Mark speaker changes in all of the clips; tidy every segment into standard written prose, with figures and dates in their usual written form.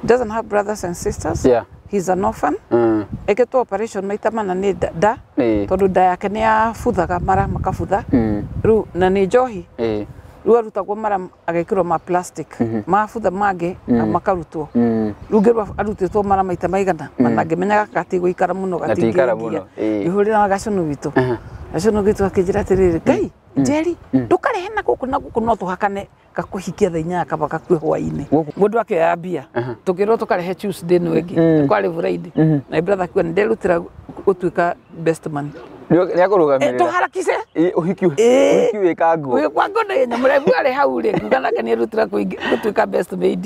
Speaker 1: Doesn't have brothers and sisters.
Speaker 2: Yeah.
Speaker 1: He's an orphan. Eketwo operation maita mana nĩ nda tondũ nda yake nĩ yabuthaga mara makabutha. Rĩu na nĩ njohi. Rĩu arutagwo mara agekĩrwo ma plastic. Mabutha mangĩ makarutwo. Rĩu ngĩrwo arutĩtwo mara maita maigana mana ngĩmenya gaka gatigũikara mũno
Speaker 2: Gatigũikara mũno,
Speaker 1: gatingĩngia. Ngĩhũrĩra gacũnũ witũ. Gacũnũ witũ akĩnjĩra atĩrĩrĩ, Ngai Njeri ndũkarehe na gũkũ na gũkũ no tũhakane gakũhikia thaa inyanya kaba gakue hwainĩ. Mũndũ akĩoya mbia tũkĩrwo tũkarehe Tuesday ĩno ĩngĩ kwarĩ Friday na brother akiuga nĩ nderutĩra gũtuĩka best man.
Speaker 2: Nĩ akũrũgamĩrĩra.
Speaker 1: Tũharakice
Speaker 2: Ũhiki ũhiki wĩka nguo.
Speaker 1: Wĩ kwa ngo na mũraibu arĩ hau rĩ nguga nake nĩ erutĩra gũtuĩka best maid.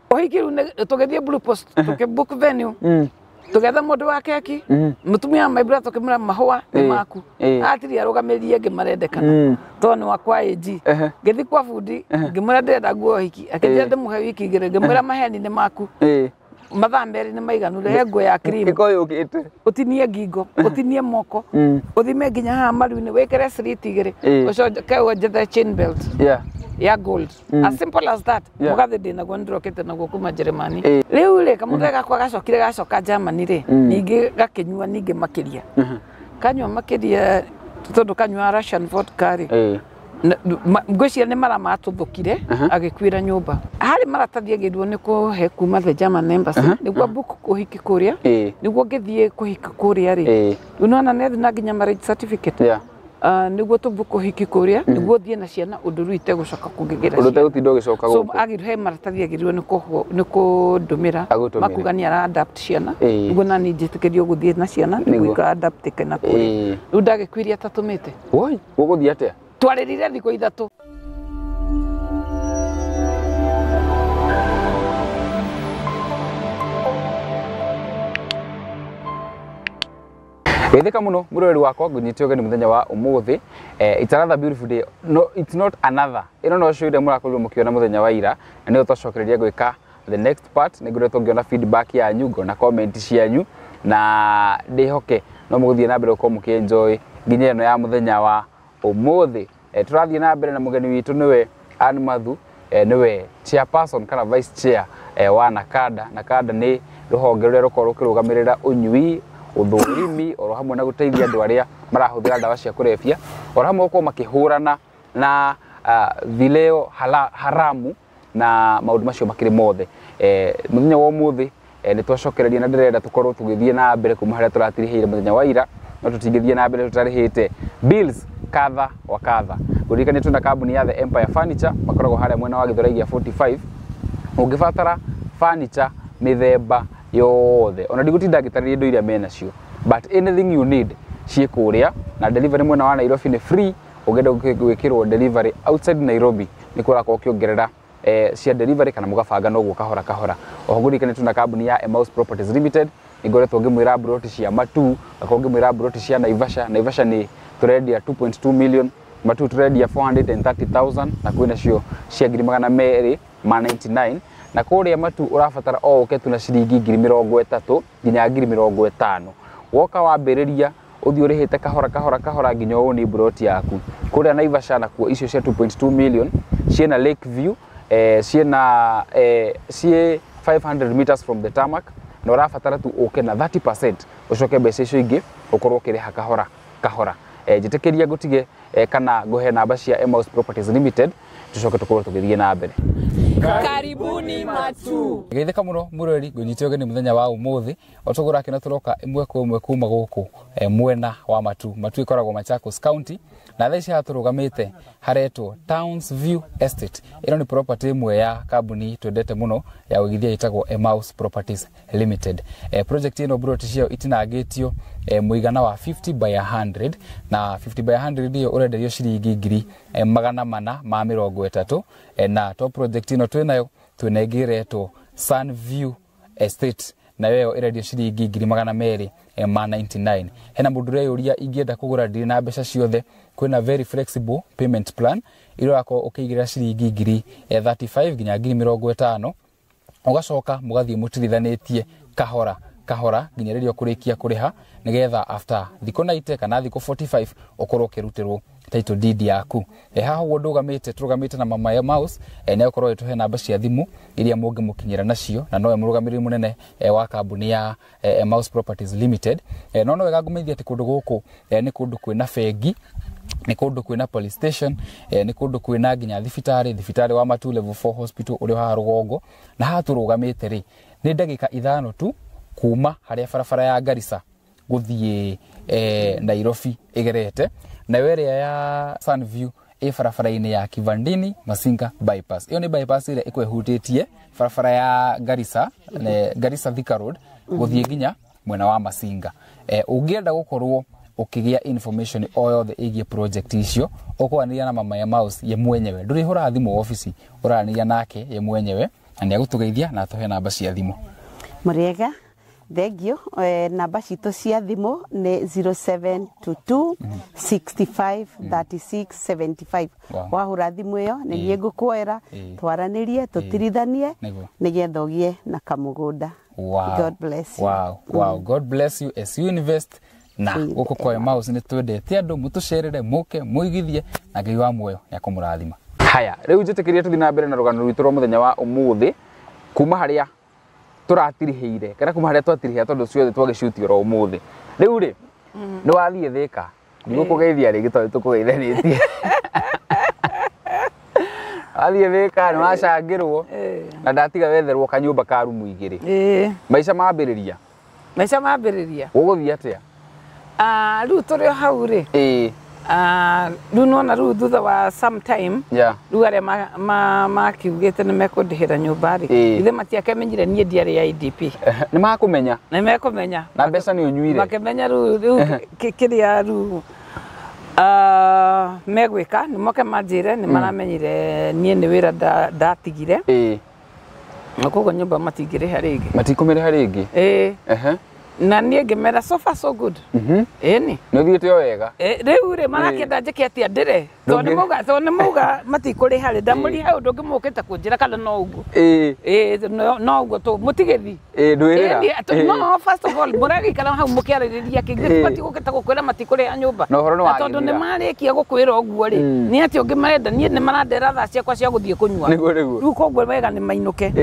Speaker 1: Ũhiki rĩu tũgĩthiĩ Blue Post tũkĩ book venue. Tũgetha mũndũ wa keki mũtumia wa my brother tũkĩmwĩra mahũa nĩ maku atiria arũgamĩrĩri angĩ marendekana tondũ nĩ wakwa AG. Ngĩthiĩ kwa bundi ngĩmwĩra ndĩrenda nguo ũhiki akĩnjĩra ndĩmũhe wiki igĩrĩ ngĩmwĩra maheni nĩ maku mathaa merĩ nĩ maiganu rehe nguo ya cream
Speaker 2: Ĩkorwo yũkĩte.
Speaker 1: Ũtinie ngingo ũtinie moko ũthime nginya haha maru-inĩ wĩkĩre slit igĩrĩ ũcoke wonjethe chain belt ya gold. As simple as that. Mũgathĩ ndĩnaguo nĩndĩrokĩte naguo kuma Jeremani. Rĩu rĩ kamũthee gakwa gacokire gacoka Germany rĩ ningĩ gakĩnyua ningĩ makĩria kanyua makĩria tondũ kanyua Russian vodka rĩ ngwĩciria nĩ mara matũthũkire agĩkuĩra nyũmba. Harĩ maratathi agĩrwo nĩ kũhe kuma the German Embassy nĩguo book ũhiki kũrĩa nĩguo ngĩthiĩ kũhika kũrĩa rĩ rĩu nĩwona nĩ na nginya marriage certificate. Nĩguo tũbook ũhiki kũrĩa nĩguo thiĩ na ciana ũndũ rĩu itegũcoka kũngĩgĩra
Speaker 2: ũndũ ũtegũtinda ũgĩcoka
Speaker 1: so
Speaker 2: gũkũ.
Speaker 1: Agĩrwo he maratathi agĩrĩirwo nĩ kũndũmĩra makuga nĩ ara adapt ciana nĩguo nani njĩtĩkĩrio gũthiĩ na ciana nĩguo ika adapt na kũrĩa. Rĩu ndagĩkuire atatũmĩte.
Speaker 2: Woi gũgũthiĩ atĩa?
Speaker 1: Twarĩrire thikũ ithatũ.
Speaker 2: Geithĩka mũno mũroreri wakwa ngũnyite ũgeni mũthenya wa ũmũthĩ. It's another beautiful day. No, it's not another. Ĩno no show ĩrĩa mũrakorirwo mũkĩona mũthenya wa ira na nĩyo twacokereria gwĩka the next part. Nĩ ngoretwo ngĩona feedback yanyu ngona comment cianyu na ndĩhoke no mũgũthiĩ na mbere gũkorwo mũkĩ-enjoy nginya ĩno ya mũthenya wa ũmũthĩ. Tũrathiĩ na mbere na mũgeni witũ nĩwe Ann Mathu, nĩwe chairperson kana vice chair wa NACADA. NACADA nĩ rũhonge rũrĩa rũkoragwo rũkĩrũgamĩrĩra ũnyui ũthũrimi oro hamwe na gũteithia andũ arĩa marahũthĩra ndawa cia kũrebia oro hamwe gũkorwo makĩhũrana na vileo haramu na maũndũ macio makĩrĩ mothe. Mũthenya wa ũmũthĩ nĩ twacokereria na ndĩrenda tũkorwo tũgĩthiĩ na mbere kuma harĩa tũratirihĩire mũthenya wa ira no tũtingĩthiĩ na mbere tũtarĩhĩte bills kadha wa kadha. Ngũririkanie twĩna kambuni ya The Empire Furniture makoragwo harĩa mwena wa Gĩthũrai gĩa 45. Ũngĩbatara furniture mĩthemba yothe ona ndigũtinda ngĩtarĩria indo iria menacio but anything you need ciĩ kũrĩa na delivery mwena wa Nairobi nĩ free. Ũngĩenda gwĩkĩrwo delivery outside Nairobi nĩ kũrakorwo ũkĩongerera cia delivery kana mũgabanga noguo kahora kahora. Oho ngũririkanie twĩna kambuni ya Emmaus Properties Limited. Nĩngoretwo ngĩmwĩra broti cia Matu, ngakorwo ngĩmwĩra broti cia Naivasha. Naivasha nĩ tũrendia 2.2 million, Matu tũrendia 430,000 na kwĩna cio cia 299,000 na kũrĩa Matu ũrabatara o ũke tu na ciringi 30,000 nginya 50,000. Woka wambĩrĩria ũthiĩ ũrĩhĩte kahora kahora kahora nginya ũne broti yaku. Kũrĩa Naivasha nakuo icio cia 2.2 million ciĩna lake view, ciĩna ciĩ 500 meters from the tarmac na ũrabatara tu ũke na 30% ũcoke mbeca icio ingĩ ũkorwo ũkĩrĩha kahora kahora. Njĩtĩkĩria ngũtige kana ngũhe namba cia Emmaus Properties Limited tucoke tũkorwo tũgĩthiĩ na mbere.
Speaker 3: Karibuni Matu.
Speaker 2: Geithĩka mũno mũroreri ngũnyite ũgeni mũthenya wa ũmũthĩ o tũgũra kĩno tũroka ĩmwe kwa ĩmwe kuma gũkũ mwena wa Matu. Matu ĩkoragwo Machakos County na thaa ici haha tũrũgamĩte haretwo Towns View Estate. Ĩno nĩ property ĩmwe ya kambuni twendete mũno ya ũigithia ĩtagwo Emmaus Properties Limited. Project ĩno broti ciayo itinangĩtio mũigana wa 50 by 100 na 50 by 100 ĩyo ũrenderio ciringi 430,000 na to project ĩno twĩnayo twĩna ĩngĩ ĩretwo Sun View Estate nayo ĩyo ĩrendio ciringi 299,000. Hena mũndũ ũreyũria ingĩenda kũgũra ndirĩ na mbeca ciothe, kwĩna very flexible payment plan ĩrĩa ũrakorwo ũkĩigĩrĩra ciringi 35,000 nginya 50,000 ũgacoka mũgathiĩ mũtirithanĩtie kahora kahora nginya rĩrĩa ũkũrĩkia kũrĩha nĩgetha after thikũ 90 kana thikũ 45 ũkorwo ũkĩrutĩrwo title deed yaku. Haha ũguo ndũgamĩte tũrũgamĩte na Mama Emmaus, nĩ egũkorwo ĩtũhe namba cia thimũ iria mũngĩmũkinyĩra nacio, na nowe mũrũgamĩrĩri mũnene wa kambuni ya Emmaus Properties Limited. No no wega ngũmenyithia atĩ kũndũ gũkũ nĩ kũndũ kwĩna bengi, nĩ kũndũ kwĩna police station, nĩ kũndũ kwĩna nginya thibitarĩ, thibitarĩ wa Matu Level 4 Hospital ũrĩa haha rũgongo. Na haha tũrũgamĩte rĩ nĩ ndagĩka 5 tu kuma harĩa barabara ya Garissa gũthiĩ Nairobi ĩgerete, nayo ĩrĩa ya Sunview ĩ barabara-inĩ ya Kivandini Masinga bypass. Ĩyo nĩ bypass ĩrĩa ĩkwehutĩtie barabara ya Garissa, Garissa Thika Road gũthiĩ nginya mwena wa Masinga. Ũngĩenda gũkorwo ũkĩgĩa information o yothe ĩgiĩ project icio, ũkwaranĩria na Mama Emmaus ye mwenyewe. Ndũrĩhũraga thimũ obici, ũraranĩria nake ye mwenyewe na nĩegũtũgeithia na atũhe namba cia thimũ.
Speaker 4: Mũrĩega, thengio. Namba citũ cia thimũ nĩ 0722 65 36 75. Wahũra thimũ ĩyo nĩ niĩ ngũkuoera, twaranĩrie, tũtirithanie nĩgetha ũgĩe na kamũgũnda. God bless you.
Speaker 2: Wow, wow. God bless you as you invest. Na gũkũ kwa Emmaus nĩ twendete andũ mũtũcerere, mũke mũigithie, na Ngai wa muoyo nĩ akũmũrathima. Haya, rĩu njĩtĩkĩrie tũthiĩ na mbere na rũgano rwitũ rwa mũthenya wa ũmũthĩ, kuma harĩa tũratirihĩire kana kuma harĩa twatirihĩire, tondũ ciothe twagĩcuti oro ũmũthĩ. Rĩu rĩ nĩ wathiĩ Thĩka, ndigũkũgeithia rĩngĩ tondũ tũkũgeithanĩtie. Wathiĩ Thĩka nĩ wacangĩrwo na ndatiga wetherwo kanyũmba ka rumu 2. Maica mambĩrĩria.
Speaker 1: Maica mambĩrĩria.
Speaker 2: Ũgũthiĩ atĩa?
Speaker 1: Rĩu tũrĩ o hau rĩ, rĩu nĩwona rĩu thutha wa some time, rĩu arĩa makiugĩte nĩ mekũndĩhĩra nyũmba rĩ, ithe matiakĩmenyire niĩ ndiarĩ ya IDP.
Speaker 2: Nĩ makũmenya.
Speaker 1: Nĩ mekũmenya.
Speaker 2: Na mbeca nĩ ũnyuire.
Speaker 1: Makĩmenya rĩu kĩrĩa rĩu megwĩka, nĩ moke manjĩre, nĩ maramenyire niĩ nĩ wĩra ndatigire. Na koguo nyũmba matingĩrĩha rĩngĩ.
Speaker 2: Matikũmĩrĩha rĩngĩ?
Speaker 1: Na niĩ ngĩmera so far so good. Ĩni.
Speaker 2: Nĩ ũthiĩte o wega.
Speaker 1: Rĩu rĩ marakĩenda njĩke atĩa ndĩre? Tondũ nĩ mauga matikũrĩha rĩ, ndamũrĩha ũndũ ũngĩ mũkĩte kũnjĩra kana no ũguo. No ũguo tũ mũtigĩthi.
Speaker 2: Ndwĩrĩra.
Speaker 1: No, first of all mũragĩikara hau mũkĩarĩrĩria kĩ matigũkĩte gũkwĩra matikũrĩha nyũmba.
Speaker 2: Na ũhoro nĩ
Speaker 1: Na tondũ nĩ marĩkia gũkwĩra ũguo rĩ, nĩ atĩ ũngĩ marenda niĩ nĩ marandera thaa ciakwa cia gũthiĩ kũnyua.
Speaker 2: Nĩguo nĩguo.
Speaker 1: Rĩu koguo wega nĩ mainũke.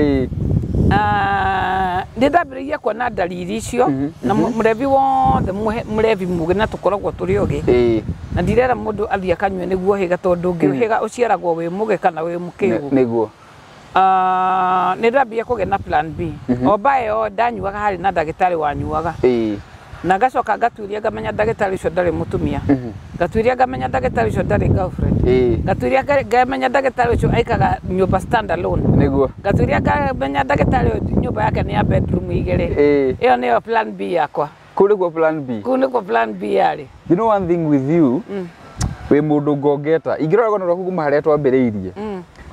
Speaker 1: Nĩ ndambĩrĩirie kuona ndariri icio, na mũrebi wothe mũrebi mũgĩ na tũkoragwo tũrĩ ogĩ. Na ndirera mũndũ athiĩ akanyue nĩguo hĩga, tondũ ũngĩhĩga ũciaragwo wĩ mũgĩ kana wĩ mũkĩgu.
Speaker 2: Nĩguo.
Speaker 1: Nĩ ndambĩrĩirie kũgĩa na plan B. O mbae ndanyuaga harĩ na ndagĩtarĩ wanyuaga. Na ngacoka ngatuĩria ngamenya ndagĩtarĩ ũcio ndarĩ mũtumia. Ngatuĩria ngamenya ndagĩtarĩ ũcio ndarĩ girlfriend. Ngatuĩria ngamenya ndagĩtarĩ ũcio aikaga nyũmba stand alone.
Speaker 2: Nĩguo.
Speaker 1: Ngatuĩria ngamenya ndagĩtarĩ ũcio nyũmba yake nĩ ya bedroom 2. Ĩyo nĩyo plan B yakwa.
Speaker 2: Kũu nĩkuo plan B.
Speaker 1: Kũu nĩkuo plan B yarĩ.
Speaker 2: You know one thing with you, wĩ mũndũ ngongeta. Ingĩrora rũgano rwaku kuma harĩa twambĩrĩirie.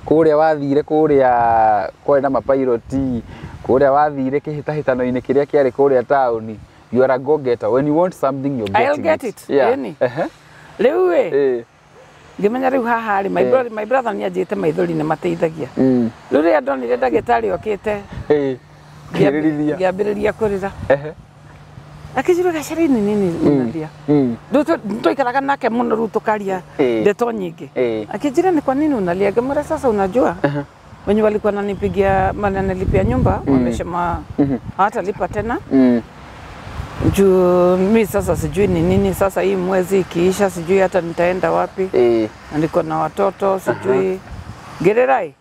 Speaker 2: Kũrĩa wathire kũrĩa kwarĩ na mapairoti, kũrĩa wathire kĩhĩtahĩtano-inĩ kĩrĩa kĩarĩ kũrĩa taũni. You are a go-getter. When you want something, you're getting
Speaker 1: I'll get it.
Speaker 2: Yeah.
Speaker 1: Rĩu ĩ, ngĩmenya rĩu haha rĩ, my brother nĩ anjĩte maithori nĩ mateithagia. Rĩu rĩrĩa ndonire ndagĩtarĩ okĩte, ngĩambĩrĩria kũrĩra. Akĩnjĩra Gaceri nĩ nini unalia. Rĩu twaikaraga nake mũno rĩu tũkaria ndeto nyingĩ. Akĩnjĩra ni kwa nini unalia? Ngĩmwĩra sasa unajua wenye walikuwa wananipigia wananilipia nyumba wamesema hawatalipa tena. Juu mi sasa sijui ni nini sasa, hii mwezi ikiisha sijui hata nitaenda wapi. Niko na watoto sijui. Ngererai.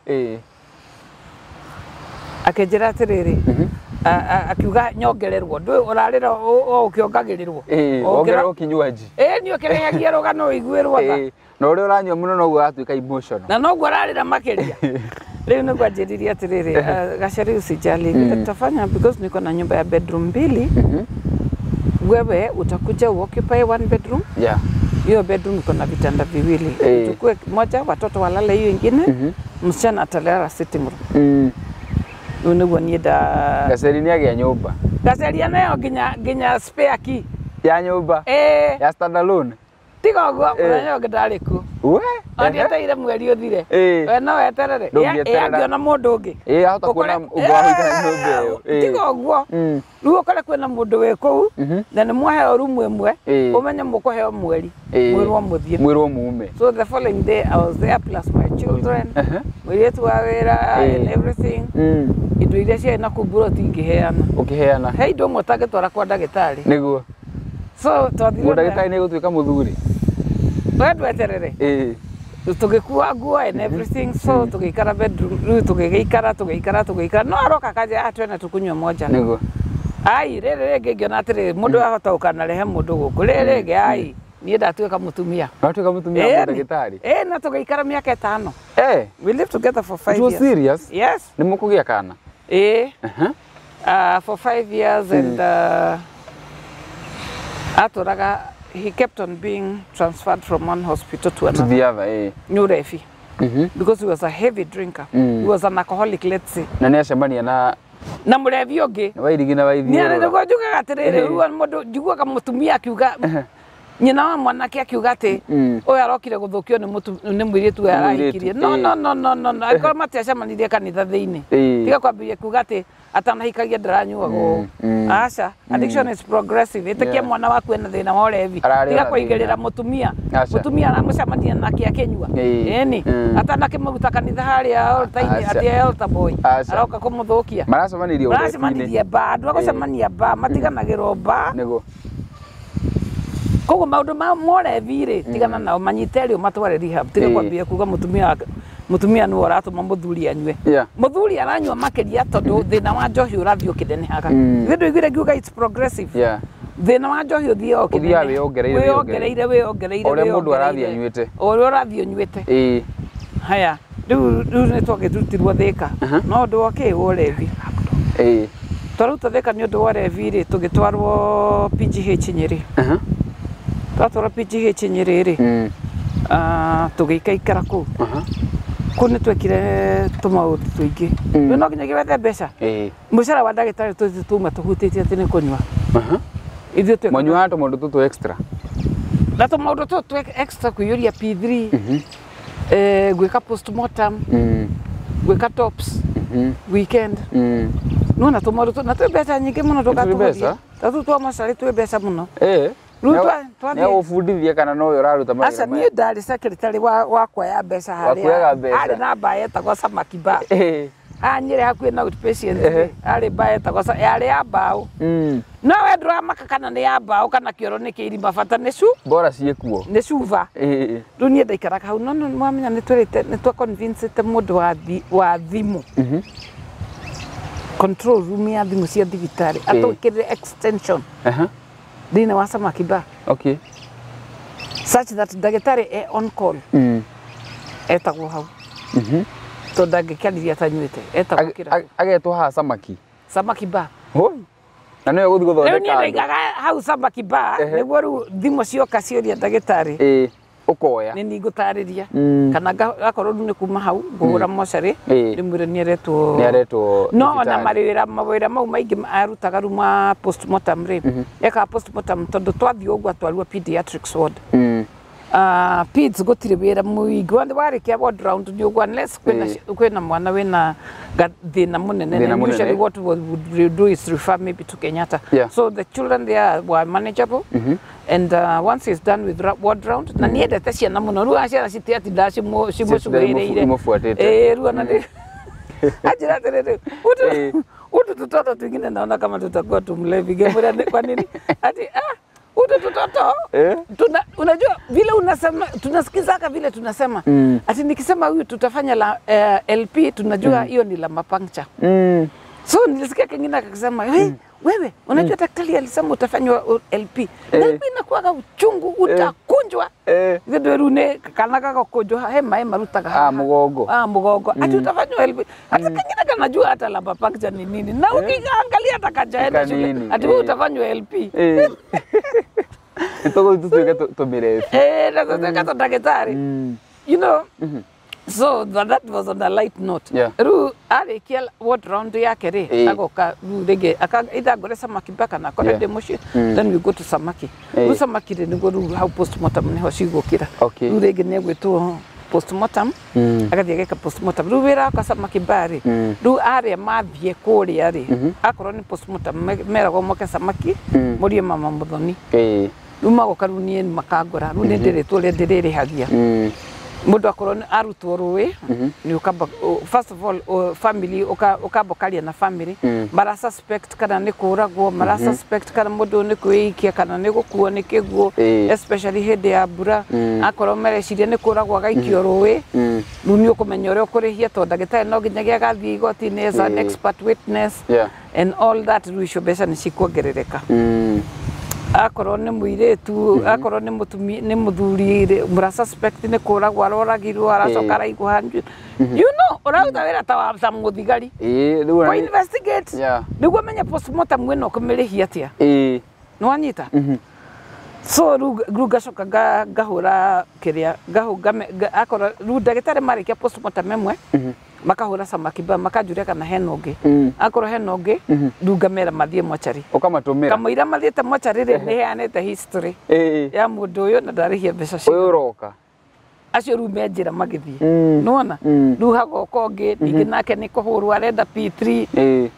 Speaker 1: Akĩnjĩra atĩrĩrĩ, akiuga nyongererwo, ndũĩ ũrarĩra o ũkĩongagĩrĩrwo.
Speaker 2: Wongererwo kinywaji.
Speaker 1: Nĩ ũkĩrĩhagia rũgano ũiguĩrwo tha.
Speaker 2: Na ũrĩa ũranyua mũno noguo ũratuĩka emotional.
Speaker 1: Na noguo ũrarĩra makĩria. Rĩu nĩguo anjĩririe atĩrĩrĩ, Gaceri usijali, tutafanya because niko na nyumba ya bedroom 2. Wewe utakuja uoccupy one bedroom. Hiyo bedroom iko na vitanda viwili. Uchukue moja watoto walale hiyo ingine. Msichana atalala sitting room. Nĩguo niĩ nda
Speaker 2: Gaceri nĩ agĩa nyũmba.
Speaker 1: Gaceri anayo nginya spare key
Speaker 2: ya nyũmba. Ya stand alone.
Speaker 1: Tiga ũguo mũthenya ũngĩ ndarĩ kuo.
Speaker 2: We.
Speaker 1: Andietereire mweri ũthire. We no weterere. Angĩona mũndũ ũngĩ.
Speaker 2: Ahota kuona ũngĩ wa gũikara nyũmba ĩyo.
Speaker 1: Tiga ũguo. Rĩu ũkore kwĩna mũndũ wĩ kũu na nĩ mwaheo rumu ĩmwe, ũmenye mũkũheo mweri. Mwĩrwo mũthiĩ.
Speaker 2: Mwĩrwo mume.
Speaker 1: So the following day I was there plus my children. Mũirĩtu wa wĩra and everything. Indo iria ciarĩ na kũu mburoti ingĩheana.
Speaker 2: Ũkĩheana.
Speaker 1: He indo imwe ũtangĩtwara kwa ndagĩtarĩ.
Speaker 2: Nĩguo.
Speaker 1: So twathire.
Speaker 2: Ndagĩtarĩ nĩ egũtuĩka mũthuri.
Speaker 1: We ndweterere. Tũgĩkua nguo and everything, so tũgĩikara bedroom, rĩu tũgĩgĩikara tũgĩikara tũgĩikara, no aroka akanja twende tũkũnyua moja.
Speaker 2: Nĩguo.
Speaker 1: Ai rĩrĩ rĩngĩ ngĩona atĩrĩrĩ mũndũ ahota gũkanarehe mũndũ gũkũ, rĩrĩ rĩngĩ ai niĩ ndatuĩka mũtumia.
Speaker 2: Watuĩka mũtumia wa ndagĩtarĩ?
Speaker 1: Na tũgĩikara mĩaka 5. We lived together for 5
Speaker 2: It was
Speaker 1: years.
Speaker 2: Serious?
Speaker 1: Yes.
Speaker 2: Nĩ mũkũgĩa kana?
Speaker 1: For 5 years and atũraga, he kept on being transferred from one hospital to another.
Speaker 2: To the other,
Speaker 1: Nĩ ũrebi. Because he was a heavy drinker. He was an alcoholic, let's say.
Speaker 2: Na nĩ acemania na
Speaker 1: na mũrebi ũngĩ.
Speaker 2: Wairigi na waithiũrũra.
Speaker 1: Nĩguo njugaga atĩrĩrĩ, rĩu mũndũ njiguaga mũtumia akiuga, nyina wa mwanake akiuga atĩ ũyũ arokire gũthũkio nĩ mũirĩtu ũyũ arahikirie. No, no, no, no, no, no. Angĩkorwo matiacemanirie kanitha thĩinĩ. Tiga kwambĩrĩria kuuga atĩ atanahikagia ndaranyuaga ũũ. Aca, addiction is progressive. Ĩtĩkia mwana waku ena thĩna wa ũrebi. Tiga kũigĩrĩra mũtumia. Mũtumia aramũcemania nake akĩnyua. Ĩni, atanakĩmũruta kanitha harĩa altar-inĩ atĩ altar boy. Aroka kũmũthũkia.
Speaker 2: Maracemanirie ũrebi-inĩ.
Speaker 1: Maracemanirie bar, andũ a gũcemania bar, matiganagĩrwo bar.
Speaker 2: Nĩguo.
Speaker 1: Koguo maũndũ ma morebi rĩ, tigana nao, manyite rĩ ũmatware rehab. Tiga kwambia kuga mũtumia mũtumia nĩwe ũratũma mũthuri anyue. Mũthuri aranyua makĩria tondũ thĩna wa njohi ũrathiĩ ũkĩnenehaga. Ithuĩ ndũiguire ngiuga it's progressive. Thĩna wa njohi ũthiaga ũkĩnenehaga. Wĩongereire wĩongereire.
Speaker 2: Ũrĩa mũndũ arathiĩ anyuĩte.
Speaker 1: Ũrĩa ũrathiĩ ũnyuĩte. Haya, rĩu nĩ twagĩrutirwo Thĩka. No ũndũ wa kĩ wa ũrebi. Twarutwo Thĩka nĩ ũndũ wa ũrebi rĩ, tũgĩtwarwo PGH Nyĩrĩ. Twatwarwo PGH Nyĩrĩ rĩ, tũgĩikaikara kũu. Kũu nĩ twekire tũmaũndũ tũingĩ. Rĩu no nginyagia wethe mbeca. Mũcara wa ndagĩtarĩ tũthiĩ tuma tũhutĩtie atĩ nĩ kũnyua. Ithuĩ twekaga.
Speaker 2: Mwanyuaga tũmaũndũ tũtũ extra?
Speaker 1: Na tũmaũndũ tũtũ extra kũiyũria P3, gwĩka postmortem, gwĩka tops, weekend. Nĩwona tũmaũndũ tũtũ, na twĩ mbeca nyingĩ mũno ndũgatũhũthie. Ta tũtũ twa mocarĩ twĩ mbeca mũno.
Speaker 2: Nĩ agũbundithia kana nowe ũraruta mawĩra
Speaker 1: maya? Aca, niĩ ndarĩ secretary wa kuoya mbeca harĩa. Harĩ na bar yetagwo Samaki Bar. Haha Nyĩrĩ hakuhĩ na outpatient rĩ, harĩ bar yetagwo yarĩ ya mbaũ. No we ndũramaka kana nĩ ya mbaũ kana kĩoro nĩ kĩirima, bata nĩ cu.
Speaker 2: Bora ciĩkuo.
Speaker 1: Nĩ cuba. Rĩu niĩ ndaikaraga hau, no nĩwamenya nĩ twa convince-ĩte mũndũ wa thimũ. Control room ya thimũ cia thibitarĩ, atwĩkĩrĩre extension. Thĩinĩ wa Samaki Bar.
Speaker 2: Okay.
Speaker 1: Such that ndagĩtarĩ e on call. Etagwo hau. Tondũ ndangĩkĩarĩria atanyuĩte, etagwo kĩrabu.
Speaker 2: Agetwo haha Samaki?
Speaker 1: Samaki Bar.
Speaker 2: Hoi. Na nĩwe ũgũthiĩ gũthondeka
Speaker 1: Rĩu niĩ ndaigaga hau Samaki Bar, nĩguo rĩu thimũ cioka ciũria ndagĩtarĩ.
Speaker 2: Ũkoya.
Speaker 1: Nĩ niĩ ngũtarĩria. Kana ngakorwo rĩu nĩ kuma hau, ngũhũra mocarĩ, ndĩmwĩre nĩ aretwo.
Speaker 2: Nĩ aretwo
Speaker 1: No ona mawĩra mau maingĩ arutaga rĩu ma postmortem rĩ, ekaga postmortem tondũ twathiĩ ũguo atwarirwo pediatrics ward. Peds gũtirĩ wĩra mũingĩ, warĩkia ward round nĩ ũguo unless kwĩna mwana wĩna thĩna mũnene. Usually what we would do is refer maybe to Kenyatta. So the children there were manageable. And once he's done with ward round, na niendete ciana mũno, rĩu ciana citiatindaga cimũcũhĩrĩire. Rĩu ona nĩ anjĩra atĩrĩrĩ, utu tutoto twingine naona kama tutakuwa tumlevi. Ngemwĩra kwa nini? Ati utu tutoto unajua vile unasema, tunasikizaka vile tunasema. Ati nikisema huyu tutafanya la LP, tunajua hiyo ni lumbar puncture. So nilisikia kingine akisema, hey, wewe unajua daktari alisema utafanywa LP. LP inakuwa uchungu, utakunjwa. Ithe rune kana gagakunjwa he maĩ marutaga.
Speaker 2: Mugongo.
Speaker 1: Mugongo. Ati utafanywa LP. Hata kingine kanajua hata lumbar puncture ni nini. Na ukiangalia hata kajaenda shule. Ati wewe utafanywa LP.
Speaker 2: Nitũgũthiĩ tũtuĩke tũmĩrebi.
Speaker 1: Na tũtuĩke tũndagĩtarĩ. You know, So that was on a light note.
Speaker 2: Yeah.
Speaker 1: Rĩu arĩkia ward round yake rĩ,
Speaker 2: Ĩĩ.
Speaker 1: agoka rĩu rĩngĩ either ngore samaki mpaka na akore
Speaker 2: Yeah.
Speaker 1: ndĩ mũciĩ, then we go to samaki.
Speaker 2: Ĩĩ.
Speaker 1: Rĩu samaki rĩ nĩguo rĩu hau postmortem nĩho cigũkĩra.
Speaker 2: Okay.
Speaker 1: Rĩu rĩngĩ nĩ egwĩtwo postmortem, agathiĩ ageka postmortem. Rĩu wĩra wakwa samaki bar rĩ, rĩu arĩa mathiĩ kũrĩa rĩ, akorwo nĩ postmortem meragwo moke samaki, mũrie mama Muthoni.
Speaker 2: Ĩĩ.
Speaker 1: Rĩu magoka rĩu niĩ makangora, rĩu nĩ ndĩrĩtwo ũrĩa ndĩrĩrĩhagia. Mũndũ akorwo nĩ arutwo rũĩ nĩ ũkamba first of all family ũkamba ũkaria na family, mara suspect kana nĩ kũragwo, mara suspect kana mũndũ ũyũ nĩ kwĩikia kana nĩ gũkuo nĩ kĩguũ, especially hĩndĩ ya mbura. Akorwo mareciria nĩ kũragwo agaikio rũĩ, rĩu nĩ ũkũmenya ũrĩa ũkũrĩhia tondũ ndagĩtarĩ no nginyagia agathiĩ igoti-inĩ as an expert witness and all that. Rĩu icio mbeca nĩ cikuongerereka. Akorwo nĩ mũirĩtu, akorwo nĩ mũtumia, nĩ mũthuri rĩ, mũra suspect nĩ kũragwo aroragirwo, aracoka araigwo hanju, you know, ũraruta wĩra ta wa ta mũthigari
Speaker 2: Ĩĩ, rĩu ona
Speaker 1: kũ investigate nĩguo menye postmortem ĩno ũkũmĩrĩhia atĩa. Nĩ wanyita? So rĩu ngacoka ngahũra kĩrĩa akorwo rĩu ndagĩtarĩ marĩkia postmortem ĩmwe, makahũra samaki bar, makanjũria kana hena ũngĩ. Akorwo hena ũngĩ, rĩu ngamera mathiĩ mochari.
Speaker 2: Ũkamatũmĩra.
Speaker 1: Kamũira mathiĩte mochari rĩ, nĩ heanĩte history ya mũndũ ũyũ na ndarĩhia mbeca
Speaker 2: Ũyũ
Speaker 1: cigana.
Speaker 2: ũroka.
Speaker 1: Acio rĩu me njĩra magĩthiĩ. Nĩwona? Rĩu hagoka ũngĩ, ningĩ nake nĩ kũhũrwo arenda P3.
Speaker 2: Ĩĩ.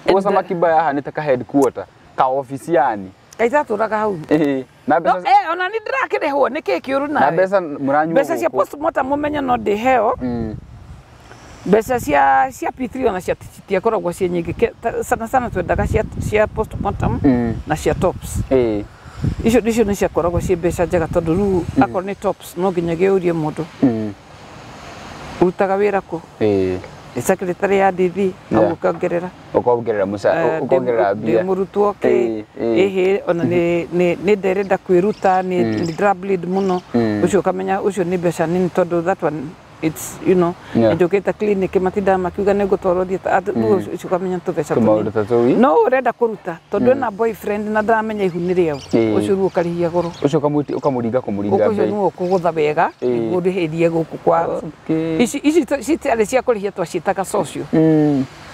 Speaker 2: Ũguo samaki bar yahanĩte ka headquarter, ka office yani.
Speaker 1: Kaithatũraga hau.
Speaker 2: Ĩĩ. Na
Speaker 1: No,
Speaker 2: mbeca
Speaker 1: ona nĩ ndĩrakĩrĩhwo, nĩ kĩĩ kĩũru
Speaker 2: na
Speaker 1: nawe?
Speaker 2: mbeca mũranyua
Speaker 1: Mbeca cia
Speaker 2: gũkũ.
Speaker 1: postmortem mũmenye no ndĩheo. Mbeca cia P3 ona cia citiakoragwo ciĩ nyingĩ. Sana sana twendaga cia postmortem na cia tops.
Speaker 2: Ĩĩ.
Speaker 1: Icio nĩ ciakoragwo ciĩ mbeca njega tondũ rĩu akorwo nĩ tops no nginyagia ũrie mũndũ ũrutaga wĩra kũ.
Speaker 2: Ĩĩ.
Speaker 1: Nĩ secretary ya DV, au ũkongerera.
Speaker 2: Ũkongerera mũcara, ũkongerera
Speaker 1: Ndĩ
Speaker 2: mbia.
Speaker 1: mũrutwo kĩ, ĩhĩ, ona nĩ ndĩrenda kwĩruta, nĩ ndĩra bleed mũno. Ũcio ũkamenya ũcio nĩ mbeca nini tondũ that one it's, you know, njũkĩte clinic matindaga makiuga nĩ ngũtwarwo thiĩ, ũcio ũkamenya tũbeca
Speaker 2: Tũmaũndũ ta tũu.
Speaker 1: No ũrenda kũruta tondũ ena boyfriend na ndaramenya ihu nĩ rĩau, ũcio rĩu ũkarĩhia goro.
Speaker 2: Ũcio ũkamũringa kũmũringa
Speaker 1: Ũcio
Speaker 2: mbei.
Speaker 1: nĩwe ũkũgũtha wega nĩguo ũrĩhĩrie gũkũ kwa ici citiarĩ cia kũrĩhia, twaciĩtaga social,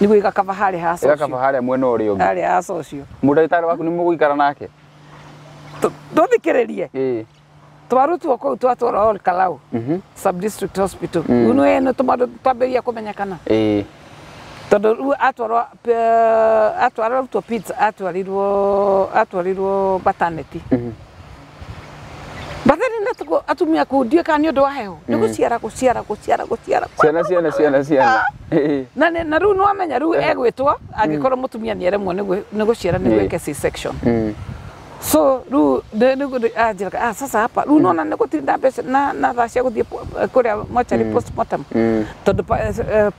Speaker 1: nĩguo igakaba harĩa ha social.
Speaker 2: Ĩgakaba harĩa mwena ũrĩa ũngĩ.
Speaker 1: Harĩa ha social.
Speaker 2: Mũndagĩtarĩ waku nĩ mũgũikara nake?
Speaker 1: Tũthikĩrĩrie. Twarutwo kũu twatwarwo Ol Kalou sub district hospital. Rĩu nĩ ĩno twambĩrĩria kũmenyekana. Tondũ rĩu atwarwo arutwo pizza, atwarirwo maternity. Maternity atumia kũu ndiũĩ kana nĩ ũndũ wa heho nĩ gũciara gũciara gũciara gũciara
Speaker 2: Ciana ciana ciana ciana.
Speaker 1: Na rĩu nĩ wamenya rĩu egwĩtwo angĩkorwo mũtumia nĩ aremwo nĩ gũciara nĩ gwĩke C-section. So rĩu anjĩraga sasa hapa rĩu nona nĩ gũtirĩ na mbeca na thaa cia gũthiĩ kũrĩa mochari postmortem tondũ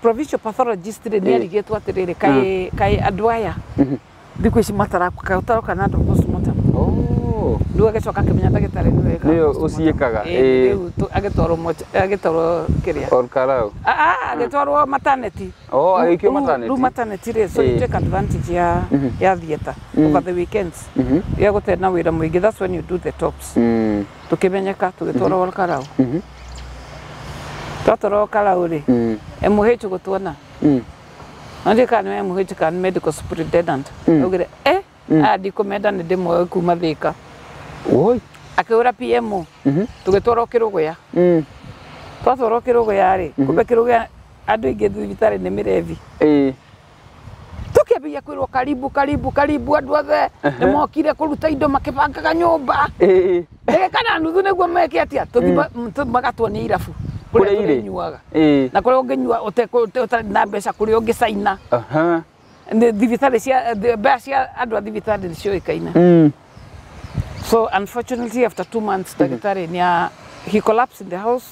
Speaker 1: provincial pathologist rĩ nĩ arigĩtwo atĩrĩrĩ, kaĩ andũ aya thikũ ici mataraka ũtaroka na andũ postmortem. Rĩu agĩcoka akĩmenya ndagĩtarĩ nĩwe wĩkaga
Speaker 2: Nĩwe
Speaker 1: postmortem.
Speaker 2: ũciĩkaga.
Speaker 1: Rĩu agĩtwarwo kĩrĩa?
Speaker 2: Ol Kalou.
Speaker 1: Agĩtwarwo maternity.
Speaker 2: Oh, agĩikio maternity.
Speaker 1: Rĩu maternity rĩ, so you take advantage ya theatre over the weekends. Ya gũtarĩ na wĩra mũingĩ, that's when you do the tops. Tũkĩmenyeka tũgĩtwarwo Ol Kalou. Twatwarwo Ol Kalou rĩ, MOH gũtuona. Nandĩ kana nĩ MOH kana medical superintendent. Augire, aya ndikũmenda nĩ ndĩmoĩ kuma Thĩka.
Speaker 2: Oi.
Speaker 1: Akĩhũra PMO. Tũgĩtwarwo Kĩrũgũya. Twatwarwo Kĩrũgũya rĩ, kumbe Kĩrũgũya andũ aingĩ thibitarĩ nĩ mĩrebi. Tũkĩambĩrĩria kwĩrwo karibu karibu karibu, andũ othe nĩ mokire kũruta indo makĩbangaga nyũmba. Ndagĩka na nuthu nĩguo meke atĩa, tũthiĩ magatuonia irabu kũrĩa tũrĩnyuaga. Na kũrĩa ũngĩnyua ũtarĩ na mbeca, kũrĩa ũngĩcaina. Nĩ thibitarĩ cia mbeca cia andũ a thibitarĩ nĩ ciũĩkaine. So unfortunately after 2 months ndagĩtarĩ nĩ he collapsed in the house.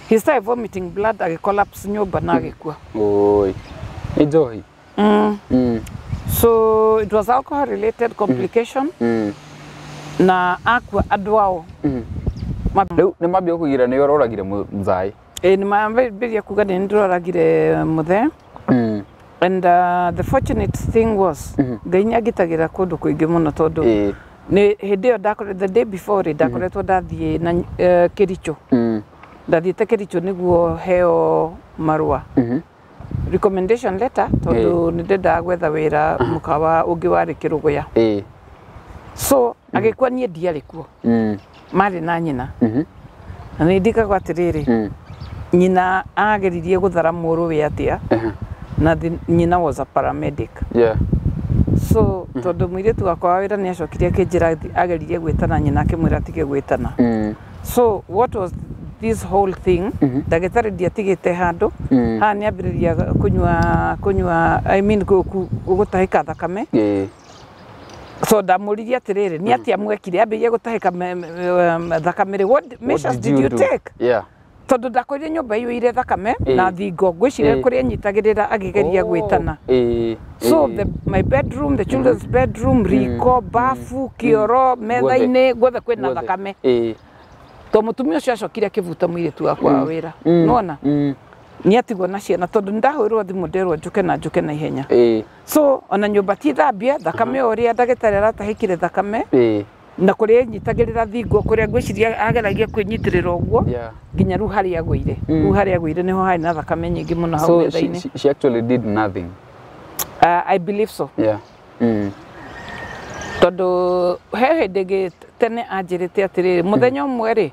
Speaker 1: He started vomiting blood, agĩcollapse nyũmba na agĩkua.
Speaker 2: Oi. Nĩ njohi.
Speaker 1: So it was alcohol related complication. Na akua andũ ao.
Speaker 2: Rĩu nĩ mambia kũgira nĩ ũroragire mũthai.
Speaker 1: Nĩ mambĩrĩria kuga nĩ ndĩroragire mũthee. And the fortunate thing was Ngai nĩ angitagĩra kũndũ kũingĩ mũno tondũ nĩ hĩndĩ ĩyo the day before rĩ ndakoretwo ndathiĩ na Kericho. Ndathiĩte Kericho nĩguo heo marũa. Recommendation letter tondũ nĩ ndendaga gwetha wĩra mũkawa ũngĩ warĩ Kĩrũgũya. So agĩkua niĩ ndiarĩ kuo. Marĩ na nyina. Na nĩ ndikagwo atĩrĩrĩ, nyina ageririe gũthara mũrũwe atĩa, na nyina was a paramedic. So tondũ mũirĩtu wakwa wa wĩra nĩ acokire akĩnjĩra ageririe gwĩtana nyina akĩmwĩra atige gwĩtana. So what was this whole thing? Ndagĩtarĩ ndiatigĩte handũ haha nĩ ambĩrĩria kũnyua I mean gũtahĩka thakame. So ndamũririe atĩrĩrĩ, nĩ atĩa mwekire ambĩrĩria gũtahĩka thakame rĩ, what measures did you take? Tondũ ndakorire nyũmba ĩiyũire thakame na thingo, ngwĩciria kũrĩa anyitagĩrĩra akĩgeria gwĩtana. So my bedroom, the children's bedroom, riko, bafu, kĩoro, metha-inĩ, guothe kwĩna thakame. To mũtumia ũcio acokire akĩbuta mũirĩtu wakwa wa wĩra. Nĩwona? Nĩ atigwo na ciana tondũ nĩndahũrĩrwo thimũ nderwo njũke na njũke na ihenya. So ona nyũmba ti thambie, thakame o ũrĩa ndagĩtarĩ aratahĩkire thakame, na kũrĩa anyitagĩrĩra thingo, kũrĩa ngwĩciria ageragia kwĩnyitĩrĩra ũguo, nginya rĩu harĩa agũire. Rĩu harĩa agũire nĩho harĩ na thakame nyingĩ mũno hau metha-inĩ.
Speaker 2: So she actually did nothing?
Speaker 1: I believe so. Tondũ he hĩndĩ ĩngĩ tene anjĩrĩte atĩrĩrĩ, mũthenya ũmwe rĩ,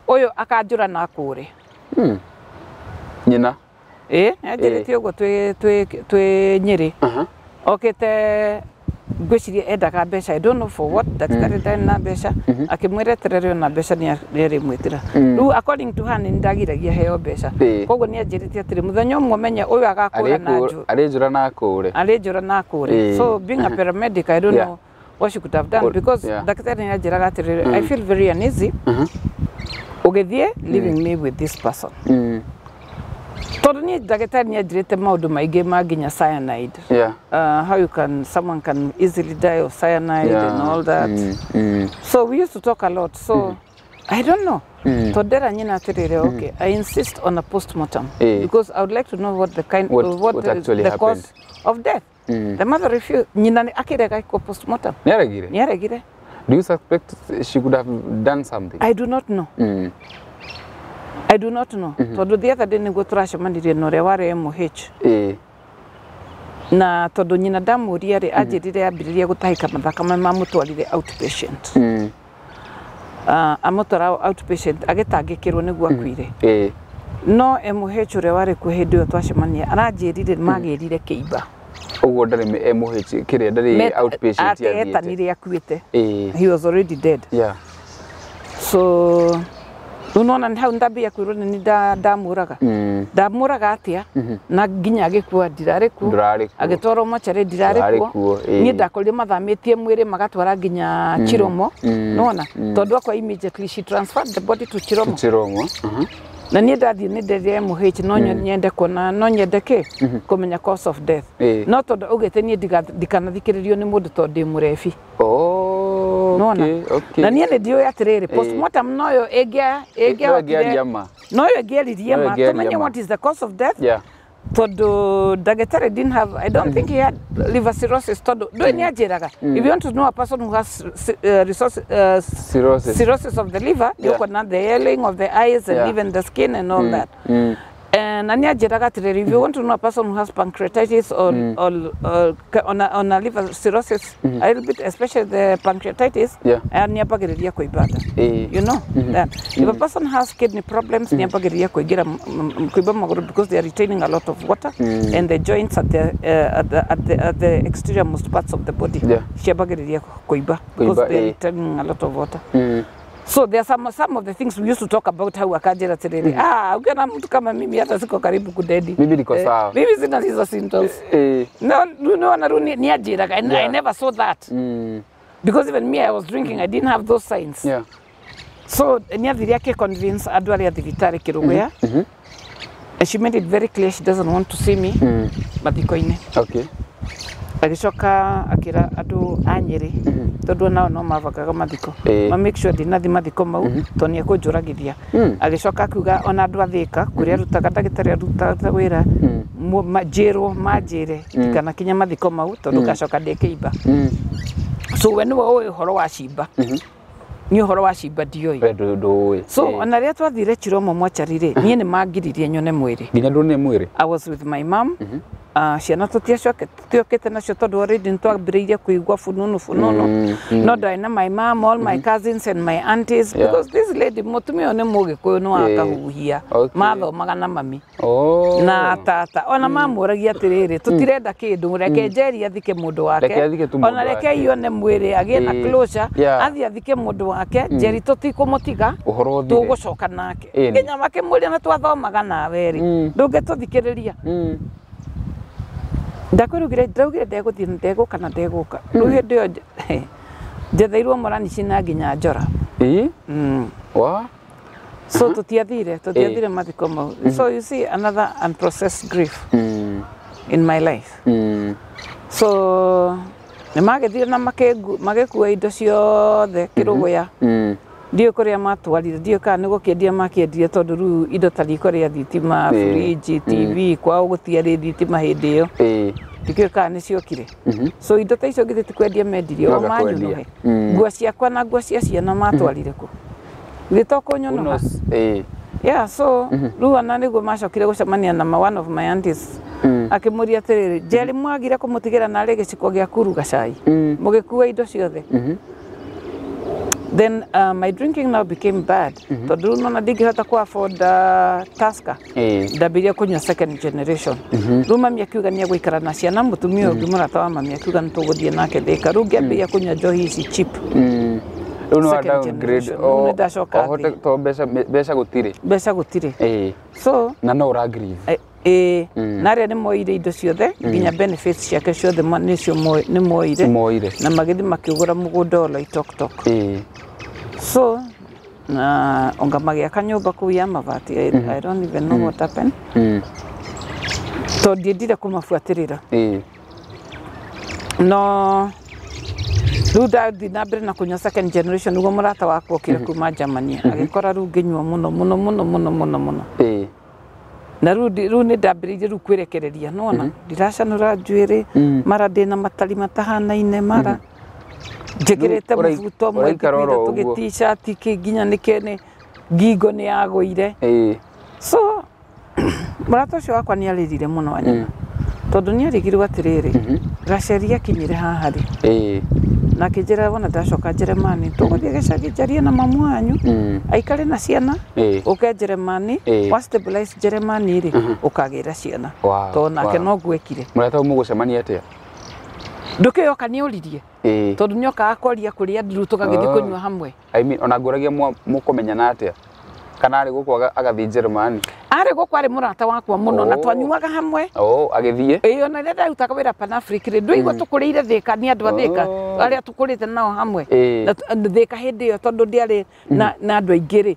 Speaker 1: ũyũ akanjũra na akũre.
Speaker 2: Nyina?
Speaker 1: Ĩĩ, nĩanjĩrĩte ũguo twĩ Nyĩrĩ. Okĩte ngwĩciria endaga mbeca, I don't know for what, ndagĩtarĩ ndarĩ na mbeca, akĩmwĩra eterere ona mbeca nĩarĩmwĩtĩra. Rĩu according to her nĩ ndagiragia heo mbeca. Koguo nĩanjĩrĩte atĩrĩ, mũthenya ũmwe menye ũyũ agakũra na njũ.
Speaker 2: Arĩnjũra na akũre.
Speaker 1: Arĩnjũra na akũre. So being a paramedic, I don't know what she could have done because ndagĩtarĩ nĩanjĩraga atĩrĩrĩ, I feel very uneasy ũgĩthiĩ leaving me with this person. Tondũ niĩ ndagĩtarĩ nĩanjĩrĩte maũndũ maingĩ ma nginya cyanide. How you can, someone can easily die of cyanide and all that. So we used to talk a lot. So I don't know. Tondũ ndera nyina atĩrĩrĩ, okay, I insist on a postmortem because I would like to know what the kind what
Speaker 2: actually
Speaker 1: the
Speaker 2: happened.
Speaker 1: Cause of death. The mother refused. Nyina akĩrega ĩkwo postmortem.
Speaker 2: Nĩaregire?
Speaker 1: Nĩaregire.
Speaker 2: Do you suspect she could have done something?
Speaker 1: I do not know. I do not know. Tondũ the other day nĩguo tũracemanirie na ũrĩa warĩ MOH. Na tondũ nyina ndamũria rĩ, anjĩrire ambĩrĩria gũtahĩka mathakame mamũtwarire outpatient. Amũtwara outpatient agĩtangĩkĩrwo nĩguo akuire. No MOH ũrĩa warĩ kuo hĩndĩ ĩyo twacemania aranjĩrire magĩrire kĩimba.
Speaker 2: Ũguo ndarĩ MOH kĩrĩa ndarĩ outpatient
Speaker 1: yathiĩte. Etanire akuĩte. He was already dead. So unaona hau ndambia kwĩrwo nĩ ndamũraga. Ndamũraga atĩa na nginya agĩkua ndirarĩ kuo. Agĩtwarwo mocarĩ ndirarĩ kuo. Niĩ ndakorire mathamĩtie mwĩrĩ magatwara nginya Chiromo. Nĩwona? Tondũ akwa immediately she transferred the body to Chiromo. Na niĩ ndathiĩ nĩ nderire MOH no nyende kuona, no nyende kĩ kũmenya cause of death. No tondũ augĩte niĩ ndikanathikĩrĩrio nĩ mũndũ tondũ ndĩ mũrebi. Nona. Na niĩ nĩ ndiũĩ atĩrĩrĩ, postmortem noyo ĩngĩahotire, noyo ĩngĩaririe ma, tũmenye what is the cause of death. Tondũ ndagĩtarĩ didn't have, I don't think he had liver cirrhosis. Tondũ ndũĩ nĩanjĩraga, if you want to know a person who has cirrhosis of the liver, nĩũkuona the yellowing of the eyes and even the skin and all that. Na nĩanjĩraga atĩrĩrĩ, if you want to know a person who has pancreatitis or on a liver cirrhosis, a little bit, especially the pancreatitis, nĩambagĩrĩria kũimba nda. You know that if a person has kidney problems, nĩambagĩrĩria kũingĩra kũimba magũrũ because they are retaining a lot of water and the joints at the exterior most parts of the body ciambagĩrĩria kũimba because they are retaining a lot of water. So there are some of the things we used to talk about how akanjĩra atĩrĩrĩ, ukiona mtu kama mimi hata siko karibu kudedi.
Speaker 2: Mimi niko sawa.
Speaker 1: Mimi sina hizo symptoms. No, no, nĩanjĩraga, and I never saw that. Because even me, I was drinking, I didn't have those signs. So nĩathire akĩ convince andũ arĩa thibitarĩ Kĩrũgũya. And she made it very clear she doesn't want to see me mathiko-inĩ. Agĩcoka akĩra andũ a Nyĩrĩ tondũ onao no mabangaga mathiko, ma make sure ndinathi mathiko mau tondũ nĩekũnjũragithia. Agĩcoka akiuga ona andũ a Thĩka kũrĩa arutaga ndagĩtarĩ arutaga wĩra njĩrwo manjĩre ndikanakinye mathiko mau tondũ ngacoka ndĩ kĩimba. So we nĩwe ũĩ ũhoro wa cimba. Ni ũhoro wa cimba ndiũĩ. So ona rĩrĩa twathire Chiromo mochari rĩ, niĩ nĩ mangiririe nyone mwĩrĩ.
Speaker 2: Nginya ndonire mwĩrĩ.
Speaker 1: I was with my mom. Ciana tũtiacokete nacio tondũ already nĩtwambĩrĩirie kũigua fununu no ndarĩ na my mom, all my cousins and my aunties, because this lady mũtumia ũyũ nĩ mũgĩkũyũ nĩ wa kahuhia, mathomaga na mami na tata ona mamũragia atĩrĩrĩ, tũtirenda kĩndũ, reke Njeri athike mũndũ wake, ona reke ione mwĩrĩ agĩe na closure, athiĩ athike mũndũ wake, Njeri tũtikũmũtiga, tũgũcoka nake. Nginya makĩmũria na twathomaga nawe rĩ, ndũngĩtũthikĩrĩria. Ndakwĩrugire ndaugire ndegũthiĩ ndegũka na ndegũka. Rĩu hĩndĩ ĩyo njetheirwo mũranici na nginya njora.
Speaker 2: Wa?
Speaker 1: So tũtiathire mathiko mau. So you see another unprocessed grief in my life. So nĩ magĩthire na magĩkua indo ciothe kĩrũgũya. Ndiũĩ kũrĩa matwarire, ndiũĩ kana nĩ gũkĩendia makĩendirie tondũ rĩu indo ta riko rĩa thitima, fridge, TV, kwao gũtiarĩ thitima hĩndĩ ĩyo. Ndikĩũĩ kana nĩ ciokire. So indo ta icio githĩ ti kwendia mendirie, o manyũnũhe. Nguo ciakwa na nguo cia ciana matwarire kũ? Githĩ to kũnyũnũha? Yeah, so rĩu ona nĩguo macokire gũcemania na one of my aunties. Akĩmũria atĩrĩrĩ, Njeri mwagire kũmũtigĩra narĩ gĩciko gĩa kũruga cai, mũgĩkua indo ciothe. Then my drinking now became bad. Tondũ rĩu nona ndingĩhota ku afford Tusker. Ndambirie kũnyua second generation. Rĩu mami akiuga nĩ egũikara na ciana, mũtumia ũngĩ mũrata wa mami akiuga nĩ tũgũthiĩ nake Thĩka. Rĩu ngĩambĩrĩria kũnyua njohi ici cheap.
Speaker 2: Rĩu nĩ wa downgrade.
Speaker 1: Rĩu nĩ ndacoka thĩ.
Speaker 2: To mbeca gũtirĩ.
Speaker 1: Mbeca gũtirĩ. So
Speaker 2: na no ũra grieve.
Speaker 1: Na arĩa nĩ moire indo ciothe nginya benefits ciake ciothe nĩcio nĩ moire na magĩthiĩ makĩgũra mũgũnda o Loitoktok. So na onga magĩaka nyũmba kũu ya mabati. I don't even know what happened. Tondũ ndiendire kũmabuatĩrĩra. No rĩu ndathiĩ na mbere na kũnyua second generation nĩguo mũrata wakwa okire kuma Germany, agĩkora rĩu ngĩnyua mũno mũno mũno mũno mũno mũno. Na rĩu nĩ ndambĩrĩirie rĩu kwĩrekereria, nĩwona ndiracanũra njuĩrĩ, mara ndĩna matari matahanaine, mara njĩkĩrĩte mũbuto mwekĩrĩte tũgĩ t-shirt kĩ nginya nĩkĩ ngingo nĩ yagũire. So mũrata ũcio wakwa nĩ arĩrire mũno Wanyama, tondũ nĩ arigirwo atĩrĩrĩ, Rachel akinyire haha rĩ, na akĩnjĩra wona ndacoka Jeremani tũgũthiĩ gĩcagi njarie na mamu wanyu, aikare na ciana, ũke Jeremani, wa stabilize Jeremani rĩ, ũkagĩra ciana. Tondũ nake no gwekire.
Speaker 2: Mũrata mũgũcemania atĩa?
Speaker 1: Ndũkĩoka nĩ ũririe. Tondũ nĩokaga kwaria kũrĩa nduru tũgagĩthiĩ kũnyua hamwe.
Speaker 2: I mean, ona ngũragia mũkũmenyana atĩa? Kana arĩ gũkũ agathiĩ Jeremani?
Speaker 1: Arĩ gũkũ arĩ mũrata wakwa mũno na twanyuaga hamwe.
Speaker 2: Agĩthiĩ?
Speaker 1: Ĩĩ, ona rĩrĩa ndarutaga wĩra Pan Africa rĩ, ndũigua tũkũrĩire Thĩka nĩ andũ a Thĩka arĩa tũkũrĩte nao hamwe. Na Thĩka hĩndĩ ĩyo tondũ ndiarĩ na andũ aingĩ rĩ,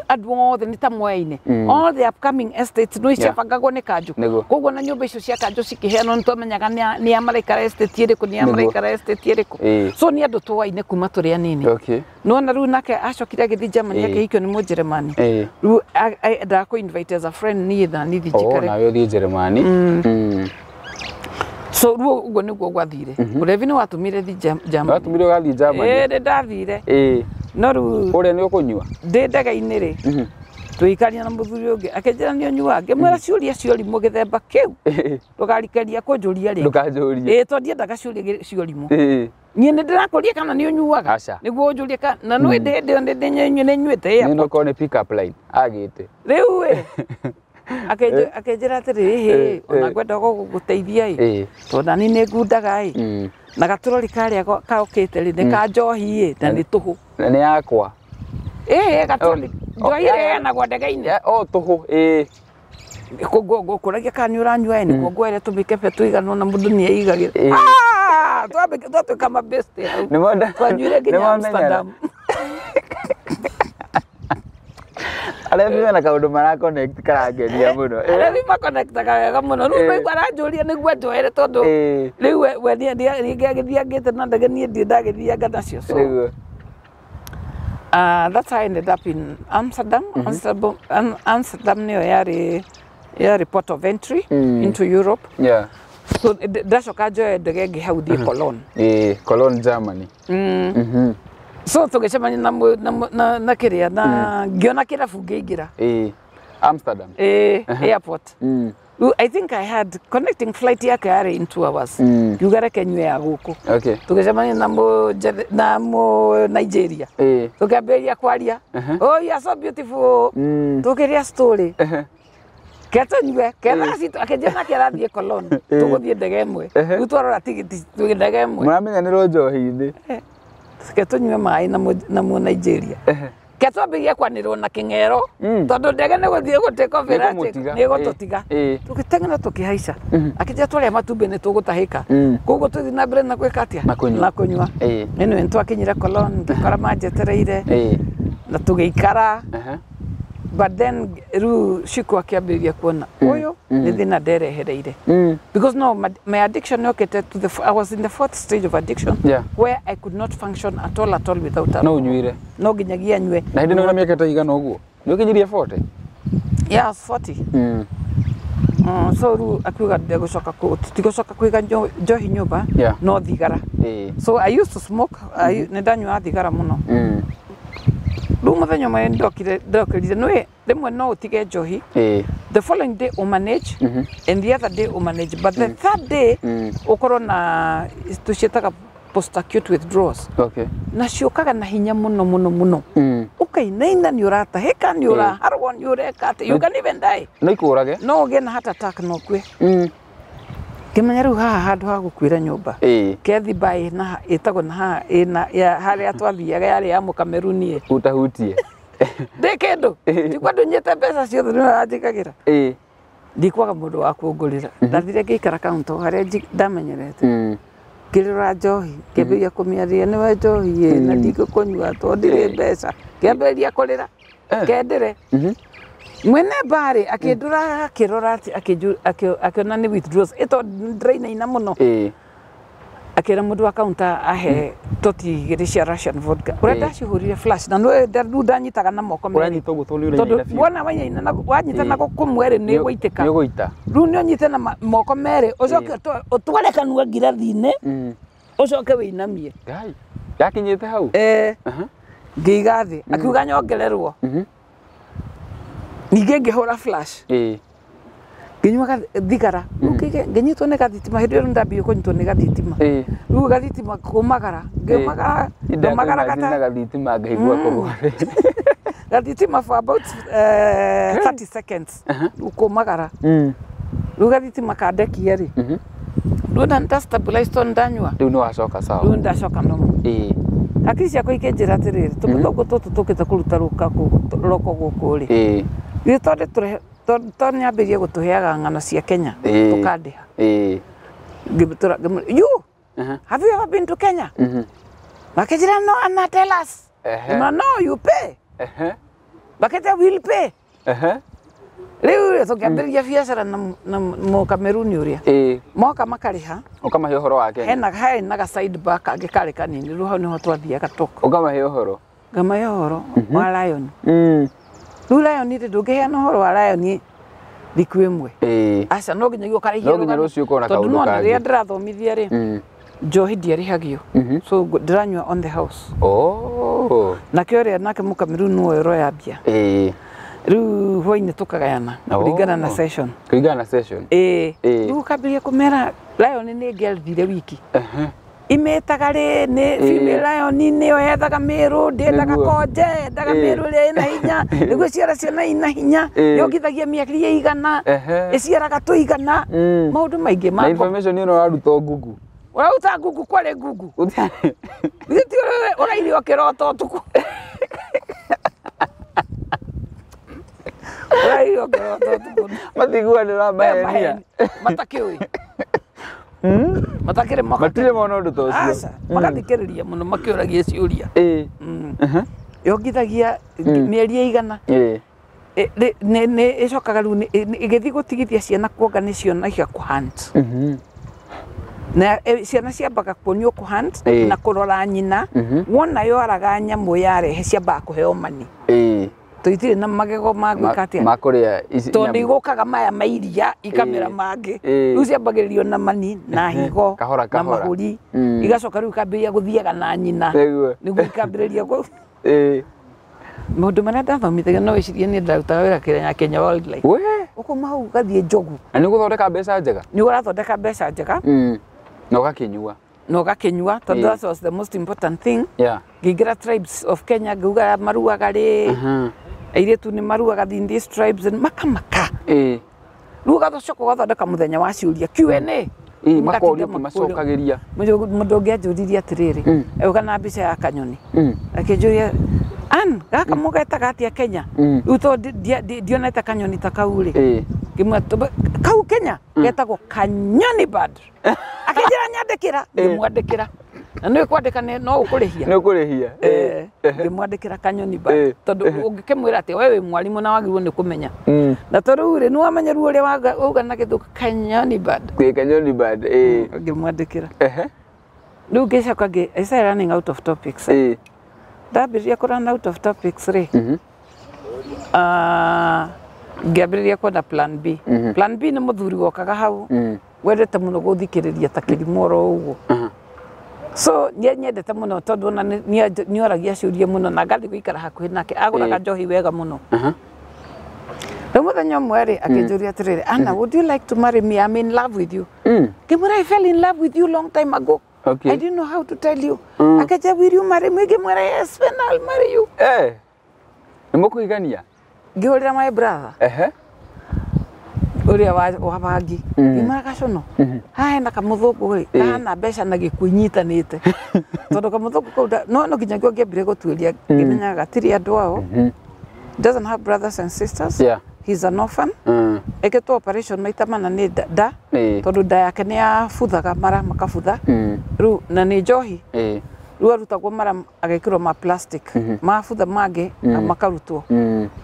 Speaker 1: andũ othe nĩ ta moyaine. All the upcoming estates nĩ ciabangagwo nĩ kanjũ. Koguo na nyũmba icio cia kanjũ cikĩheanwo nĩ twamenyaga nĩ a maraikara estate ĩrĩkũ, nĩ a maraikara estate ĩrĩkũ. So nĩ andũ tũwaine kuma tũrĩ anini. Nĩwona rĩu nake acokire agĩthiĩ Germany akĩhikio nĩ Mũnjeremani. Rĩu endaga kũ invite as a friend niĩ na niĩ njikare.
Speaker 2: Nawe ũthiĩ Jeremani.
Speaker 1: So rĩu ũguo nĩguo gwathire. Ũrevi nĩ watũmire thiĩ Germany.
Speaker 2: Watũmire ũgathiĩ Germany?
Speaker 1: Ĩĩ, nĩ ndathire. No rĩu
Speaker 2: ũrĩa nĩ ũkũnyua?
Speaker 1: Ndĩ ndege-inĩ rĩ, tũikaria na mũthuri ũngĩ akĩnjĩra nĩ ũnyuaga, ngĩmwĩra ciũria cia ũrimũ gĩthemba kĩu ndũkarikeria kũnjũria rĩngĩ.
Speaker 2: Ndũkanjũrie.
Speaker 1: Ĩĩ, tondũ ndiendaga ciũria cia ũrimũ. Niĩ nĩ ndĩrakũria kana nĩ ũnyuaga nĩguo ũnjũrie kana na nĩ hĩndĩ ĩyo nĩ nyuĩte
Speaker 2: airport. Nĩ okorwo nĩ pick up line agĩte.
Speaker 1: Rĩu ĩ akĩnjĩra atĩrĩrĩ, ona ngwenda gũgũteithia ĩ, tondũ nani nĩ ngundaga ĩ, na gatũrori karĩa kaũkĩte rĩ nĩ ka njohi ĩ, na nĩ tũhũ.
Speaker 2: Na nĩ yakwa.
Speaker 1: Ĩĩ, gatũrori njohi ĩrĩheanagwo ndege-inĩ.
Speaker 2: O tũhũ, ĩĩ.
Speaker 1: Ngũkũragia kana nĩ ũranyua ĩ, nĩguo ngwere tũmĩkebe tũiganwo na mũndũ nĩ eigagĩra. Twatuĩka mabeste hau. Twanyuire nginya Amsterdam.
Speaker 2: Arĩa mena kaũndũ mara connect karangenia mũno.
Speaker 1: Arĩa makonektaga wega mũno. Rĩu maigua aranjũria nĩguo njoere tondũ rĩu we nĩ agĩthiangĩte na ndege niĩ ndirĩ ndagĩthianga nacio. So that's how I ended up in Amsterdam. Amsterdam nĩyo yarĩ port of entry into Europe.
Speaker 2: Yeah.
Speaker 1: So ndacoka njoe ndege ĩngĩ hau thiĩ Cologne.
Speaker 2: Cologne, Germany.
Speaker 1: So tũgĩcemania na kĩrĩa na ngĩona kĩrabu ngĩingĩra.
Speaker 2: Amsterdam.
Speaker 1: Airport. I think I had connecting flight yake yarĩ in 2 hours. Ngiuga reke nyue ya gũkũ.
Speaker 2: Okay.
Speaker 1: Tũgĩcemania na mũ Nigeria. Tũkĩambĩrĩria kwaria. Oh, you are so beautiful. Tũkĩrĩa story. Ketonyue ketha citũ akĩnjĩra nake arathiĩ Cologne. Tũgũthiĩ ndege ĩmwe. Rĩu twarora tigiti tũgĩthiĩ ndege ĩmwe.
Speaker 2: Mũramenyanĩrwo njohi-inĩ.
Speaker 1: Ketonyue maĩ na mũ Nigeria. Ketwambĩrĩria kwanĩrwo na kĩng'ero tondũ ndege nĩ gũthiĩ gũtĩkobĩra nĩ gũtũtiga. Tũgĩteng'era tũkĩhaica. Akĩnjĩra twarĩa matumbĩ nĩ tũgũtahĩka. Koguo tũthiĩ na mbere na gwĩka atĩa? Na kũnyua. Anyway, nĩtwakinyire Cologne ngĩkora manjetereire na tũgĩikara. But then rĩu Shiku akĩambĩrĩria kuona ũyũ nĩ thĩna nderehereire. Because no, my addiction yokĩte to the I was in the fourth stage of addiction where I could not function at all without alcohol.
Speaker 2: No ũnyuire.
Speaker 1: No nginyagia nyue.
Speaker 2: Na hĩndĩ ĩno mĩaka ta igana ũguo? Nĩ ũkinyirie 40?
Speaker 1: Yeah, I was 40. So rĩu akiuga ndegũcoka tũtigũcoka kũiga njohi nyũmba no thigara. So I used to smoke. Nĩ ndanyuaga thigara mũno. Rĩu mũthenya ũmwe ndokĩrire nĩ rĩmwe no ũtige njohi. The following day ũmanage and the other day ũmanage, but the third day ũkorwo na tũciĩtaga post acute withdrawals.
Speaker 2: Okay.
Speaker 1: Na ciũkaga na hinya mũno mũno mũno. Ũkainaina nĩ ũratahĩka nĩ ũraharwo nĩ ũreka atĩ you can even die.
Speaker 2: No ikũrage.
Speaker 1: No ũgĩe na heart attack no ũkue. Ngĩmenya rĩu haha handũ ha gũkuĩra nyũmba. Kethi bai na ĩtagwo na haha ĩna harĩa twathiaga yarĩ ya Mũkameruni.
Speaker 2: Utahutie.
Speaker 1: Ndĩ kĩndũ. Ndikwa ndũnyĩte mbeca ciothe nĩ ũranjĩkagĩra. Ndikwaga mũndũ wa kũngũrĩra. Ndathire ngĩikara kaunta harĩa ndamenyerete. Ngĩrora njohi, ngĩambĩrĩria kũmĩaria nĩwe njohi na ndingĩkũnyua tondũ ndirĩ mbeca. Ngĩambĩrĩria kũrĩra. Kendĩre. Mwene barĩ akĩndũra akĩrora akĩona nĩ withdrawals ĩto ndĩrainaina mũno. Akĩra mũndũ wa counter ahe toti igĩrĩ cia Russian vodka. Ũrĩa ndacihũrire flash na rĩu ndanyitaga na moko merĩ.
Speaker 2: Ũranyita ũguo tondũ nĩ ũrainaina biũ.
Speaker 1: Wona wainaina wanyita na kũmwe rĩ nĩ ĩgũitĩka.
Speaker 2: Nĩ ĩgũita.
Speaker 1: Rĩu nĩ ũnyite na moko merĩ ũcoke ũtware kanua ngirathi-inĩ ũcoke wĩinamie.
Speaker 2: Ngai. Yakinyĩte hau?
Speaker 1: Ngĩiga thĩ akiuga nyongererwo. Ningĩ ngĩhũra flash. Ngĩnyua thigara. Ngĩnyitwo nĩ gathitima hĩndĩ ĩyo ndambia kũnyitwo nĩ gathitima. Rĩu gathitima kũmagara. Ngĩũmagara ngĩũmagara
Speaker 2: kata. Gathitima ngaigua kũgwa.
Speaker 1: Gathitima for about 30 seconds. Rĩu kũmagara. Rĩu gathitima kandekia rĩ. Rĩu nda stabilize tondũ ndanyua.
Speaker 2: Rĩu nĩ wacoka sawa.
Speaker 1: Rĩu ndacoka normal. Hakiri ciakwa ikĩnjĩra atĩrĩrĩ tũmũthũngũ tũtũ tũkĩte kũruta rũko gũkũ rĩ. Githĩ tondũ nĩambĩrĩrie gũtũheaga ng'ano cia Kenya tũkandĩha. Ngĩmũtũra you have you ever been to Kenya? Makĩnjĩra no Anna tell us. No you pay. Makĩnjĩra we'll pay. Rĩu tũkĩambĩrĩria biacara na Mũkameruni ũrĩa. Moka makarĩha.
Speaker 2: Ũkamahe ũhoro wa Kenya.
Speaker 1: Hena ga side bar kangĩ karĩ kanini rĩu hau nĩho twathiaga talk.
Speaker 2: Ũkamahe ũhoro.
Speaker 1: Ngamahe ũhoro wa Lion. Rĩu Lion rĩ ndũngĩheana ũhoro wa Lion thikũ ĩmwe. Aca no nginyagia ũkarĩhia
Speaker 2: No nginya rũciũ ũkona
Speaker 1: tondũ
Speaker 2: kaũndũ
Speaker 1: nĩwona
Speaker 2: kangĩ.
Speaker 1: rĩrĩa ndĩrathomithia rĩ njohi ndiarĩhagio. So ndĩranyua on the house.
Speaker 2: Oh.
Speaker 1: Nake ũrĩa nake Mũkameruni ũyũ ũroyambia. Rĩu hwainĩ tũkagayana kũringana na session.
Speaker 2: Kũringana na session.
Speaker 1: Rĩu ũkambĩrĩria kũmera Lion nĩ ĩngĩathire wiki. Imĩtaga rĩ nĩ female lion nĩyo yethaga mĩrũ ndĩendaga konje yendaga mĩrũ ĩrĩa ĩna hinya nĩguo ĩciara ciana ina hinya yongithagia mĩeri ĩigana ĩciaraga tũigana maũndũ maingĩ
Speaker 2: Na information ĩno ũraruta o Google.
Speaker 1: Ũraruta Google kwarĩ Google. Githĩ ti ũrairio kĩroto ũtukũ. Ũrairio kĩroto ũtukũ.
Speaker 2: Matigua nĩ ũramahenia.
Speaker 1: Matakĩũĩ. Matakĩrĩ moka.
Speaker 2: Matirĩ mona ũndũ ta ũcio.
Speaker 1: Aca, magathikĩrĩria mũno makĩũragia ciũria. Yongithagia mĩeri ĩigana. Nĩ ĩcokaga rĩu ĩgĩthiĩ gũtigithia ciana kuonga nĩ cionagia kũhunt. Na ciana ciambaga kuonio kũhunt na kũrora nyina. Wona yoraga nyamũ yarehe ciambaga kũheo mani. Tũitirĩ na magego ma gwĩka atĩa?
Speaker 2: Ma kũrĩa ici
Speaker 1: tondũ nĩ igũkaga maya ma iria ikamera mangĩ. Rĩu ciambagĩrĩrio na mani na higo na mahũri, igacoka rĩu ikambĩrĩria gũthiaga na nyina nĩguo ikambĩrĩria maũndũ marĩa ndathomithagia no wĩcirie nĩ ndarutaga wĩra Kenya, Kenya Wildlife. Ũkauma hau ũgathiĩ Njogu.
Speaker 2: Na nĩ ũgũthondeka mbeca njega?
Speaker 1: Nĩ ũrathondeka mbeca njega.
Speaker 2: Na ũgakĩnyua.
Speaker 1: Na ũgakĩnyua tondũ that was the most important thing. Ngĩingĩra tribes of Kenya ngĩuga maruaga rĩ, airĩtu nĩ maruaga in these tribes makamaka. Rĩu ũgacoka ũgathondeka mũthenya wa ciũria Q&A.
Speaker 2: Makorio macokagĩria.
Speaker 1: Mũndũ ũngĩ anjũririe atĩrĩrĩ, auga na mbica ya kanyoni. Akĩnjũria, Ann, gaka mũgetaga atĩa Kenya? Rĩu tondũ ndionete kanyoni ta kau rĩ. Ngĩmwĩra kau Kenya getagwo kanyoni bird. Akĩnjĩra nyandĩkĩra, ngĩmwandĩkĩra. Na nĩ kwandĩka no ũkũrĩhia.
Speaker 2: Nĩ ũkũrĩhia.
Speaker 1: Ngĩmwandĩkĩra kanyoni bird tondũ ũngĩkĩmwĩra atĩ we wĩ mwarimũ na wagĩrĩirwo nĩ kũmenya. Na to rĩu rĩ, nĩ wamenya ruo ũrĩa wauga na gĩthũngũ kanyoni bird.
Speaker 2: Kanyoni bird.
Speaker 1: Ngĩmwandĩkĩra. Rĩu ngĩcoka I started running out of topics. Ndambĩrĩria kũ run out of topics rĩ, ngĩambĩrĩria kuona plan B. Plan B nĩ mũthuri wokaga hau wendete mũno gũthikĩrĩria ta kĩrimũ oro ũguo. So nyendete mũno tondũ ona nĩoragia ciũria mũno na ngathiĩ gũikara hakuhĩ nake, agũraga njohi wega mũno. Rĩu mũthenya ũmwe rĩ, akĩnjũria atĩrĩrĩ, Anna, would you like to marry me? I'm in love with you. Ngĩmwĩra, I fell in love with you long time ago. I didn't know how to tell you. Akĩnjĩra, will you marry me? Ngĩmwĩra, yes, when I'll marry you.
Speaker 2: Nĩ mũkũhikania?
Speaker 1: Ngĩhũrĩra my brother. Ũrĩa wa bangi. Ngĩmwĩra Gacono, haha hena kamũthũngũ rĩ, kahana mbeca na gĩkuũ inyitanĩte. Tondũ kamũthũngũ kau no nginya ngĩambire gũtuĩria, ngĩmenyaga gatirĩ andũ ao. Doesn't have brothers and sisters. He's an orphan. Ekĩtwo operation maita mana nĩ nda, tondũ nda yake nĩ yabuthaga mara makabutha. Rĩu na nĩ njohi. Rĩu arutagwo mara agekĩrwo ma plastic, mabutha mangĩ makarutwo.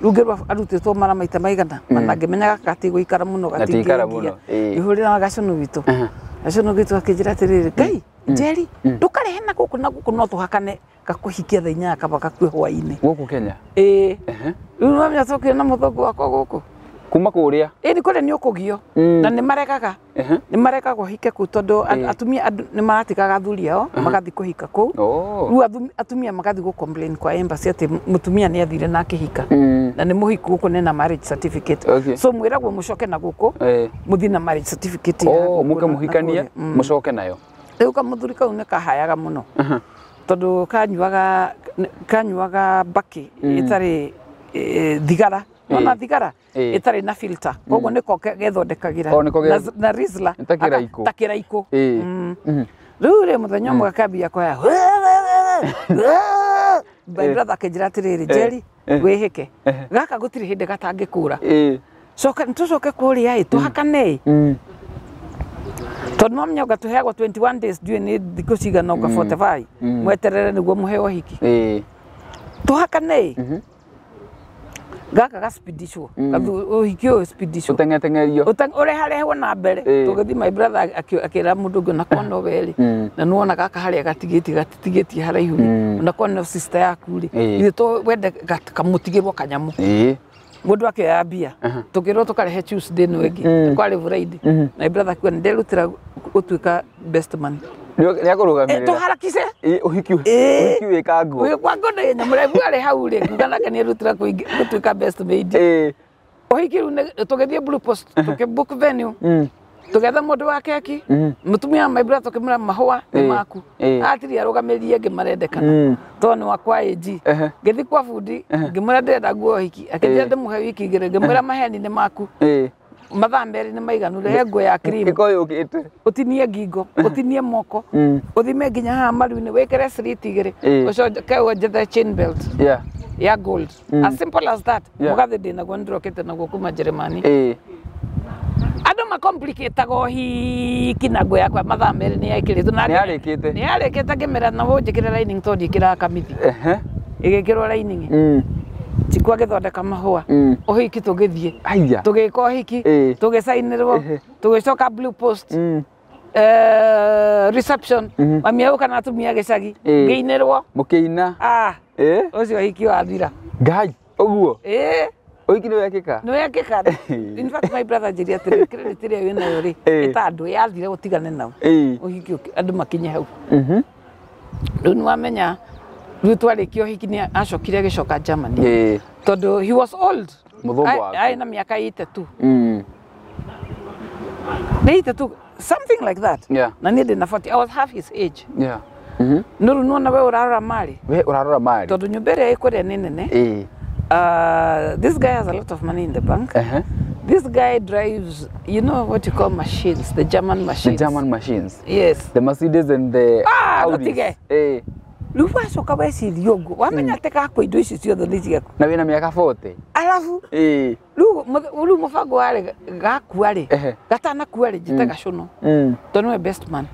Speaker 1: Rĩu ngĩrwo arutĩtwo mara maita maigana, mana ngĩmenyaga gatigũikara mũno, gatingĩendia. Ngĩhũrĩra Gacono witũ. Gacono witũ akĩnjĩra atĩrĩrĩ, Ngai, Njeri, ndũkarehe na gũkũ na gũkũ no tũhakane gakũhikia thaa inyanya kaba gakue hwaĩ-inĩ.
Speaker 2: Gũkũ Kenya?
Speaker 1: Ĩĩ. Rĩu nĩwamenya tũkire na mũthũngũ wakwa gũkũ.
Speaker 2: Kuma kũrĩa?
Speaker 1: Ĩĩ nĩ kũrĩa nĩ ũkũgio. Na nĩ maregaga. Nĩ maregaga ũhike kũu tondũ atumia nĩ maratigaga athuri ao magathiĩ kũhika kũu. Rĩu atumia magathiĩ gũ complain kwa embassy atĩ mũtumia nĩ athire na akĩhika. Na nĩ mũhiku gũkũ nĩ na marriage certificate. So mwĩragwo mũcoke na gũkũ mũthiĩ na marriage certificate.
Speaker 2: Mũke mũhikanie mũcoke nayo.
Speaker 1: Rĩu kamũthuri kau nĩ kahayaga mũno. Tondũ kanyuaga mbakĩ ĩtarĩ thigara. Ona thigara ĩtarĩ na filter, koguo nĩko gethondekagĩra na Rizla ta kĩraikũ. Rĩu rĩ mũthenya ũmwe gakambia kũhaya. My brother akĩnjĩra atĩrĩrĩ, Njeri, wĩhĩke gaka gũtirĩ hĩndĩ gatangĩkũra. Coka tũcoke kũrĩa ĩ tũhakane ĩ, tondũ mamenya ũga tũheagwo 21 days, ndiũĩ nĩ thikũ cigana ũga 45 mweterere nĩguo mũheo ũhiki. Tũhakane ĩ, gaka gaspidicwo, ũhiki ũyũ spidicwo,
Speaker 2: ũteng'eteng'erio,
Speaker 1: ũreharehwo na mbere. Tũgĩthiĩ my brother akĩra mũndũ ũngĩ ona no we rĩ, na nĩwona gaka harĩa gatitigĩtie haraihu rĩ, ona no sister yaku rĩ, ithuĩ to wende kamũtigĩrwo kanyamũ. Mũndũ akĩoya mbia, tũkĩrwo tũkarehe Tuesday ĩno ĩngĩ, kwarĩ Friday. My brother akiuga nĩ nderutĩra gũtuĩka best man.
Speaker 2: Nĩakũrũgamĩrĩra.
Speaker 1: Tũharakice.
Speaker 2: Ũhiki wĩkangwo.
Speaker 1: Wĩkangwo na ihenya, mũraibu arĩ hau rĩ, nguga nake nĩerutĩra gũtuĩka best maid. Ũhiki rĩu tũgĩthiĩ Blue Post, tũkĩ book venue, tũgetha mũndũ wa keki, mũtumia wa my brother tũkĩmwĩra mahũa nĩ maku. Atirĩ arũgamĩrĩri angĩ marendekana, tondũ nĩ wakwa AG. Ngĩthiĩ kwa bundi, ngĩmwĩra ndĩrenda nguo ũhiki, akĩnjĩra ndĩmũhe wiki igĩrĩ, ngĩmwĩra maheni nĩ maku. Mathaa merĩ nĩ maiganu, rehe nguo ya cream.
Speaker 2: Ĩkorwo yũkĩte.
Speaker 1: Ũtinie ngingo, ũtinie moko, ũthime nginya haha maru-inĩ, wĩkĩre slit igĩrĩ, ũcoke wonjethe chain belt ya gold. As simple as that. Mũgathĩ ndĩnaguo nĩndĩrokĩte naguo kuma Jeremani. Andũ macomplicataga ũhiki na nguo yakwa mathaa merĩ nĩ yekĩrĩtwo.
Speaker 2: Nĩ yarĩkĩte.
Speaker 1: Nĩ yarĩkĩte ngĩmĩra na ũnjĩkĩre lining tondũ ndiĩkĩraga kamithi. Ĩgĩkĩrwo lining. Chiku agĩthondeka mahũa, ũhiki tũgĩthiĩ, tũgĩka ũhiki, tũgĩcainĩrwo, tũgĩcoka Blue Post, reception, mami auka na atumia gĩcagi, ngĩinĩrwo.
Speaker 2: Mũkĩina.
Speaker 1: Ũcio ũhiki wathira.
Speaker 2: Ngai. Ũguo?
Speaker 1: Ĩĩ.
Speaker 2: Ũhiki nĩ wekĩka?
Speaker 1: Nĩ wekĩka. In fact my brother anjĩrire atĩrĩrĩ, credit ĩrĩa wĩnayo rĩ, ĩta andũ yathire ũtigane nao. Ũhiki andũ makinye hau. Rĩu nĩ wamenya rĩu twarĩkia ũhiki nĩ acokire agĩcoka Germany. Tondũ he was old.
Speaker 2: Mũthũngũ waku.
Speaker 1: Arĩ na mĩaka 82. Nĩ 82, something like that.
Speaker 2: Yeah.
Speaker 1: Na niĩ ndĩna 40, I was half his age.
Speaker 2: Yeah.
Speaker 1: No rĩu nĩwona we ũrarora mari.
Speaker 2: We ũrarora mari.
Speaker 1: Tondũ nyũmba ĩrĩa ĩkũrĩa nĩ nene. This guy has a lot of money in the bank. This guy drives, you know what you call machines, the German machines.
Speaker 2: The German machines.
Speaker 1: Yes.
Speaker 2: The Mercedes and the Audis.
Speaker 1: Rĩu wacoka weciria ũguo, wamenya atĩ gakwa indo ici ciothe nĩ ciaku.
Speaker 2: Na wĩna mĩaka 40.
Speaker 1: Alafu rĩu mũbango warĩ gakua rĩ, gatanakua rĩ, njĩte Gacũno. Tondũ nĩwe best man.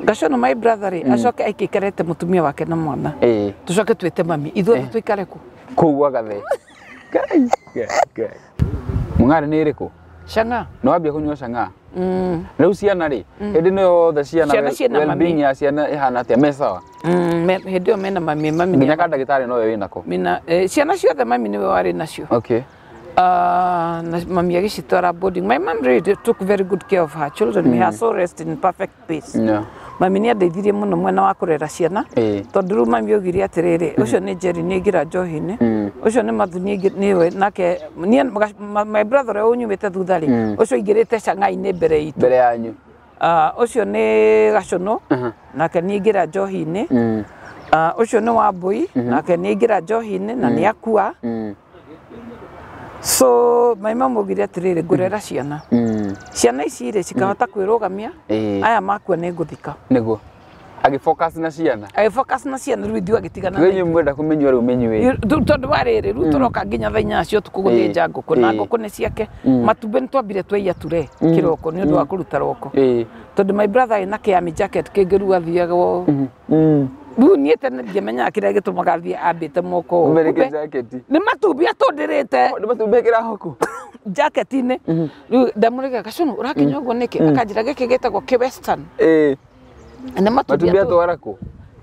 Speaker 1: Gacũno my brother rĩ, acoke aikĩikarĩte mũtumia wake na mwana. Tũcoke twĩte mami, ithuothe tũikare kũ?
Speaker 2: Kũu gwa Gathe. Ngai, Ngai. Mũng'arĩ nĩ ĩrĩkũ?
Speaker 1: Chang'aa.
Speaker 2: Nĩ wambia kũnyua chang'aa? Rĩu ciana rĩ, hĩndĩ ĩno yothe ciana well-being ya ciana ĩhana atĩa? Me sawa?
Speaker 1: Hĩndĩ ĩyo mena mami, mami.
Speaker 2: Nginya ka ndagĩtarĩ nowe wĩnako?
Speaker 1: Mina, ciana ciothe mami nĩwe warĩ nacio.
Speaker 2: Okay.
Speaker 1: Na mami agĩcitwara boarding. My mom really took very good care of her children. May her soul rest in perfect peace.
Speaker 2: Yeah.
Speaker 1: Mami nĩ andeithirie mũno mwena wa kũrera ciana. Tondũ rĩu mami augire atĩrĩrĩ, ũcio nĩ Jerry nĩ aingĩra njohi-inĩ, ũcio nĩ Mathu nĩwe nake niĩ my brother ũrĩa ũnyumĩte thutha rĩ, ũcio aingĩrĩte chang'aa-inĩ mbere itũ.
Speaker 2: Mbere yanyu.
Speaker 1: Ũcio nĩ Gacũnũ, nake nĩ aingĩra njohi-inĩ. Ũcio nĩ Wambũi, nake nĩ aingĩra njohi-inĩ na nĩ akua. So my mom augire atĩrĩrĩ, ngũrera ciana. Ciana ici rĩ cikahota kwĩrũgamia, aya makua nĩ ngũthika.
Speaker 2: Nĩguo. Agĩfocus na ciana.
Speaker 1: Agĩfocus na ciana rĩu ithuĩ agĩtigana.
Speaker 2: Rĩu inyuĩ mwenda kũmĩnyua rĩu mĩnyue.
Speaker 1: Tondũ wa rĩrĩ, rĩu tũroka nginya thaa inya cia ũtukũ gũthĩnja ngũkũ, na ngũkũ nĩ ciake. Matumbĩ nĩ twambire twaiya ture kĩroko nĩ ũndũ wa kũruta roko. Tondũ my brother ena kĩarmy jacket kĩngĩ rĩu athiaga rĩu niĩ tene ndiamenyaga kĩrĩa gĩtũmaga athiĩ ambĩte moko ũũ. Nĩ matumbĩ atũndĩrĩte.
Speaker 2: Nĩ matumbĩ ekĩra hoku.
Speaker 1: Jacket-inĩ. Rĩu ndamũrĩga, Gacũnũ ũrakĩnyua ũguo nĩkĩ? Akanjĩra gĩkĩ gĩtagwo kĩ-western. Nĩ matumbĩ
Speaker 2: atwara kũ?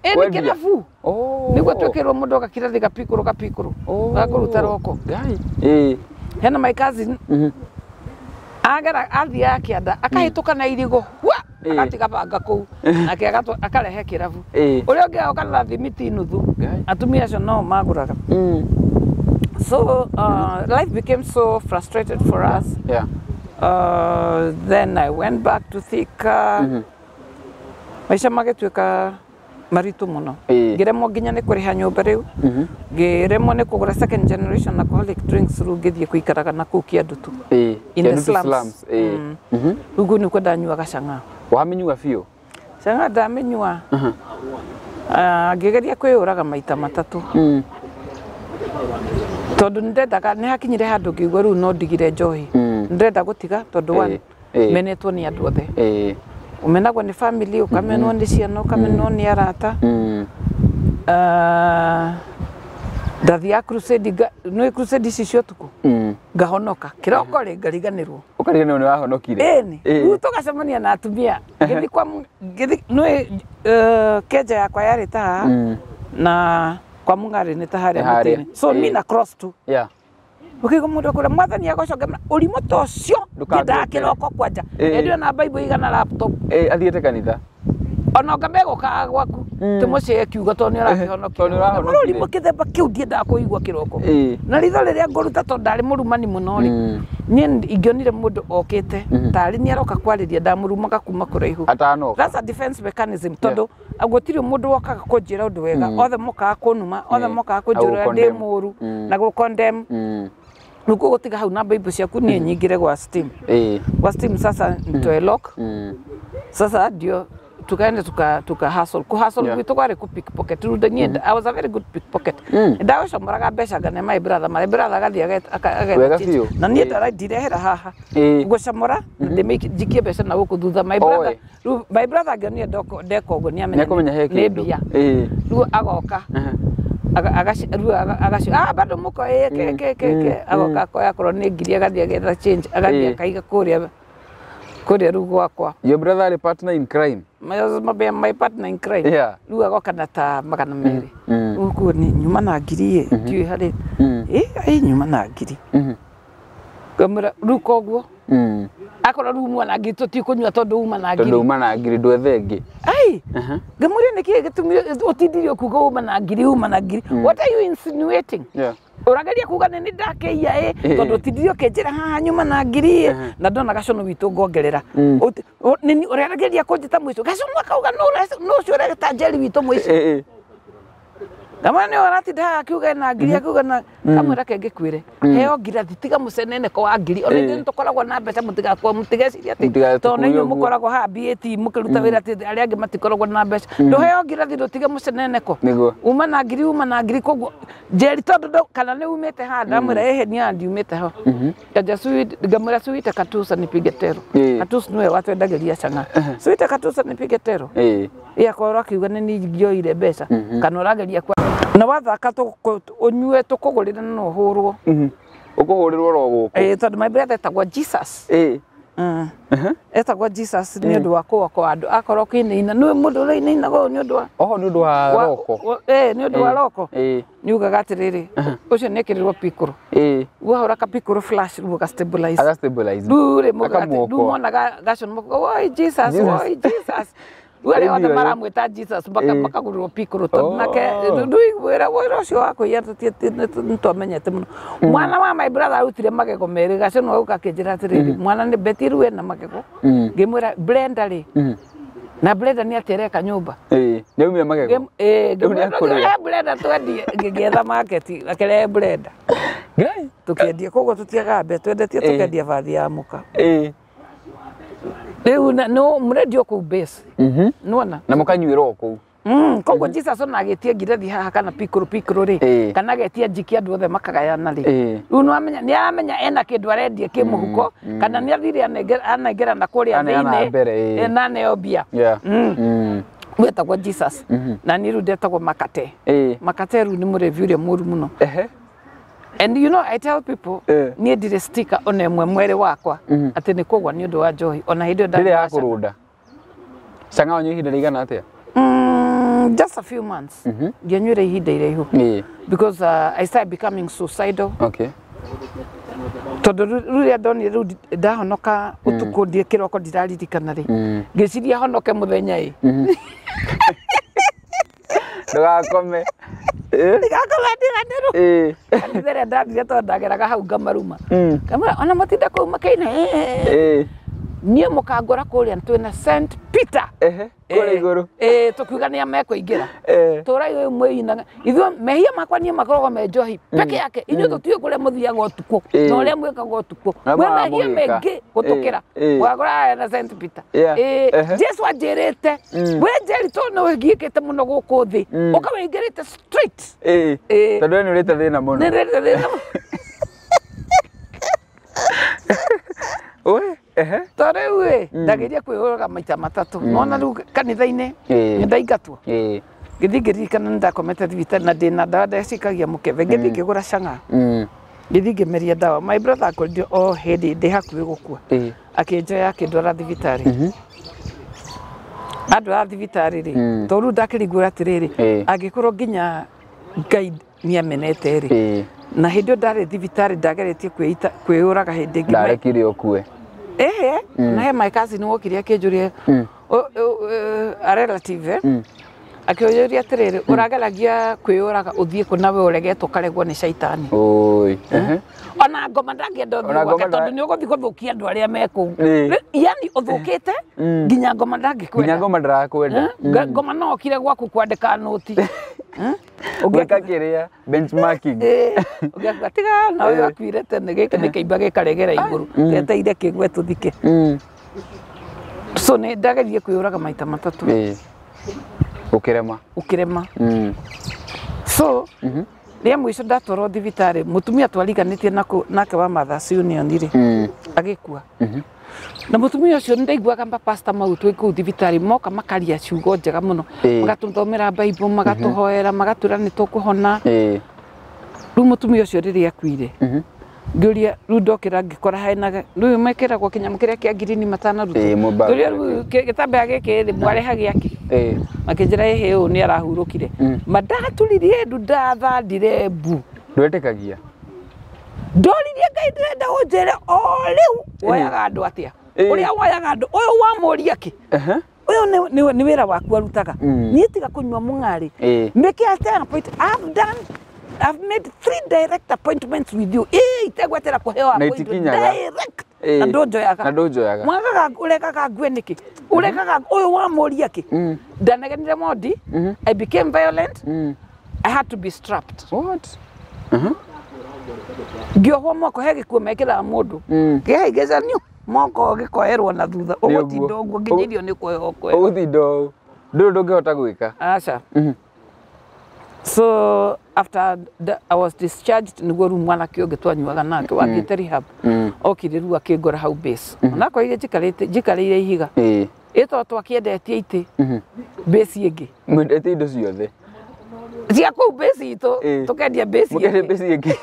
Speaker 1: Nĩ kĩrabu. Nĩguo twĩkĩrwo mũndũ agakira thĩ gapikũrũ gapikũrũ. Gakũruta roko. Hena my cousin. Agera athiaga kĩanda akahĩtũka na irigũ. Agatiga banga kũu nake akarehe kĩrabu. Ũrĩa ũngĩ agoka na thimiti nuthu. Atumia acio no magũraga. So life became so frustrated for us.
Speaker 2: Yeah.
Speaker 1: Then I went back to Thika. Maica magĩtuĩka maritũ mũno. Ngĩremwo nginya nĩ kũrĩha nyũmba rĩu. Ngĩremwo nĩ kũgũra second generation alcoholic drinks rĩu ngĩthiĩ kũikaraga na kũu Kĩandutu. In the slums. Rĩu kũu nĩkuo ndanyuaga chang'aa.
Speaker 2: Wamĩnyua biũ?
Speaker 1: Chang'aa ndamĩnyua. Ngĩgeria kwĩyũraga maita matatũ. Tondũ nĩndendaga, nĩ hakinyire handũ ngĩigua rĩu no ndigire njohi. Nĩndĩrenda gũtiga tondũ one, menetwo nĩ andũ othe. Ũmenagwo nĩ family, ũkamenwo nĩ ciana, ũkamenwo nĩ arata. Ndathiaga crusade, nĩ crusade ici cia ũtukũ, ngahonoka. Kĩroko rĩ ngariganĩrwo.
Speaker 2: Ũkariganĩrwo nĩ wahonokire.
Speaker 1: Ĩni. Rĩu tũgacemania na atumia. Ngĩthiĩ kwa, ngĩthiĩ, nĩ kenja yakwa yarĩ ta haha, na kwa Mũng'arĩ nĩ ta harĩa mũtĩ-inĩ. So niĩ na cross tu. Ũkĩigua mũndũ akwĩra mwathani agũcoke ũrimũ ta ũcio ngĩendaga kĩroko kwanja. Hĩndĩ ĩyo na Bible igana laptop.
Speaker 2: Athiĩte kanitha.
Speaker 1: Ona anga megũkaga gwaku tũmũcĩe kiugo tondũ nĩ ũrakĩhonokia. Ũrimũ kĩthemba kĩu ndiendaga kũigua kĩroko. Na ritho rĩrĩa ngũruta tondũ ndarĩ mũrumani mũno rĩ, niĩ ingĩonire mũndũ okĩte tarĩ nĩ aroka kwarĩria ndamũrumaga kuma kũraihu.
Speaker 2: Atanoka.
Speaker 1: That's a defense mechanism tondũ gũtirĩ mũndũ wokaga kũnjĩra ũndũ wega. Othe mokaga kũnuma, othe mokaga kũnjĩra ndĩ mũru na gũ-condemn. Rĩu gũtiga hau na Bible ciaku niĩ nyingĩre gwa steam. Gwa steam sasa nitoe lock. Sasa ndio tukaenda tuka hustle. Ku hustle gwitũ kwarĩ ku pickpocket. Rĩu niĩ I was a very good pickpocket. Ndacomoraga mbeca ngane my brother, my brother agathiĩ agetha. Na niĩ ndirehera haha. Ngũcomora njikie mbeca na gũkũ thutha my brother. Rĩu my brother angĩonire ndeka ũguo nĩamenya nĩ mbia. Rĩu agoka. Agacio bado muko ke agoka akoya akorwo nĩ ngiri agathiĩ agetha change agathiĩ akaiga kũrĩa. Kũrĩa rĩu gwakwa.
Speaker 2: Your brother arĩ partner in crime.
Speaker 1: My partner in crime.
Speaker 2: Yeah.
Speaker 1: Rĩu agoka na ta 200. Rĩu kuo nĩ nyuma na ngiri ĩ, ndiũĩ harĩ. Ĩ nyuma na ngiri. Ngamwĩra rĩu koguo. Akorwo rĩu uma na ngiri tũtikũnyua tondũ uma na ngiri.
Speaker 2: Tondũ uma na ngiri ndwethe ĩngĩ.
Speaker 1: Ai. Ngamwĩra nĩkĩĩ gĩtũmire ũtindire ũkiuga uma na ngiri uma na ngiri. What are you insinuating?
Speaker 2: Yeah.
Speaker 1: Ũrageria kuga nĩ nĩ ndakĩiya ĩ tondũ ũtindire ũkĩnjĩra haha nyuma na ngiri ĩ na ndona gacũnũ witũ ngongerera. Ũrageria kũnjĩta mũico. Gacũnũ akauga nũ ũcio ũreta Njeri witũ mũico. Ngamwĩra nĩ ũratinda haha akiuga na ngiri akiuga na kamwĩra ke ngĩkwĩre heo ngirathi tiga mũceneneko wa ngiri ona ithuĩ nĩtũkoragwo na mbeca mũtigakorwo mũtigeciria atĩ tondũ nĩ inyuĩ mũkoragwo haha BAT mũkĩruta wĩra atĩ arĩa angĩ matikoragwo na mbeca ndũheo ngirathi ndũtige mũceneneko uma na ngiri uma na ngiri koguo Njeri tondũ kana nĩ umĩte haha ndamwĩra ĩhĩ niĩ ndiumĩte ho ngamwĩra suite katusa nipige tero katusa nĩwe watwendagĩria chang'aa suite katusa nipige tero akorwo akiuga nĩ niĩ ngĩoire mbeca kana ũrageria kwa na wathaka ũnyue tũkũgũrĩre na ũhũrwo.
Speaker 2: Ũkũhũrĩrwo ro gũkũ.
Speaker 1: Tondũ my brother etagwo Jesus. Etagwo Jesus nĩ ũndũ wa kũokoa andũ akorwo kĩinaina nĩ mũndũ ũrĩa ũinainaga ũũ nĩ ũndũ wa
Speaker 2: oho nĩ ũndũ wa roko.
Speaker 1: Nĩ ũndũ wa roko. Nĩ ugaga atĩrĩrĩ ũcio nĩ ekĩrĩrwo pikũrũ. Wahũra kapikũrũ flash rĩu ũga stabilize.
Speaker 2: Aga stabilize.
Speaker 1: Rĩu rĩ rĩu monaga gacũnũ makauga woi Jesus woi Jesus. Rĩu arĩa othe maramwĩta Jesus makagũrĩrwo pikũrũ tondũ nake rĩu wĩra ũcio wa kũiya nĩtwamenyete mũno. Mwana wa my brother arutire magego merĩ gacũnũ gauka akĩnjĩra atĩrĩrĩ mwana nĩ Betty rĩu ena magego. Ngĩmwĩra Brenda rĩ na Brenda nĩ atĩ areka nyũmba.
Speaker 2: Nĩ aumire magego.
Speaker 1: Ngĩmwĩra Brenda twendie ngĩetha market akĩrehe Brenda.
Speaker 2: Ngai
Speaker 1: tũkĩendia koguo tũtiagaga mbeca twendetie tũkendia bathi ya mũka. Rĩu no mũrendio kũu base. Nĩwona?
Speaker 2: Na mũkanyuĩra o kũu.
Speaker 1: Koguo Jesus ona agĩtie ngirathi haha kana pikũrũ pikũrũ rĩ kana agetia njiki andũ othe makagayana rĩ rĩu nĩwamenya nĩ aramenya ena kĩndũ arendia kĩ mũhuko kana nĩ athire anengera na kũrĩa thĩinĩ na aneo mbia. Wetagwo Jesus na niĩ rĩu ndetagwo Makate. Makate rĩu nĩ mũrevi ũrĩa mũru mũno. And you know, I tell people, niĩ ndirĩ sticker ona ĩmwe mwĩrĩ wakwa atĩ nĩ kũgwa nĩ ũndũ wa njohi ona hĩndĩ ĩyo
Speaker 2: ndĩrĩ ya kũrũnda. Chang'aa wanyua ihinda rĩigana atĩa?
Speaker 1: Just a few months. Ndianyuire ihinda iraihu. Because I started becoming suicidal.
Speaker 2: Okay.
Speaker 1: Tondũ rĩrĩa ndonire rĩu ndahonoka ũtukũ ndiĩ kĩroko ndiraririkana rĩ ngĩciria honoke mũthenya ĩ
Speaker 2: ndũgakome.
Speaker 1: Ndigakome ndiganĩrwo. Kanitha ĩrĩa ndathire tondũ ndageraga hau ngamaruma. Ngamwĩra ona mũtinde kũu makĩina niĩ mũkangora kũrĩa twĩna St Peter.
Speaker 2: Kũrĩa igũrũ.
Speaker 1: Tũkiuga nĩa mekũingĩra. Tũrai ũyũ mwĩinaga. Ithuĩ mehia makwa niĩ makoragwo me njohi peke yake. Inyuĩ tũtiũĩ kũrĩa mũthiaga ũtukũ na ũrĩa mwĩkaga ũtukũ. Mwĩ mehia maingĩ gũtũkĩra. Mũgakora aya na St Peter. Jesu anjĩrĩte we Njeri tondũ nĩ wĩgiĩkĩte mũno gũkũ thĩ ũka wĩingĩrĩte straight.
Speaker 2: Tondũ we nĩ ũrĩte thĩna mũno.
Speaker 1: Nĩ ũrĩte thĩna mũno. To rĩu ĩ ndageria kwĩhũraga maita matatũ nona rĩu kanitha-inĩ nĩ ndaingatwo ngĩthiĩ ngĩririkana nĩ ndakomete thibitarĩ na ndĩna ndawa ndecikagia mũkebe ngĩthiĩ ngĩgũra chang'aa ngĩthiĩ ngĩmeria ndawa my brother akorire o hĩndĩ ndĩ hakuhĩ gũkua akĩnjoya akĩndwara thibitarĩ andwara thibitarĩ rĩ tondũ rĩu ndakĩrigwo atĩrĩrĩ angĩkorwo nginya Ngai nĩ amenete rĩ na hĩndĩ ĩyo ndarĩ thibitarĩ ndageretie kwĩyũraga hĩndĩ ĩngĩ
Speaker 2: ndarekire ũkue.
Speaker 1: Na he my cousin wokire akĩnjũria a relative akĩnjũria atĩrĩrĩ ũrageragia kwĩyũraga ũthiĩ kũ nawe ũregetwo ũkaregwo nĩ caitani. Ona ngoma ndangĩenda ũthiĩ gwake tondũ nĩ ũgũthiĩ gũthũkia andũ arĩa me kũu. Yani ũthũkĩte nginya ngoma ndangĩkwenda.
Speaker 2: Nginya ngoma ndarakwenda.
Speaker 1: Ngoma no okire gwaku kwandĩka nũti.
Speaker 2: Ũgĩka kĩrĩa benchmarking.
Speaker 1: Ũgĩakuga tiga na ũyũ akuire tene gĩkĩ nĩ kĩimba gĩkaregera igũrũ tweteire kĩgwe tũthike. So nĩ ndageririe kwĩyũraga maita matatũ.
Speaker 2: Ũkĩrema.
Speaker 1: Ũkĩrema. So rĩa mũico ndatwarwo thibitarĩ mũtumia twariganĩtie nake wa Mothers Union rĩ agĩkua. Na mũtumia ũcio nĩ ndaiguaga mapasta mau twĩ kũu thibitarĩ moka makaria ciugo njega mũno magatũthomera Bible magatũhoera magatwĩra nĩ tũkũhona. Rĩu mũtumia ũcio rĩrĩa akuire Ngĩũria rĩu ndokĩra ngĩkora hena rĩu mekĩragwo kĩnyamũ kĩrĩa kĩa ngirini matanarutwo. Ngĩũria rĩu gĩtambaya gĩkĩ rĩ mwarehagia kĩ? Makĩnjĩra ĩhĩ ũyũ nĩ arahurũkire. Ma ndaturirie ndu ndathandire mbu.
Speaker 2: Ndwetĩkagia?
Speaker 1: Ndoririe Ngai ndĩrenda ũnjĩre o rĩu woyaga andũ atĩa? Ũrĩa woyaga andũ ũyũ wamũria kĩ? Ũyũ nĩ wĩra waku arutaga. Niĩ tiga kũnyua mũng'arĩ. Make a point. I've made 3 direct appointments with you. Itegwetera kũheo appointment direct. Na ndũnjoyaga.
Speaker 2: Na ndũnjoyaga.
Speaker 1: Mwagaga ũregaga ngue nĩkĩ? Ũregaga ũyũ wamũria kĩ? Ndanegenire mondi. I became violent. I had to be strapped.
Speaker 2: What?
Speaker 1: Ngĩohwo moko he gĩkuo mekĩraga mũndũ. Kĩhaigĩcanio moko gĩkoerwo na thutha. Ũgũtinda ũguo nginya irio nĩ kũheo kũheo.
Speaker 2: Ũgũtinda ũũ. Ndũrĩ ndũngĩhota gwĩka.
Speaker 1: Aca. So after I was discharged, nĩguo rĩu mwanake ũngĩ twanyuaga nake wathiĩte rehab okire rĩu akĩngora hau base. Onakorire njikarĩire ihiga. Ĩ to twakĩendetie itĩ base ĩngĩ.
Speaker 2: Mwendetie indo ciothe.
Speaker 1: Cia kũu base itũ tũkendia base ĩngĩ.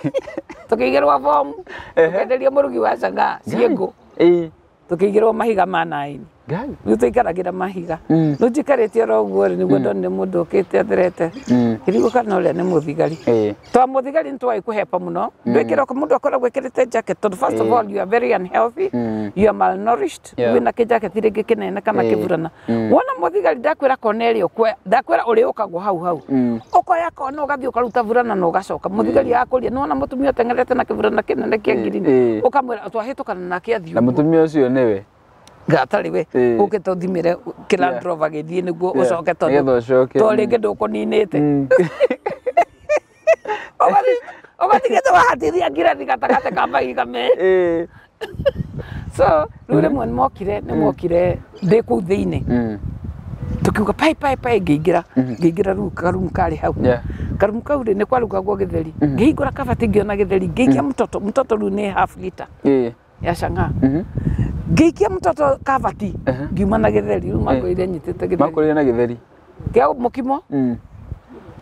Speaker 1: Tũkĩigĩrwo bomu, tũkenderio mũrugi wa cangaa ciĩngũ. Tũkĩigĩrwo mahiga ma 9. Rĩu tũikaragĩra mahiga. Rĩu njikarĩte oro ũguo rĩ nĩguo ndonire mũndũ ũkĩte atherete. Kĩrigũ kana ũrĩa nĩ mũthigari. Twa mũthigari nĩ twaĩ kũhepa mũno. Ndwĩkĩra mũndũ akoragwo ekĩrĩte jacket tondũ first of all you are very unhealthy, you are malnourished. Wĩna kĩjacket rĩngĩ kĩnene kana kĩburana. Wona mũthigari ndakwĩra kona ĩrĩa ũkuoya, ndakwĩra ũrĩũkagwo hau hau. Ũkoya kona ũgathiĩ ũkaruta burana na ũgacoka. Mũthigari akũria nĩ wona mũtumia ũteng'erete na kĩburana kĩnene kĩa ngirini. Ũkamwĩra twahĩtũkana nake athiĩ.
Speaker 2: Na mũtumia ũcio nĩwe.
Speaker 1: Gatarĩ we ũkĩte ũthimĩre Land Rover gĩthiĩ nĩguo ũcoke tondũ rĩngĩ ndũkũninĩte. Ũgatigĩte wahatithia ngirathi gatagatĩ ka mahiga merĩ. So rĩu rĩmwe nĩmokire ndĩ kũu thĩinĩ. Tũkiuga pai pai pai ngĩingĩra rĩu karumu karĩ hau. Karumu kau rĩ nĩ kwarugagwo gĩtheri. Ngĩhingũra kabati ngĩona gĩtheri ngĩikia mũtoto rĩu nĩ half liter ya cangaa. Ngĩikia mũtoto kabati ngiuma na gĩtheri rĩu makorire nyitĩte gĩtheri.
Speaker 2: Makorire na gĩtheri.
Speaker 1: Kĩa mũkimo.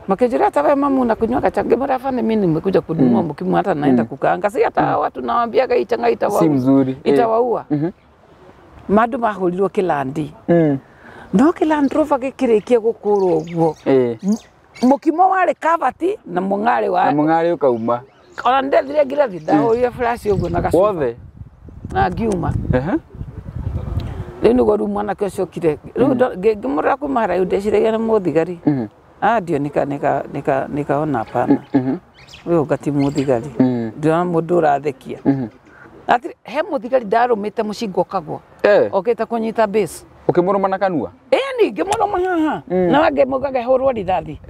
Speaker 1: Makĩnjĩra hata we mamu unakunywa chang'aa. Ngĩmwĩra hapana mimi nimekuja kununua mukimo hata naenda kukaanga. Si hata watu nawaambiaga hii chang'aa itawaua.
Speaker 2: Si mzuri.
Speaker 1: Itawaua. Mandu mahũrirwo kĩlandi. No kĩ-Land Rover gĩkĩrĩkia gũkũrwo ũguo. Mũkimo warĩ kabati na mũng'arĩ wa.
Speaker 2: Na mũng'arĩ ũkauma.
Speaker 1: Ona nĩndethire ngirathi ndahũrire flash ũguo na gacuba.
Speaker 2: Wothe.
Speaker 1: Na ngiuma. Rĩu nĩguo rĩu mwanake ũcio okire. Rĩu ngĩmũrora kuma haraihu ndeciragia nĩ mũthigari. Ndio nikaona hapana. Ũyũ anga ti mũthigari. Ndĩrona mũndũ ũrathekia. Atĩ he mũthigari ndarũmĩte mũcinga ũkagwa. Okĩte kũnyita base.
Speaker 2: Ũkĩmũrũma na kanua?
Speaker 1: Ĩni ngĩmũrũma haha. Na ngĩhũrwo rithathi.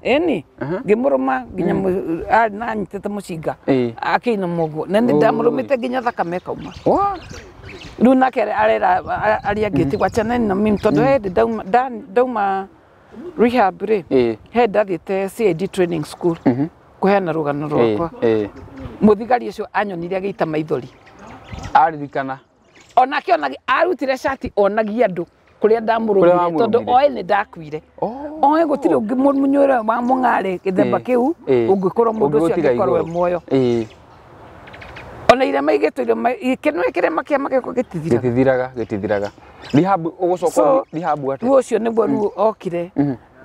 Speaker 1: Ĩni ngĩmũrũma nginya na anyitĩte mũcinga. Akĩina mũguo. Na nĩ ndamũrũmĩte nginya thakame ĩkauma. Rĩu nake arera arĩa angĩ ti wachaneni na mimi tondũ he hĩndĩ ndauma rehab rĩ he ndathiĩte CID training school kũheana rũgano rwakwa. Mũthigari ũcio anyonire agĩita maithori.
Speaker 2: Aririkana.
Speaker 1: Onake arutire cati onagia andũ kũrĩa ndamũrũmire tondũ oĩ nĩ ndakuire. Oĩ gũtirĩ ũngĩ mũnyuĩre wa mũng'arĩ gĩthemba kĩu ũngĩkorwo mũndũ ũcio angĩkorwo e muoyo. Ona irema igĩtwo kĩnua kĩrema kĩa magego gĩtithiraga.
Speaker 2: Gĩtithiraga, gĩtithiraga. Rehab ũgũcoka rehab atĩa?
Speaker 1: Rĩu ũcio nĩguo rĩu okire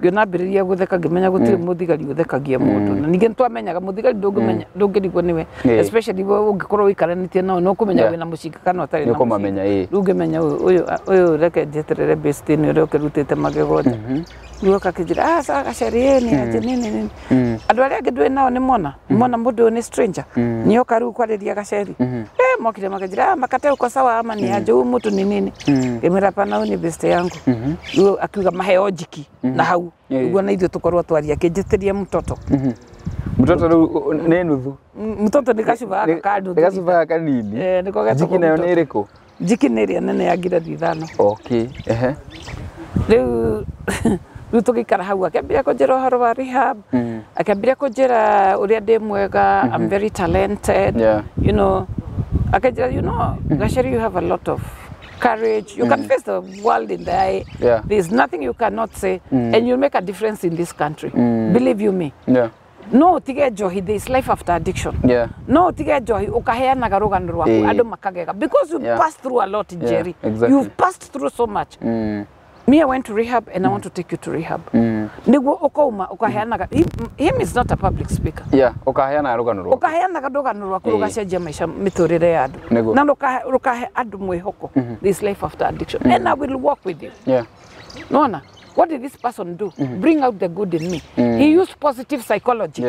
Speaker 1: ngĩona ambĩrĩria gũtheka ngĩmenya gũtirĩ mũthigari ũthekagia mũndũ. Na ningĩ nĩtwamenyaga mũthigari ndũngĩmenya ndũngĩrigwo nĩwe especially we ũngĩkorwo ũikaranĩtie nao no kũmenya wĩna mũcinga kana ũtarĩ na mũcinga. Rĩu ngĩmenya ũyũ reke njeterere base ĩno ũrĩa ũkĩrutĩte magego nja. Rĩu oka akĩnjĩra ah sawa Gacheri ĩ nĩ aje nini nini. Andũ arĩa angĩ ndũĩ nao nĩ mona mũndũ ũyũ nĩ stranger. Nĩoka rĩu kwarĩria Gacheri. Mokire makĩnjĩra ah Makate uko sawa ama ni aje huyu mtu ni nini. Ngĩmwĩra hapana huyu ni best yangu. Rĩu akiuga maheo njiki na hau nĩguo na ithuĩ tũkorwo twaria akĩnjĩtĩria mtoto.
Speaker 2: Mtoto rĩu nĩ nuthu.
Speaker 1: Mtoto nĩ gacuba gaka ka nuthu.
Speaker 2: Nĩ gacuba gaka kanini.
Speaker 1: Nĩko getagwo.
Speaker 2: Njiki nayo nĩ ĩrĩkũ?
Speaker 1: Njiki nĩ ĩrĩa nene ya ngirathi 5.
Speaker 2: Okay.
Speaker 1: Rĩu tũgĩikara hau akĩambĩrĩria kũnjĩra ũhoro wa rehab. Akĩambĩrĩria kũnjĩra ũrĩa ndĩ mwega, I'm very talented. You know, akĩnjĩra you know, Gacheri you have a lot of courage. You can face the world in the eye. There's nothing you cannot say and you'll make a difference in this country. Believe you me. No utige njohi, there is life after addiction. No utige njohi ukaheanaga rugano rwaku andu makagega because you passed through a lot, Jerry.
Speaker 2: Exactly.
Speaker 1: You've passed through so much. Me, I went to rehab and I want to take you to rehab. Niguo ukauma ukaheanaga. Him is not a public speaker.
Speaker 2: Ukaheana rugano rwaku.
Speaker 1: Ukaheanaga rugano rwaku rugacenjia maica miturire ya andu. Na rukahe andu mwihoko. This life after addiction. And I will walk with you. Nona, what did this person do? Bring out the good in me. He used positive psychology.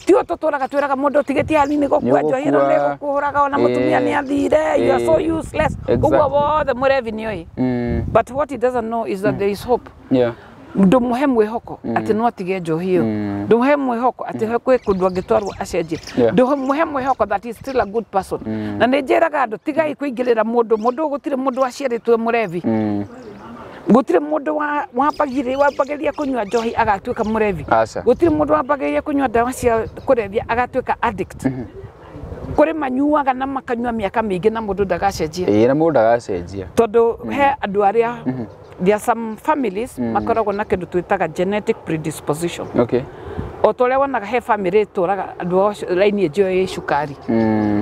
Speaker 1: Tio tũtũraga twĩraga mũndũ ũtigĩtie hanini gũkua njohi ĩno nĩ gũkũhũraga ona mũtumia nĩ athire, you are so useless. Ũguo wothe mũrevi nĩoĩ. But what he doesn't know is that there is hope. Ndũmũhe mwĩhoko atĩ no atige njohi ĩyo. Ndũmũhe mwĩhoko atĩ kwĩ kũndũ angĩtwarwo acenjie. Ndũmũhe mwĩhoko that he is still a good person. Na nĩ njĩraga andũ tigai kũingĩrĩra mũndũ, mũndũ gũtirĩ mũndũ aciarĩtwo mũrevi. Gutire mundu wambagiria kunyua njohi agatuika murevi. Gutire mundu wambagiria kunyua ndawa cia kurevia agatuika addict. Kuri manyuaga na makanyua miaka mingi na mundu ndagacenjia.
Speaker 2: Na mundu ndagacenjia.
Speaker 1: Tondu he andu aria there are some families makoragwo na kindu twitaga genetic predisposition. O toria wonaga he family turaga andu lineage ĩyo ĩ cukari.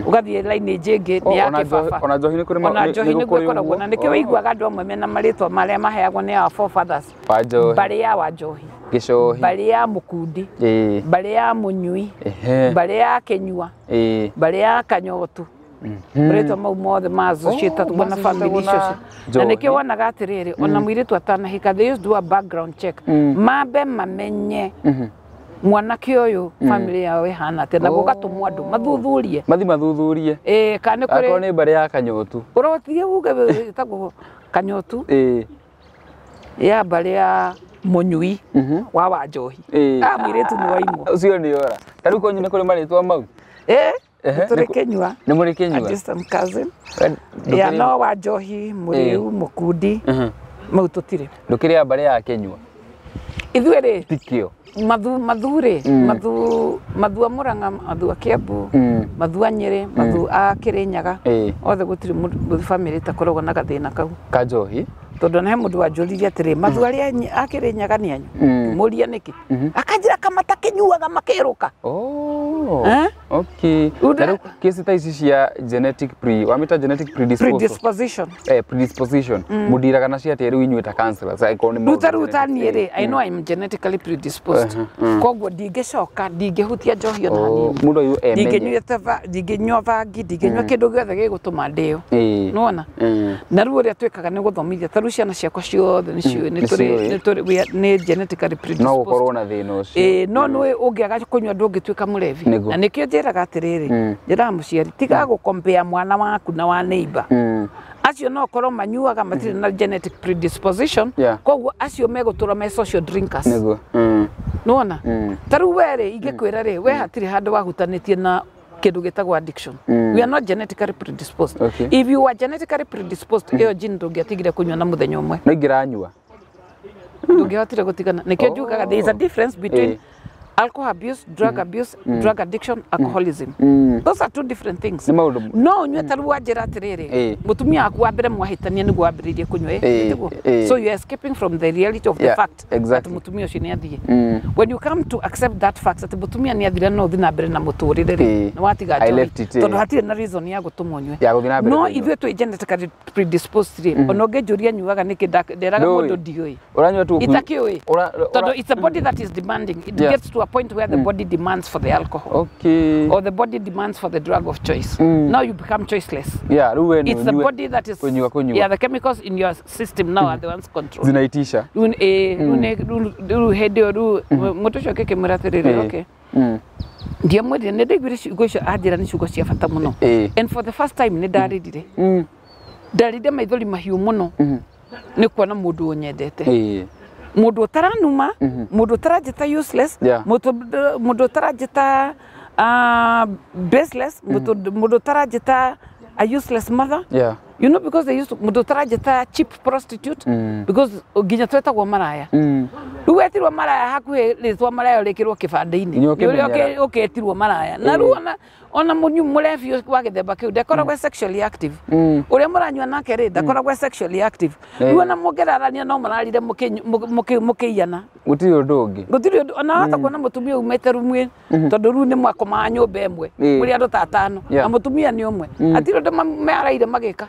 Speaker 1: Ugathie lineage ĩngĩ nĩ ya kĩbaba.
Speaker 2: Ona njohi nĩ kũrĩ
Speaker 1: ona njohi nĩ gũkoragwo na nĩkĩo ũiguaga andũ amwe mena marĩtwa marĩa maheagwo nĩ our forefathers. Mbarĩ ya Wanjohi,
Speaker 2: Gĩcohi,
Speaker 1: mbarĩ ya Mũkundi, mbarĩ ya Mũnyui, mbarĩ ya Kĩnyua, mbarĩ ya Kanyotu. Marĩtwa mau mothe ma associated na family icio. Na nĩkĩo wonaga atĩrĩrĩ ona mũirĩtu atanahika they used to do a background check. Mambe mamenye mwanake ũyũ family yao ĩhana atĩa na gũgatũmwo andũ mathuthurie.
Speaker 2: Mathi mathuthurie.
Speaker 1: Kana nĩ kũrĩ
Speaker 2: akorwo nĩ mbarĩ ya Kanyotu.
Speaker 1: Ũrotige uge ĩtagwo Kanyotu. Ya mbarĩ ya Mũnyui wa Wanjohi. Mũirĩtu nĩ waimwo.
Speaker 2: Ũcio nĩ ora. Ta rĩu kwanyu nĩ kũrĩ marĩtwa mau?
Speaker 1: Tũrĩ Kĩnyua.
Speaker 2: Nĩ mũrĩ Kĩnyua?
Speaker 1: A distant cousin. Ya no Wanjohi, Mũrĩu, Mũkundi. Mau tũtirĩ.
Speaker 2: Ndũkĩrĩ ya mbarĩ ya Kĩnyua?
Speaker 1: Ithuĩ rĩ
Speaker 2: tikio.
Speaker 1: Mathu rĩ, mathu a Murang'a, mathu a Kiambu, mathu a Nyĩrĩ, mathu a Kĩrĩnyaga, othe gũtirĩ family ĩtakoragwo na gathĩna kau.
Speaker 2: Ka njohi?
Speaker 1: Tondũ ona he mũndũ wanjũririe atĩrĩ, mathu arĩa a Kĩrĩnyaga nĩ anyu? Ngĩmũria nĩkĩ? Akanjĩra kamata kĩnyuaga makĩrũka.
Speaker 2: Okay. Na rĩu kesi ta ici cia genetic wamĩta genetic
Speaker 1: predisposition.
Speaker 2: Predisposition. Mũndiraga nacio atĩa rĩu inyuĩ ta counselors? Angĩkorwo nĩ maũndũ
Speaker 1: Rĩu ta niĩ rĩ, I know I'm genetically predisposed. Koguo ndingĩcoka, ndingĩhutia njohi ona hanini.
Speaker 2: Mũndũ ũyũ emenye.
Speaker 1: Ndingĩnyua bangi, ndingĩnyua kĩndũ gĩothe gĩgũtũma ndĩo. Nĩwona? Na rĩu ũrĩa twĩkaga nĩ gũthomithia ta rĩu ciana ciakwa ciothe nĩciũĩ nĩ genetically predisposed.
Speaker 2: No gũkorwo na thĩna ũcio.
Speaker 1: No nĩũĩ ũngĩaga kũnyua ndũngĩtuĩka mũrevi. Na nĩkĩo njĩraga atĩrĩrĩ, njĩraga mũciari tiga gũkompea mwana waku na wa neighbor. Acio no korwo manyuaga matirĩ na genetic predisposition, koguo acio megũtũra me social drinkers. Nĩwona? Ta rĩu we rĩ, ingĩkwĩra rĩ, we hatirĩ handũ wahutanĩtie na kĩndũ gĩtagwo addiction. We are not genetically predisposed. If you were genetically predisposed, ĩyo gene ndũngĩatigire kũnyua na mũthenya ũmwe.
Speaker 2: No ingĩranyua.
Speaker 1: Ndũngĩahotire gũtigana. Nĩkĩo njugaga there is a difference between alcohol abuse, drug abuse, drug addiction, alcoholism. Those are two different things. No unyue ta rĩu wanjĩra atĩrĩrĩ, mũtumia waku wa mbere mwahĩtania nĩguo wambĩrĩirie kũnyua. So you are escaping from the reality of the fact that mũtumia ũcio nĩ athiĩ. When you come to accept that fact atĩ mũtumia nĩ athire no ũthiĩ na mbere na mũtũrĩre rĩ, nĩ watiga njohi tondũ hatirĩ na reason ya gũtũma ũnyue. No ithuĩ twĩ genetically predisposed rĩ, ona ũngĩnjũria nyuaga nĩkĩ nderaga mũndũ ndiũĩ. Itakĩũĩ. Tondũ it's a body that is demanding. It gets to a point where the body demands for the alcohol. Or the body demands for the drug of choice. Now you become choiceless. It's the body that is, yeah, the chemicals in your system now are the ones controlled.
Speaker 2: Zinaitisha.
Speaker 1: Mũndũ ũcio akĩmwĩra atĩrĩrĩ, okay. Ndiamwĩrire nĩ ndaiguire ciugo icio anjĩra nĩ ciugo cia bata mũno. And for the first time nĩ ndarĩrire. Ndarĩrire maithori mahiũ mũno nĩ kuona mũndũ ũnyendete. Mũndũ ũtaranuma, mũndũ ũtaranjĩta useless, mũndũ ũtaranjĩta baseless, mũndũ ũtaranjĩta a useless mother. You know, because they used to mũndũ ũtaranjĩta cheap prostitute, because nginya twetagwo maraya. Rĩu Rĩu wetirwo maraya hakuhĩ rĩtwa maraya rĩkĩrwo kĩbandĩ-inĩ.
Speaker 2: Nginya
Speaker 1: Nĩ ũrĩa
Speaker 2: ũkĩmenyera.
Speaker 1: Ũkĩtirwo maraya. Na rĩu ona mũnyu mũrebi wa gĩthemba kĩu ndakoragwo sexually active. Ũrĩa mũranyua nake rĩ ndakoragwo sexually active. Rĩu ona mũngĩrarania no mũrarire mũkĩiyana.
Speaker 2: Gũtirĩ ũndũ ũngĩ.
Speaker 1: Gũtirĩ ũndũ ona wahota kuona mũtumia umĩte rumu tondũ rĩu nĩ mwakomaga nyũmba ĩmwe mũrĩ andũ ta atano na mũtumia nĩ ũmwe hatirĩ ũndũ maraire magĩka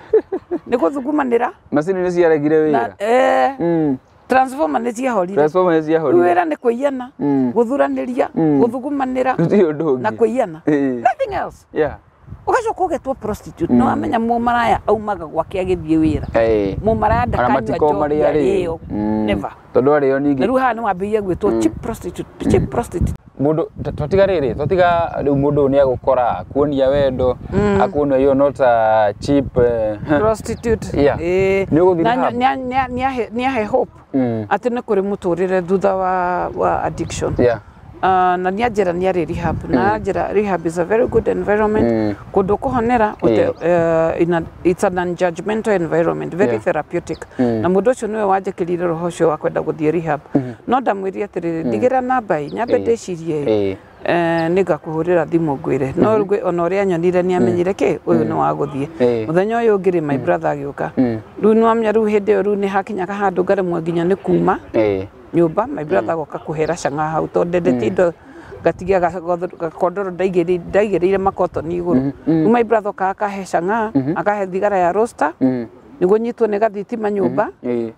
Speaker 1: nĩ gũthugumanĩra.
Speaker 2: Macini nĩ ciaregire
Speaker 1: na
Speaker 2: wĩra.
Speaker 1: Transformer nĩ ciahorire.
Speaker 2: Transformer nĩ
Speaker 1: Rĩu
Speaker 2: ciahorire.
Speaker 1: wĩra nĩ kũiyana, gũthuranĩria, gũthugumanĩra
Speaker 2: Gũtirĩ ũndũ ũngĩ.
Speaker 1: na kũiyana, nothing else. Ũgacoka ũgetwo prostitute. Nĩ wamenya mũmaraya aumaga gwake agĩthiĩ wĩra. Mũmaraya
Speaker 2: Ona
Speaker 1: ndakanyua
Speaker 2: matikoo
Speaker 1: njohi
Speaker 2: marĩa
Speaker 1: arĩo.
Speaker 2: arĩo.
Speaker 1: Never.
Speaker 2: Tondũ arĩo
Speaker 1: Na
Speaker 2: ningĩ.
Speaker 1: rĩu haha nĩ wambĩrĩria gwĩtwo cheap prostitute, cheap prostitute.
Speaker 2: Mũndũ twatiga rĩrĩ, twatiga rĩu mũndũ ũyũ nĩ agũkora akuonia wendo, akuonia you're not a cheap
Speaker 1: prostitute.
Speaker 2: Nĩ ũgũthiĩ
Speaker 1: Na
Speaker 2: rehab?
Speaker 1: nĩahe hope atĩ nĩ kũrĩ mũtũrĩre thutha wa addiction. Na nĩanjĩra nĩ arĩ rehab na anjĩra rehab is a very good environment, kũndũ kũhonera it's an non-judgmental environment, very therapeutic. Na mũndũ ũcio nĩwe wanjĩkĩrire roho ũcio wa kwenda gũthiĩ rehab, no ndamwĩrire atĩrĩrĩ, ndigĩra namba ĩ nyambe ndĩcirie ĩ. Nĩngakũhũrĩra thimũ ngwĩre no rĩu ona ũrĩa anyonire nĩ amenyire kĩ ũyũ nĩ wa gũthiĩ. Mũthenya ũyũ ũngĩ rĩ, my brother agĩũka. Rĩu nĩ wamenya rĩu hĩndĩ ĩyo rĩu nĩ hakinyaga handũ ngaremwo nginya nĩ kuma nyũmba. My brother agoka kũhera cang'a hau tondũ ndendete indo ngatigia gakondoro ndaigĩrĩire makotoni igũrũ. Rĩu my brother okaga akahe cang'a, akahe thigara ya roster nĩguo nyitwo nĩ gathitima nyũmba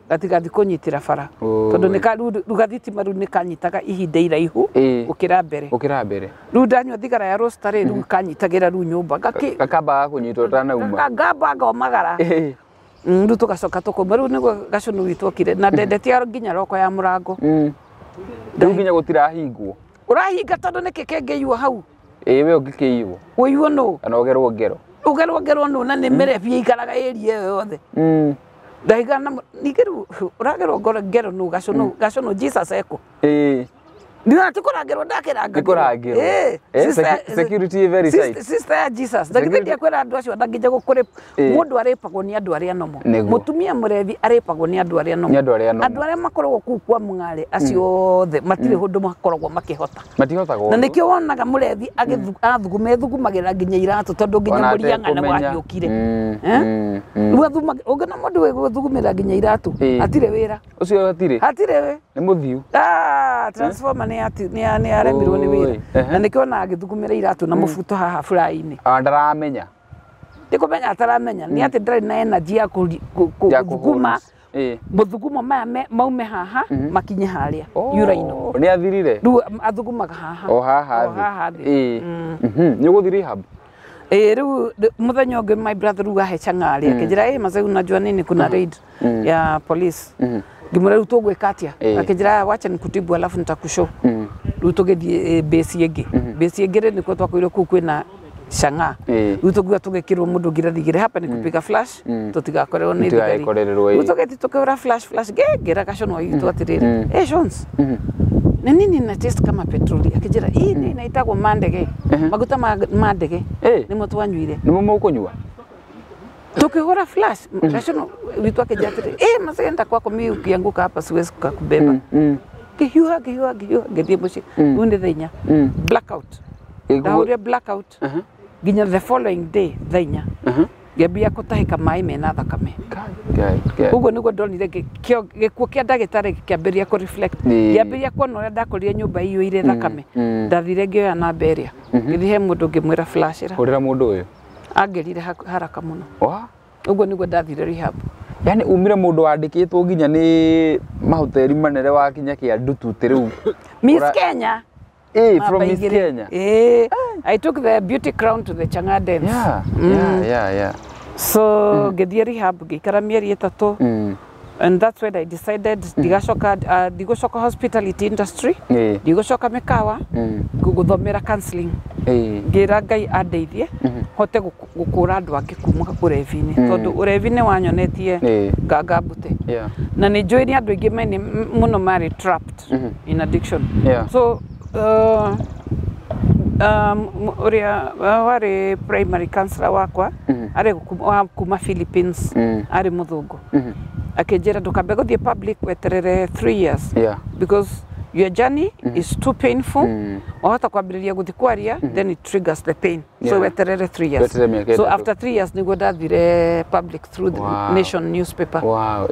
Speaker 1: gatigathi kũnyitĩra bara tondũ nĩ rĩu gathitima rĩu nĩ kanyitaga ihinda iraihu gũkĩra mbere.
Speaker 2: Gũkĩra mbere.
Speaker 1: Rĩu ndanyua thigara ya roster rĩ, rĩu kanyitagĩra rĩu nyũmba ngakĩ
Speaker 2: Gakambaga kũnyitwo ũtanauma.
Speaker 1: Ngamba ngomagara. Rĩu tũgacoka tũkauma. Rĩu nĩguo gacũnũ witũ okire na ndendetie nginya roko ya mũrango.
Speaker 2: Rĩu nginya gũtirahingwo.
Speaker 1: Ũrahinga tondũ nĩkĩ kĩngĩiywo hau?
Speaker 2: Ĩĩ, we ũngĩkĩiywo.
Speaker 1: Ũiywo nũ?
Speaker 2: Kana ũgerwo ngero.
Speaker 1: Ũgerwo ngerwo nũ na nĩ mĩrebi ĩikaraga area ĩyo yothe? Ndahiga na ningĩ rĩu ũragerwo ngero nũ? Gacũnũ, gacũnũ Jesus ekũ? Ndiona ti kũrangĩrwo ndakĩrangagĩrwo.
Speaker 2: Nĩ kũrangĩrwo. Security very tight.
Speaker 1: Sister ya Jesus ndagithĩ ndiakwĩra andũ acio ndangĩnja gũkũrĩ mũndũ arĩpagwo nĩ andũ arĩa nomo. Mũtumia mũrebi arĩpagwo nĩ andũ arĩa nomo.
Speaker 2: Nĩ andũ arĩa nomo.
Speaker 1: Andũ arĩa makoragwo kũu kwa mũng'arĩ acio othe matirĩ ũndũ makoragwo makĩhota.
Speaker 2: Matihotaga
Speaker 1: Na
Speaker 2: ũndũ.
Speaker 1: nĩkĩo wonaga mũrebi agĩthugume thugumagĩra nginya iratũ tondũ nginya
Speaker 2: Ona
Speaker 1: mũriang'a nĩ
Speaker 2: atekũmenya.
Speaker 1: wahiũkire. Eh? Rĩu ũngĩona mũndũ wĩ gũthugumĩra nginya iratũ hatirĩ wĩra.
Speaker 2: Ũcio hatirĩ.
Speaker 1: Hatirĩ wĩ.
Speaker 2: Nĩ mũthiu.
Speaker 1: Ah, transformer nĩ yaremirwo nĩ wĩra.
Speaker 2: Oi, ehe.
Speaker 1: Na nĩkĩo ona agĩthugumĩra iratũ na mũbuto haha furai-inĩ.
Speaker 2: Ona ndaramenya.
Speaker 1: Nĩ kũmenya ataramenya nĩ atĩ ndarĩ na energy ya
Speaker 2: Ya
Speaker 1: gũthuguma
Speaker 2: kũhũra.
Speaker 1: mũthugumo maya maume haha makinye harĩa uraino.
Speaker 2: Nĩ athirire.
Speaker 1: Rĩu athugumaga haha.
Speaker 2: O haha
Speaker 1: O
Speaker 2: thĩ.
Speaker 1: haha thĩ.
Speaker 2: Nĩ ũgũthiĩ rehab?
Speaker 1: Ĩĩ, rĩu mũthenya ũngĩ my brother rĩu ahe chang'ari akĩnjĩra, "Ĩ mazee, unajua nini, kuna raid ya police." Ngĩmwĩra, "Rĩu tũgwĩka atĩa?" Akĩnjĩra, "Wacha nikutibu alafu nitakushow." Rĩu tũgĩthiĩ base ĩngĩ. Base ĩngĩ rĩ, nĩkuo twakorirwo kũu kwĩna chang'aa. Rĩu tũkiuga tũgĩkĩrwo mũndũ ngirathi igĩrĩ hapa ni kupiga flash tũtigakorerwo nĩ thigari.
Speaker 2: Mũtigakorererwo,
Speaker 1: Rĩu tũgĩthiĩ tũkĩhũra flash flash, ngĩra gacũnwa gitũ atĩrĩrĩ, "Ĩ Shons, nĩ nini na taste kama petroli?" Akĩnjĩra, "Hii nĩ inaitagwo mandege, maguta ma ndege." Nĩmo twanyuire.
Speaker 2: Nĩmo mũkũnyua?
Speaker 1: Tukihura flash, gacũnũ witũ akĩnjĩra atĩrĩ, "Ĩ mazee, enda kwako, mi ukianguka hapa siwezi kukakubeba." Ngĩhiũha ngĩhiũha ngĩhiũha ngĩthiĩ mũciĩ. Rĩu nĩ thaa 4, blackout. Ndahũrire blackout nginya the following day thaa 4, ngĩambia gũtahĩka maĩ mena thakame.
Speaker 2: Ngai, Ngai.
Speaker 1: Ũguo nĩguo ndonire gĩkuũ kĩa ndagĩtarĩ gĩkĩambĩrĩria kũ reflect. Ngĩambĩrĩria kuona ũrĩa ndakorire nyũmba iyũire thakame. Ndathire ngĩoya namba ĩrĩa, ngĩthiĩ he mũndũ ngĩmwĩra, "Flashĩra."
Speaker 2: Hũrĩra mũndũ ũyũ.
Speaker 1: Angerire haraka mũno.
Speaker 2: Wa?
Speaker 1: Ũguo nĩguo ndathire rehab.
Speaker 2: Yani umire mũndũ wandĩkĩtwo nginya nĩ mahoteri manene wa kinya kĩa ndututi rĩu.
Speaker 1: Miss Kenya.
Speaker 2: From
Speaker 1: Namba
Speaker 2: Miss
Speaker 1: 2.
Speaker 2: Kenya.
Speaker 1: I took the beauty crown to the Chang'aa dance. So ngĩthiĩ rehab ngĩikara mĩeri 3. And that's when I decided ndigacoka, ndigũcoka hospitality industry, ndigũcoka mĩkawa, ngũthomera counseling. Ngĩra Ngai andeithie hote gũkũra andũ angĩ kuma ũrevi-inĩ tondũ ũrevi nĩ wanyonetie nganga mbute na nĩ njũĩ nĩ andũ aingĩ mene mũno marĩ trapped in addiction. So ũrĩa warĩ primary counselor wakwa arĩ wa kuma Philippines, arĩ mũthũngũ. Akĩnjĩra ndũkambe gũthiĩ public weterere 3 years. Because your journey is too painful. Wahota kwambĩrĩria gũthiĩ kwaria, then it triggers the pain. So weterere 3 years. So after 3 years nĩguo ndathire public through the Nation newspaper.
Speaker 2: Wow.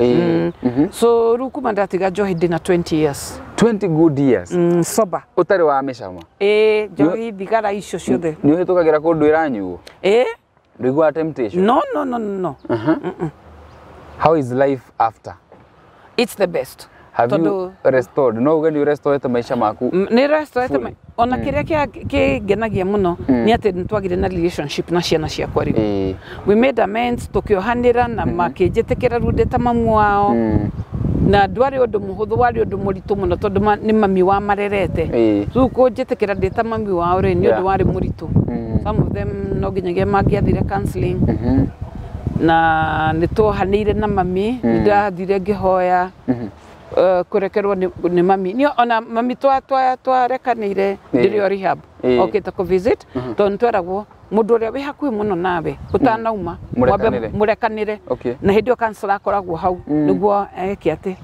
Speaker 1: So rĩu kuma ndatiga njohi ndĩna 20 years.
Speaker 2: 20 good years.
Speaker 1: Sober.
Speaker 2: Ũtarĩ wa mĩcama.
Speaker 1: Njohi thigara icio ciothe.
Speaker 2: Nĩ ũhĩtũkagĩra kũndũ ĩranyuo? Ndũiguaga temptation?
Speaker 1: No, no, no, no.
Speaker 2: How is life after?
Speaker 1: It's the best.
Speaker 2: Have you restored? No uge nĩ ũrestorete maica maku?
Speaker 1: Nĩ restorete ona kĩrĩa kĩngenagia mũno nĩ atĩ nĩ twagire na relationship na ciana ciakwa rĩu. We made amends, tũkĩohanĩra na makĩnjĩtĩkĩra rĩu ndĩ ta mamu wao. Na ndwarĩ ũndũ mũhũthũ, warĩ ũndũ mũritũ mũno tondũ nĩ mami wa marerete. Rĩu kũnjĩtĩkĩra ndĩ ta mami wao rĩ, nĩ ũndũ warĩ mũritũ. Some of them no nginyagia mangĩathire counseling. Na nĩ twohanĩire na mami, nĩ ndathire ngĩhoya kũrekerwo nĩ mami. Niĩ ona mami twarekanĩire ndĩrĩ o rehab okĩte kũ visit tondũ nĩ tweragwo mũndũ ũrĩa wĩ hakuhĩ mũno nawe ũtanauma mũrekanĩre. Na hĩndĩ ĩyo counselor akoragwo hau nĩguo eke atĩ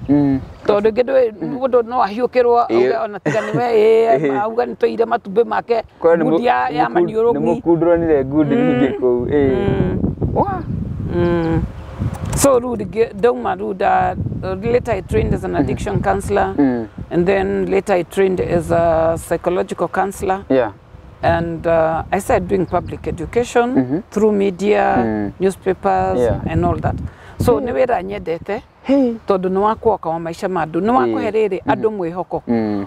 Speaker 1: tondũ rĩngĩ mũndũ no ahiũkĩrwo auge ona tiga nĩwe auge nĩ tũire matumbĩ make ngundi ya maniũrũ.
Speaker 2: Nĩ mũkundũranire ngundi nyingĩ kũu.
Speaker 1: So ndauma rĩu later I trained as an addiction counselor, and then later I trained as a psychological counselor. And I started doing public education through media, newspapers, and all that. So nĩ wĩra nyendete tondũ nĩ wa kuoka wa maica ma andũ, nĩ wa kũhe rĩrĩ andũ mwĩhoko.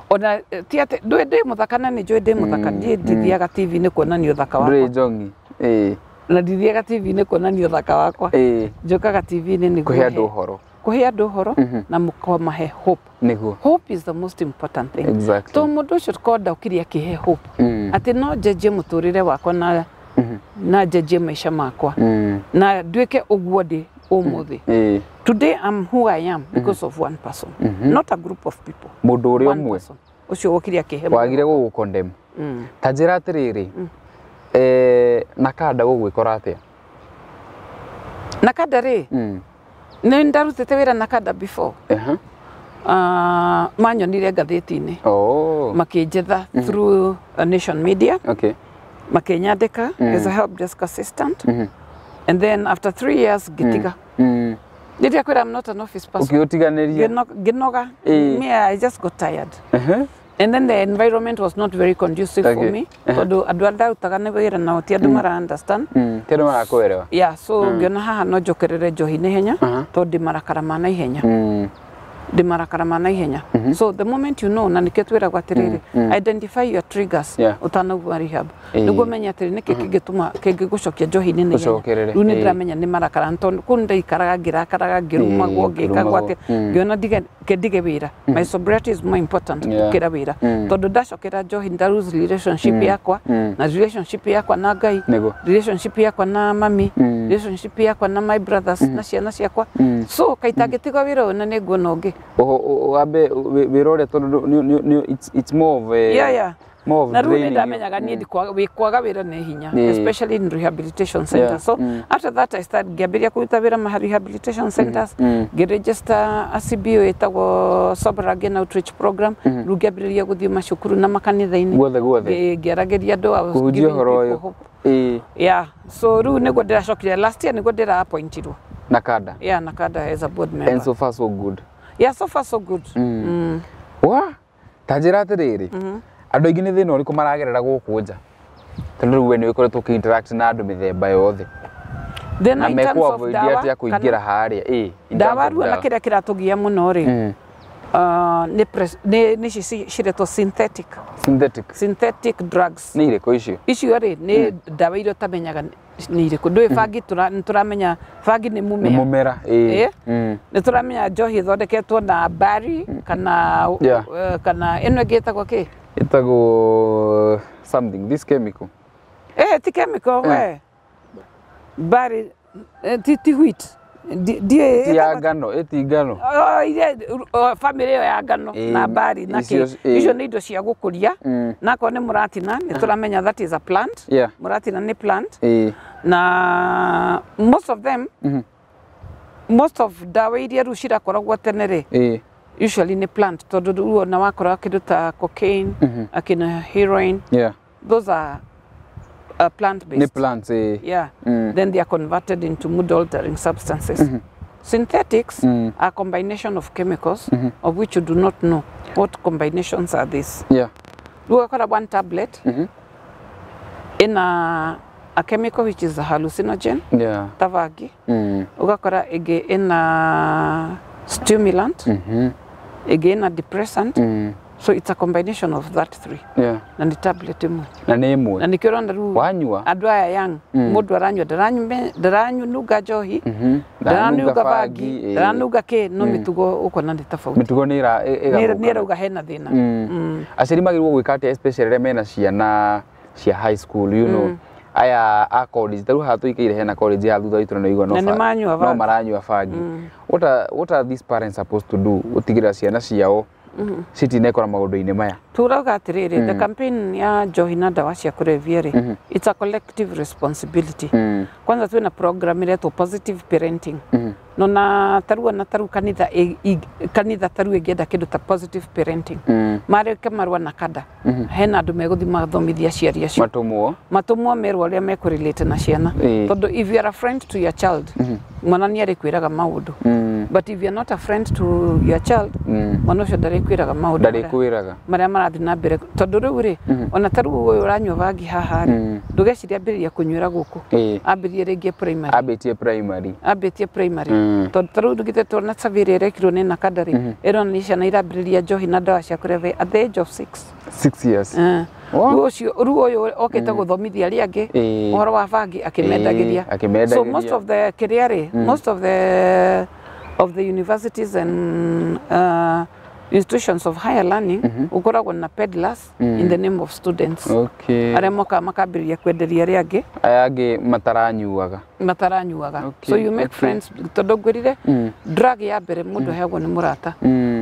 Speaker 1: Ona ti atĩ ndũĩ ndĩ mũthaka na nĩ njũĩ ndĩ mũthaka, ndiĩ ndithiaga TV-inĩ kuonania ũthaka wakwa.
Speaker 2: Ndũrĩ njongi.
Speaker 1: Na ndithiaga TV-inĩ kuonania ũthaka wakwa. Njũkaga TV-inĩ nĩguo
Speaker 2: kũhe andũ ũhoro.
Speaker 1: Kũhe andũ ũhoro na mũkamahe hope.
Speaker 2: Nĩguo.
Speaker 1: Hope is the most important thing.
Speaker 2: Exactly.
Speaker 1: To mũndũ ũcio korwo ndaũkire akĩhe hope. Atĩ no njenjie mũtũrĩre wakwa na njenjie maica makwa. Na nduĩke ũguo ndĩ ũmũthĩ. Today I'm who I am because of one person, not a group of people.
Speaker 2: Mũndũ ũrĩa ũmwe
Speaker 1: ũcio wokire akĩhe.
Speaker 2: Wagire gũgũ-condemn. Ta njĩra atĩrĩrĩ, NACADA gũgwĩkora atĩa?
Speaker 1: NACADA rĩ, nĩ ndarutĩte wĩra NACADA before. Manyonire ngathĩti-inĩ. Makĩnjetha through Nation Media. Makĩnyandĩka as a help desk assistant. And then after 3 years ngĩtiga. Ndiakwĩra I'm not an office person.
Speaker 2: Ũkĩũtiganĩria.
Speaker 1: Ngĩnoga. Me, I just got tired. And then the environment was not very conducive for me. Tondũ andũ arĩa ndarutaga nĩ wĩra nao ti andũ mara understand.
Speaker 2: Ti andũ marakũerewa.
Speaker 1: Yeah, so ngĩona haha no njokerere njohi na ihenya tondũ ndĩ marakara ma na ihenya. Ndĩ marakara ma na ihenya. So the moment you know, na nĩkĩo twĩragwo atĩrĩrĩ, identify your triggers ũtanauma rehab. Nĩguo ũmenye atĩrĩ nĩkĩ kĩngĩtũma kĩngĩgũcokia njohi-inĩ na ihenya. Rĩu nĩ ndĩramenya nĩ marakara tondũ kũu nĩndaikaraga ngĩrakaraga ngĩrumagwo ngĩkagwo atĩ ngĩona ndige wĩra. My sobriety is more important gũkĩra wĩra. Tondũ ndacokera njohi nda lose relationship yakwa na relationship yakwa na Ngai, relationship yakwa na mami, relationship yakwa na my brothers na ciana ciakwa. So kaitangĩtiga wĩra ũyũ na nĩnguona ũngĩ.
Speaker 2: Wambe wĩra ũrĩa tondũ it's more of a more of
Speaker 1: na rĩu nĩndamenyaga niĩ kwaga wĩra nĩ hinya, especially in rehabilitation centers. So after that I started ngĩambĩrĩria kũruta wĩra ma rehabilitation centers, ngĩregister a CBO ĩtagwo Sober Again Outreach Program. Rĩu ngĩambĩrĩria gũthiĩ macukuru na makanitha-inĩ
Speaker 2: guothe guothe
Speaker 1: ngĩaragĩria andũ, I was giving people hope. Yeah, so rĩu nĩguo ndĩracokire last year nĩguo ndĩra appointirwo
Speaker 2: NACADA.
Speaker 1: Yeah, NACADA as a board member.
Speaker 2: And so far so good.
Speaker 1: Yeah, so far so good.
Speaker 2: Wa ta njĩra atĩrĩrĩ, andũ aingĩ nĩ thĩna ũrĩkũ maragerera gũkũ nja? Tondũ rĩu we nĩ ũkoretwo ũkĩ-interact na andũ mĩthemba yothe.
Speaker 1: Thĩna in terms of dawa
Speaker 2: atĩa kũingĩra harĩa?
Speaker 1: Ndawa rĩu ona kĩrĩa kĩratũgia mũno rĩ, nĩ ici ciretwo synthetic. Synthetic drugs.
Speaker 2: Nĩ irĩkũ icio?
Speaker 1: Icio rĩ nĩ ndawa iria ũtamenyaga nĩ irĩkũ. Ndũĩ bangi nĩtũramenya bangi nĩ mũmera.
Speaker 2: Nĩ mũmera, ĩĩ.
Speaker 1: Nĩtũramenya njohi ĩthondeketwo na mbari kana kana ĩno ĩngĩ ĩtagwo kĩ?
Speaker 2: Ĩtagwo something, this chemical.
Speaker 1: Ti chemical we. Mbari ti wheat.
Speaker 2: Ti ya ngano, ĩti ngano.
Speaker 1: Family ĩyo ya ngano na mbari na kĩ. Icio nĩ indo cia gũkũria. Na akorwo nĩ mũratina nĩtũramenya that is a plant. Mũratina nĩ plant. Na most of them Most of ndawa iria rĩu cirakoragwo tene rĩ, usually nĩ plant, tondũ rĩu ona wakora kĩndũ ta cocaine, akina heroin, those are plant based.
Speaker 2: Nĩ plants,
Speaker 1: Yeah. Then they are converted into mood altering substances. Synthetics are a combination of chemicals of which you do not know what combinations are these. Rĩu ũgakora one tablet in a chemical which is a hallucinogen, ta bangi. Ũgakora ĩngĩ ĩna stimulant, ĩngĩ ĩna depressant. So it's a combination of that three. Na nĩ tablet ĩmwe.
Speaker 2: Na nĩ ĩmwe.
Speaker 1: Na nĩkĩo ũrona rĩu
Speaker 2: wanyua
Speaker 1: andũ aya young, mũndũ aranyua ndaranyua njohi, ndaranunga bangi, ndaranunga kĩ, no mĩtugo ũkona nĩ tofauti.
Speaker 2: Mĩtugo nĩ
Speaker 1: ĩrauga hena thĩna.
Speaker 2: Aciari magĩrĩirwo gwĩka atĩa especially arĩa mena ciana cia high school, you know, aya a college, ta rĩu haha tũikaire hena college ya thutha witũ na nĩũigua no maranyua bangi. What are these parents supposed to do gũtigĩrĩra ciana ciao citinekora maũndũ-inĩ maya?
Speaker 1: Turauga atĩrĩrĩ, the campaign ya njohi na ndawa cia kũrebia rĩ, it's a collective responsibility. Kwanza twĩna program ĩretwo positive parenting. No na tarua na taru kanitha kanitha taru ĩngĩenda kĩndũ ta positive parenting, marĩke marũa na kada, hena andũ megũthiĩ mathomithia aciari acio, matũmwo merwo ũrĩa mekũrelate na ciana, tondũ if you are a friend to your child, mwana nĩ arĩkwĩraga maũndũ. But if you are not a friend to your child, mwana ũcio ndarĩkwĩraga maũndũ marĩa marathiĩ na mbere, tondũ rĩu rĩ, ona ta rĩu ũyũ ũranyua bangi haha rĩ, ndũgeciria ambĩrĩria kũnyuĩra gũkũ, ambĩrĩrie rĩngĩ primary, ambĩtie primary. Tondũ ta rĩu ndũgĩte tuona survey ĩrĩa ĩrekirwo nĩ NACADA rĩ, ĩronania ciana irambĩrĩria njohi na ndawa cia kũrebia at the age of 6
Speaker 2: years.
Speaker 1: Rĩu ũyũ okĩte gũthomithia arĩa angĩ ũhoro wa bangi akĩmendagĩria. So most of the kĩrĩa rĩ, most of the universities and institutions of higher learning ukoragwo na peddlers in the name of students. Arĩa mokaga makambĩrĩria kwenderia arĩa angĩ,
Speaker 2: aya angĩ mataranyuaga. So
Speaker 1: you make friends, tondũ ngwĩrire drug ya mbere mũndũ aheagwo nĩ mũrata.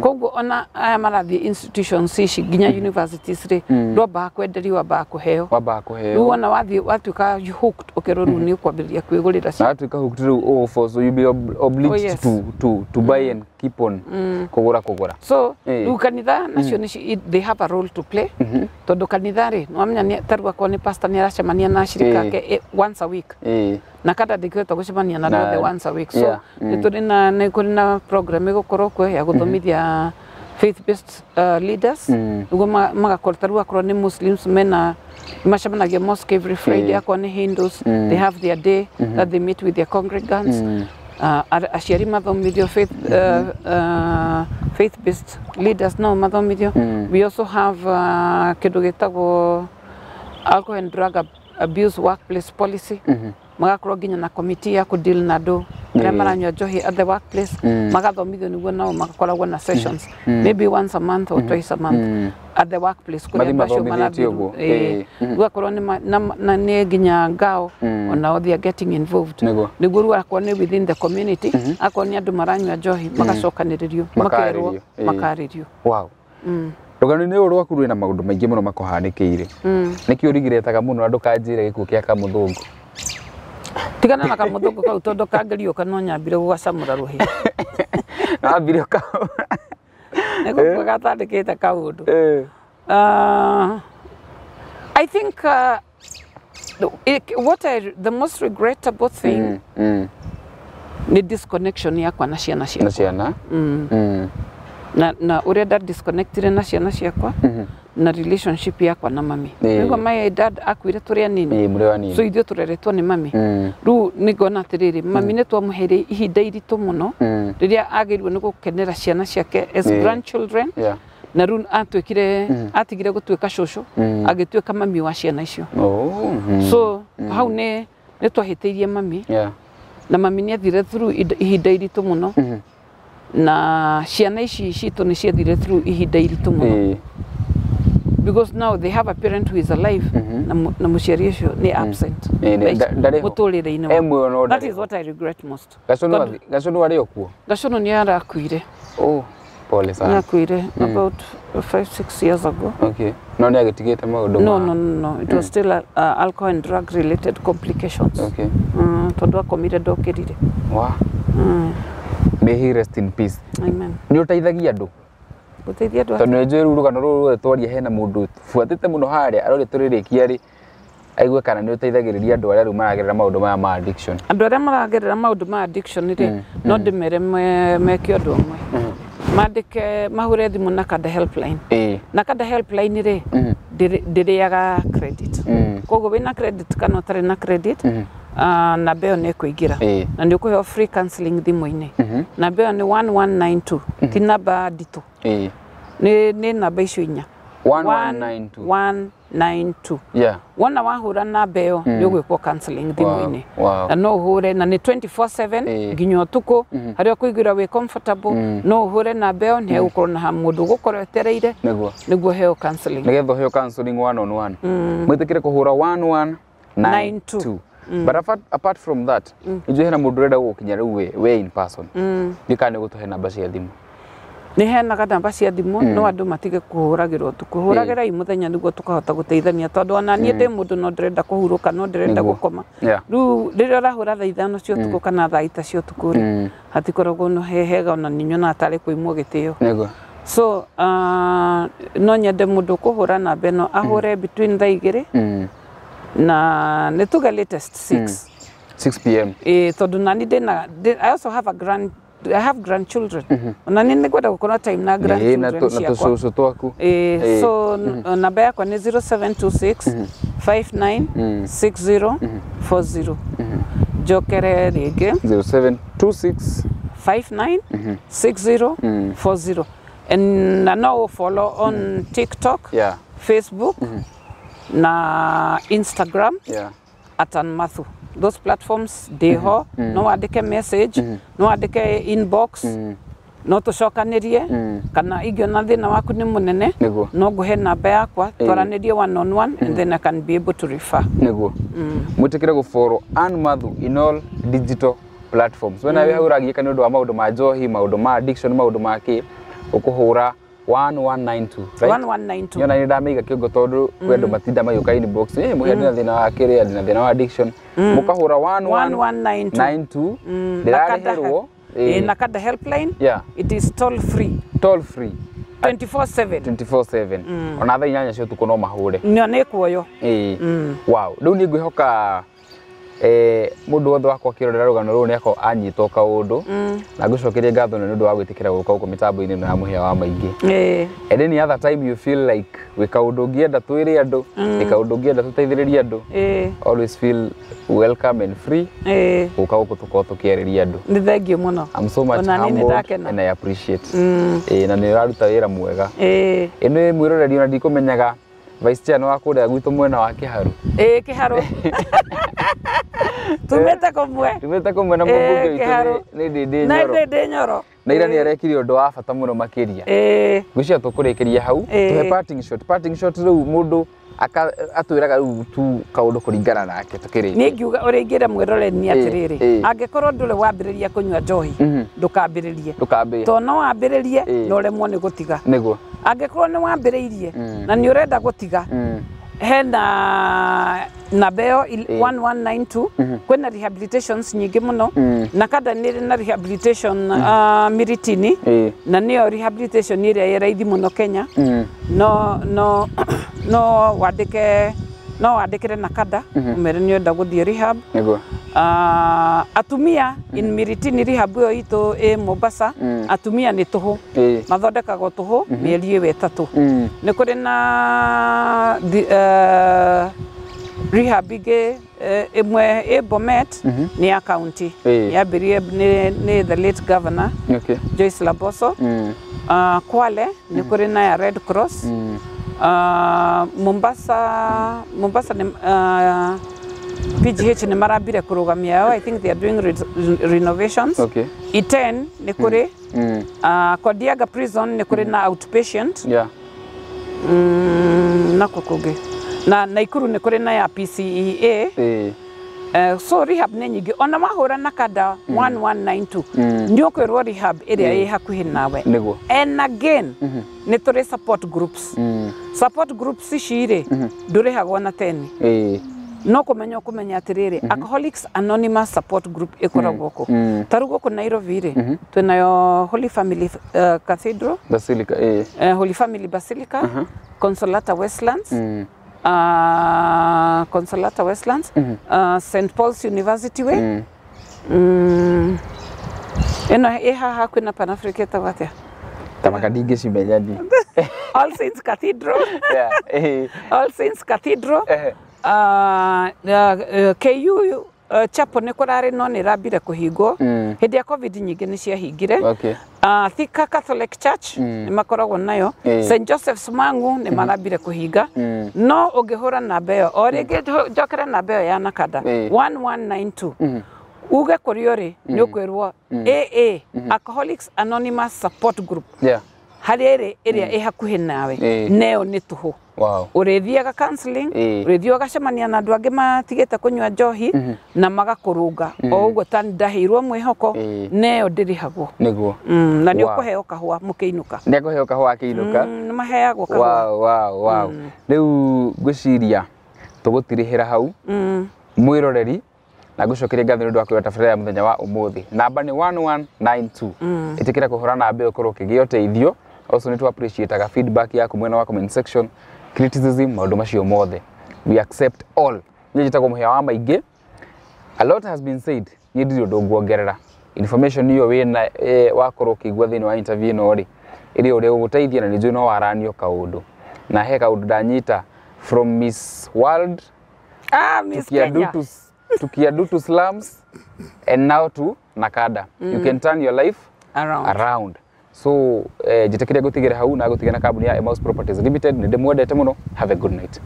Speaker 1: Koguo ona aya marathiĩ institutions ici nginya universities rĩ, ndwambaga kwenderio, wambaga kũheo. Rĩu wona wathiĩ watuĩka hooked, ũkerwo rĩu nĩ ũkwambĩrĩria kwĩgũrĩra
Speaker 2: cia. Na watuĩka hooked rĩu ũgũ so you be obliged to buy and keep on kũgũra.
Speaker 1: So rĩu kanitha nacio they have a role to play, tondũ kanitha rĩ, nĩwamenya ta rĩu akorwo nĩ pastor nĩ aracemania na ashirika ake once a week, na kada ndĩkĩhota gũcemania na andũ othe once a week. So nĩ kũrĩ na program ĩgũkorwo kuo ya gũthomithia faith based leaders, nĩguo magakorwo ta rĩu akorwo nĩ Muslims mena macemanagia mosque every Friday, akorwo nĩ Hindus they have their day that they meet with their congregants. Aciari mathomithio faith based leaders no mathomithio. We also have kĩndũ gĩtagwo alcohol and drug abuse workplace policy. Magakorwo nginya na committee ya kũdeal na andũ arĩa maranyua njohi at the workplace, magathomithio nĩguo nao magakoragwo na sessions maybe once a month or twice a month at the workplace, kũrĩa andũ acio marathiĩ. Rĩu akorwo nĩ nginya ngao onao they are getting involved, nĩguo rĩu akorwo nĩ within the community, akorwo nĩ andũ maranyua njohi magacokanĩrĩrio, makerwo, makarĩrio.
Speaker 2: Wow. Rũgano-inĩ rũrũ rwaku rwĩna maũndũ maingĩ mũno makũhanĩkĩire. Nĩkĩo ũrigiretaga mũno na ndũkanjĩre gĩkuũ kĩa kamũthũngũ?
Speaker 1: Tigana na kamũthũngũ kau, tondũ kangĩriũka no nyambire gũgacamũra rũhĩ.
Speaker 2: Wambire
Speaker 1: nĩgũkua gatandĩkĩte kaũndũ. I think the most regrettable thing nĩ disconnection yakwa na ciana ciakwa.
Speaker 2: Na ciana?
Speaker 1: Na ũrĩa nda disconnectire na ciana ciakwa na relationship yakwa na mami. Nĩguo my dad akuire tũrĩ anini. So ithuĩ tũreretwo nĩ mami. Rĩu nĩngona atĩrĩrĩ, mami nĩ twamũheire ihinda iritũ mũno rĩrĩa agĩrĩirwo nĩ gũkenera ciana ciake as grandchildren. Na rĩu atuĩkire, atigire gũtuĩka cũcũ, agĩtuĩka mami wa ciana icio. So hau nĩ twahĩtĩirie mami. Na mami nĩ athire through ihinda iritũ mũno. Na ciana ici citũ nĩ ciathire through ihinda iritũ mũno. Because now they have a parent who is alive, na mũciari ũcio nĩ absent mũtũrĩre-inĩ. That is what I regret most.
Speaker 2: Gacũnũ arĩ o kuo?
Speaker 1: Gacũnũ nĩ arakuire.
Speaker 2: Oh, pole sana.
Speaker 1: Nĩ akuire about 5-6 years ago.
Speaker 2: Okay. No nĩ agĩtigĩte maũndũ
Speaker 1: ma? No. It was still alcohol and drug related complications.
Speaker 2: Okay.
Speaker 1: Tondũ akomire ndokĩrire.
Speaker 2: Wow. May he rest in peace.
Speaker 1: Amen.
Speaker 2: Nĩ ũteithagia andũ?
Speaker 1: Gũteithia andũ
Speaker 2: Tondũ nĩ njũĩ rĩu rũgano rũrũ ruothe twaria hena mũndũ buatĩte mũno harĩa arorĩa tũrĩrĩkia rĩ aigue kana nĩ ũteithagĩrĩria andũ arĩa rĩu maragerera maũndũ maya ma addiction.
Speaker 1: Andũ arĩa maragerera maũndũ ma addiction rĩ, no ndĩmere meke ũndũ ũmwe. Mandĩke mahũre thimũ NACADA helpline. NACADA helpline rĩ, ndĩrĩaga credit. Koguo wĩna credit kana ũtarĩ na credit, namba ĩyo nĩ ĩkũingĩra. Na nĩ ũkũheo free counseling thimũ-inĩ. Namba ĩyo nĩ 1192. Ti namba nditũ. Nĩ namba icio inya.
Speaker 2: 1192.
Speaker 1: 1192.
Speaker 2: Yeah.
Speaker 1: Wona wahũra namba ĩyo nĩ ũgwĩkwo counseling thimũ-inĩ.
Speaker 2: Wow.
Speaker 1: Na no ũhũre na nĩ 24/7 nginya ũtukũ harĩa ũkũiguĩra wĩ comfortable, no ũhũre namba ĩyo nĩ hegũkorwo na mũndũ ũgũkorwo etereire nĩguo heo counseling.
Speaker 2: Nĩgetha ũheo counseling one on one. Mwĩtĩkĩre kũhũra 1192. But apart from that, nĩnjũĩ hena mũndũ ũrenda gũgũkinya rĩu we in person. Nĩ kana nĩ ũgũtũhe namba cia thimũ.
Speaker 1: Nĩ heanaga namba cia thimũ, no andũ matige kũhũragĩrwo ũtukũ. Hũragĩrai mũthenya nĩguo tũkahota gũteithania, tondũ ona niĩ ndĩ mũndũ no ndĩrenda kũhurũka, no ndĩrenda gũkoma. Rĩu rĩrĩa ũrahũra thaa 5 cia ũtukũ kana thaa 6 cia ũtukũ rĩ, hatikoragwo no he hega, ona nĩ nyonaga tarĩ kũimwo gĩtĩo. So no nyende mũndũ kũhũra namba ĩno ahũre between thaa 2 na nĩ tuge latest 6.
Speaker 2: 6 p.m.
Speaker 1: Tondũ nani ndĩna, I also have a grand I have grandchildren. Na nĩ ngwenda gũkorwo time na grandchildren ciakwa.
Speaker 2: Na tũcũcũ twaku.
Speaker 1: So namba yakwa nĩ 0726 59 60 40. Njokere rĩngĩ.
Speaker 2: 0726
Speaker 1: 59 60 40. And no follow on TikTok, Facebook, na Instagram at Ann Mathu. Those platforms deho, no andike message, no andike inbox, no tũcokanĩrie, kana ingĩona thĩna waku nĩ mũnene, no ngũhe namba yakwa, twaranĩrie one on one, and then I can be able to refer.
Speaker 2: Nĩguo. Mwĩtĩkĩre gũfollow Ann Mathu in all digital platforms. Wena wĩ hau ũragiĩka nĩ ũndũ wa maũndũ ma njohi, maũndũ ma addiction, maũndũ ma kĩ, ũkũhũra 1192, right?
Speaker 1: 1192.
Speaker 2: Nyona nĩ ndamĩiga kĩongo tondũ kwĩ andũ matinda magĩũka inbox, mũhĩa ndĩna thĩna wa kĩrĩa, ndĩna thĩna wa addiction. Mũkahũra 1192 ndĩrarĩhĩrwo.
Speaker 1: NACADA helpline. It is toll free.
Speaker 2: Toll free.
Speaker 1: 24/7.
Speaker 2: 24/7. Ona thaa 8 cia ũtukũ no mahũre.
Speaker 1: Nĩ kuoyo.
Speaker 2: Wow. Rĩu niĩ ngwĩhoka mũndũ wothe wakwa akĩrorera rũgano rũrũ nĩ akorwo anyitwo kaũndũ, na ngũcokerie ngatho nĩ ũndũ wa gwĩtĩkĩra gũka gũkũ mĩtambo-inĩ ĩno ya Mũhĩa wa Maingĩ. And any other time you feel like wĩ kaũndũ ũngĩenda twĩre andũ, wĩ kaũndũ ũngĩenda tũteithĩrĩrie andũ, always feel welcome and free gũka gũkũ tũkorwo tũkĩarĩria andũ.
Speaker 1: Nĩ thengiũ mũno.
Speaker 2: I'm so much humbled and I appreciate. Na nĩ ũraruta wĩra mwega. Ĩno mwĩroreri ona ndikũmenyaga Vice Chair wa kũrĩa gwitũ mwena wa Kĩharu.
Speaker 1: Kĩharu. Tumĩte kũmwe.
Speaker 2: Tumĩte kũmwe na mũmbunge witũ nĩ Ndĩndĩ Nyoro.
Speaker 1: Nĩ Ndĩndĩ Nyoro.
Speaker 2: Na ira nĩ arekire ũndũ wa bata mũno makĩria. Ngwĩciria tũkũrĩkĩria hau. Tũhe parting shot. Parting shot rĩu mũndũ atwĩraga rĩu tu kaũndũ kũringana nake tũkĩrĩkia.
Speaker 1: Niĩ ngiuga ũrĩa ingĩra mwĩroreri nĩ atĩrĩrĩ, angĩkorwo ndũrĩ wambĩrĩria kũnyua njohi, ndũkambĩrĩrie.
Speaker 2: Ndũkambĩrĩrie.
Speaker 1: Tondũ no wambĩrĩrie na ũremwo nĩ gũtiga.
Speaker 2: Nĩguo.
Speaker 1: Angĩkorwo nĩ wambĩrĩirie na nĩ ũrenda gũtiga, hena namba ĩyo 1192, kwĩna rehabilitations nyingĩ mũno. NACADA nĩ ĩrĩ na rehabilitation Miritini, na nĩyo rehabilitation ĩrĩa ĩ raithi mũno Kenya. No no wandĩke, no wandĩkĩre NACADA ũmere nĩ ũrenda gũthiĩ rehab.
Speaker 2: Nĩguo.
Speaker 1: Atumia in Miritini rehab ĩyo itũ ĩ Mombasa, atumia nĩ tũhũ, mathondekagwo tũhũ mĩeri ĩyo 3. Nĩ kũrĩ na rehab ingĩ ĩmwe ĩ Bomet, nĩ ya county, yambĩrĩrie nĩ the late governor Joyce Laboso. Kwale nĩ kũrĩ na ya Red Cross. Mombasa nĩ PGH nĩ marambire kũrũgamia yao. I think they are doing renovations. Iten nĩ kũrĩ. Kodiaga prison nĩ kũrĩ na outpatient. Nako kũngĩ. Na Naikuru nĩ kũrĩ na ya PCEA. So rehab nĩ nyingĩ. Ona wahũra NACADA 1192 nĩ ũkwĩrwo rehab ĩrĩa ĩ hakuhĩ nawe. And again nĩ tũrĩ support groups. Support groups ici rĩ, ndũrĩhagwo na 10. No kũmenya ũkũmenya atĩrĩrĩ, Alcoholics Anonymous Support Group ĩkoragwo kũ. Ta rĩu gũkũ Nairobi rĩ, twĩnayo Holy Family Cathedral,
Speaker 2: Basilica,
Speaker 1: Holy Family Basilica, Consolata Westlands, Consolata Westlands, St Paul's University Way. Ĩno ĩ haha kwĩna Pan Africa ĩtagwo atĩa?
Speaker 2: Tamaka ndingĩcimenya ni.
Speaker 1: All Saints Cathedral. All Saints Cathedral. KU Chapel nĩ kũrarĩ no nĩ ĩrambire kũhingwo. Hĩndĩ ya COVID nyingĩ nĩ ciahingire. Thika Catholic Church nĩ makoragwo nayo. St Joseph's Mangu nĩ marambire kũhinga. No ũngĩhũra namba ĩyo o rĩngĩ, njokere namba ĩyo ya Nakada 1192, uge kũrĩa ũrĩ, nĩ ũkwĩrwo AA, Alcoholics Anonymous Support Group, harĩa ĩrĩ ĩrĩa ĩ hakuhĩ nawe. Neo nĩ tũhũ. Ũrĩthiaga counseling, ũrĩthiaga ũgacemania na andũ angĩ matigĩte kũnyua njohi na magakũrũnga o ũguo ta ndaheirwo mwĩhoko. Neo ndĩrĩhagwo.
Speaker 2: Nĩguo.
Speaker 1: Na nĩ ũkũheo kahũa mũkĩinũka.
Speaker 2: Nĩ akũheo kahũa akĩinũka.
Speaker 1: Nĩ maheagwo kahũa.
Speaker 2: Wow. Rĩu ngwĩciria tũgũtirihĩra hau, mwĩroreri, na ngũcokeria ngatho nĩ ũndũ wa kwĩra tabarĩra ya mũthenya wa ũmũthĩ. Namba nĩ 1192. Ĩtĩkĩra kũhũra namba ĩyo ũkorwo ũkĩgĩa ũteithio. Also nĩ tũ appreciate feedback yaku mwena wa comment section, criticism, maũndũ macio mothe we accept all. Niĩ njĩtagwo Mũhĩa wa Maingĩ. A lot has been said, niĩ ndirĩ ũndũ nguongerera. Information ĩyo wĩna wakorwo ũkĩigua thĩinĩ wa interview ĩno rĩ, ĩrĩ ũrĩa ũgũteithia, na nĩ njũĩ no waranio kaũndũ na he kaũndũ ndanyita from Miss World
Speaker 1: Miss Kenya.
Speaker 2: To Kiadutu slums and now to Nakada. You can turn your life
Speaker 1: around.
Speaker 2: Around. So njĩtĩkĩria ngũtigĩre hau na ngũtigĩra na kambuni ya Emmaus Properties Limited. Nĩ ndĩmwendete mũno. Have a good night.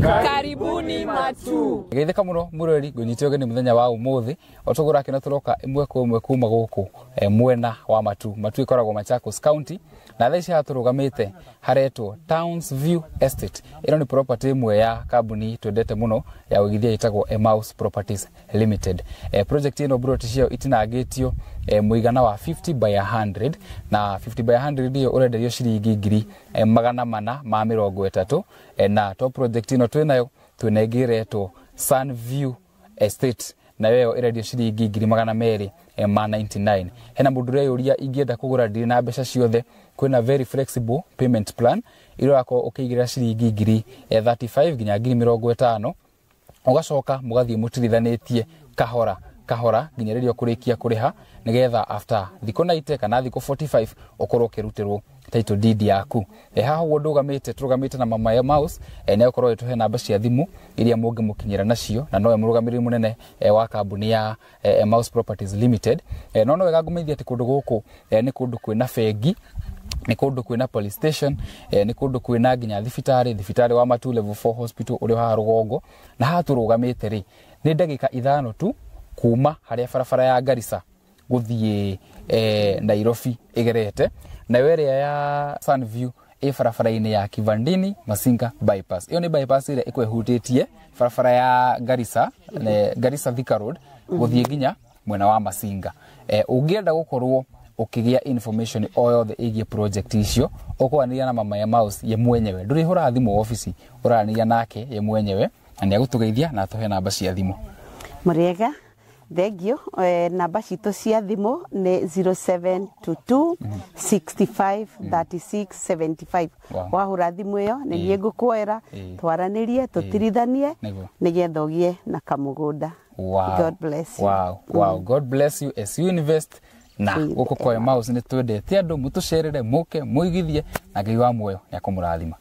Speaker 3: Karibuni Matu.
Speaker 2: Geithĩka mũno mũrori, ngũnyite ũgeni mũthenya wa ũmũthĩ. O toguo ũrakĩona, tũroka ĩmwe kwa ĩmwe kuma gũkũ mwena wa Matu. Matu ĩkoragwo Machakos County, na thaa ici haha tũrũgamĩte haretwo Towns View Estate. Ĩno nĩ property ĩmwe ya kambuni twendete mũno ya ũigithia ĩtagwo Emmaus Properties Limited. Project ĩno broti ciayo itinangĩtio mũigana wa 50 by 100, na 50 by 100 ĩyo ũrenderio ciringi 430,000. Na to project ĩno twĩnayo, twĩna ĩngĩ ĩretwo Sunview Estate, nayo ĩyo ĩrendio ciringi 299,000. Hena mũndũ ũreyũria, ingĩenda kũgũra ndirĩ na mbeca ciothe? Kwĩna very flexible payment plan ĩrĩa ũrakorwo ũkĩigĩrĩra ciringi 35,000 nginya 50,000, ũgacoka mũgathiĩ mũtirithanĩtie kahora kahora nginya rĩrĩa ũkũrĩkia kũrĩha, nĩgetha after thikũ 90 kana thikũ 45 ũkorwo ũkĩrutĩrwo title deed yaku. Haha ũguo ndũgamĩte, tũrũgamĩte na mama ya Mouse, nĩ egũkorwo ĩtũhe namba cia thimũ iria mũngĩmũkinyĩra nacio, na nowe mũrũgamĩrĩri mũnene wa kambuni ya Emmaus Properties Limited. No wega ngũmenyithia atĩ kũndũ gũkũ nĩ kũndũ kwĩna bengi, nĩ kũndũ kwĩna police station, nĩ kũndũ kwĩna nginya thibitarĩ, thibitarĩ wa Matu Level 4 Hospital ũrĩa haha rũgongo. Na haha tũrũgamĩte rĩ, nĩ ndagĩka 5 tu kuma harĩa barabara ya Garissa gũthiĩ Nairobi ĩgerete, nayo ĩrĩa ya Sunview ĩ barabara-inĩ ya Kivandini Masinga bypass. Ĩyo nĩ bypass ĩrĩa ĩkwehutĩtie barabara ya Garissa, Garissa Thika Road gũthiĩ nginya mwena wa Masinga. Ũngĩenda gũkorwo ũkĩgĩa information o yothe ĩgiĩ project icio, ũkwaranĩria na mama ya Mouse ye mwenyewe. Ndũrĩhũraga thimũ obici, ũraranĩria nake ye mwenyewe, na nĩ agũtũgeithia na atũhe namba cia thimũ.
Speaker 4: Mũrĩega, thengio. Namba citũ cia thimũ nĩ 0722 65 36 75. Wahũra thimũ ĩyo, nĩ niĩ ngũkuoera, twaranĩrie, tũtirithanie, nĩgetha ũgĩe na kamũgũnda. God bless you.
Speaker 2: Wow. God bless you as you invest. Na gũkũ kwa Emmaus nĩ twendete andũ, mũtũcerere, mũke mũigithie, na Ngai wa muoyo nĩ akũmũrathima.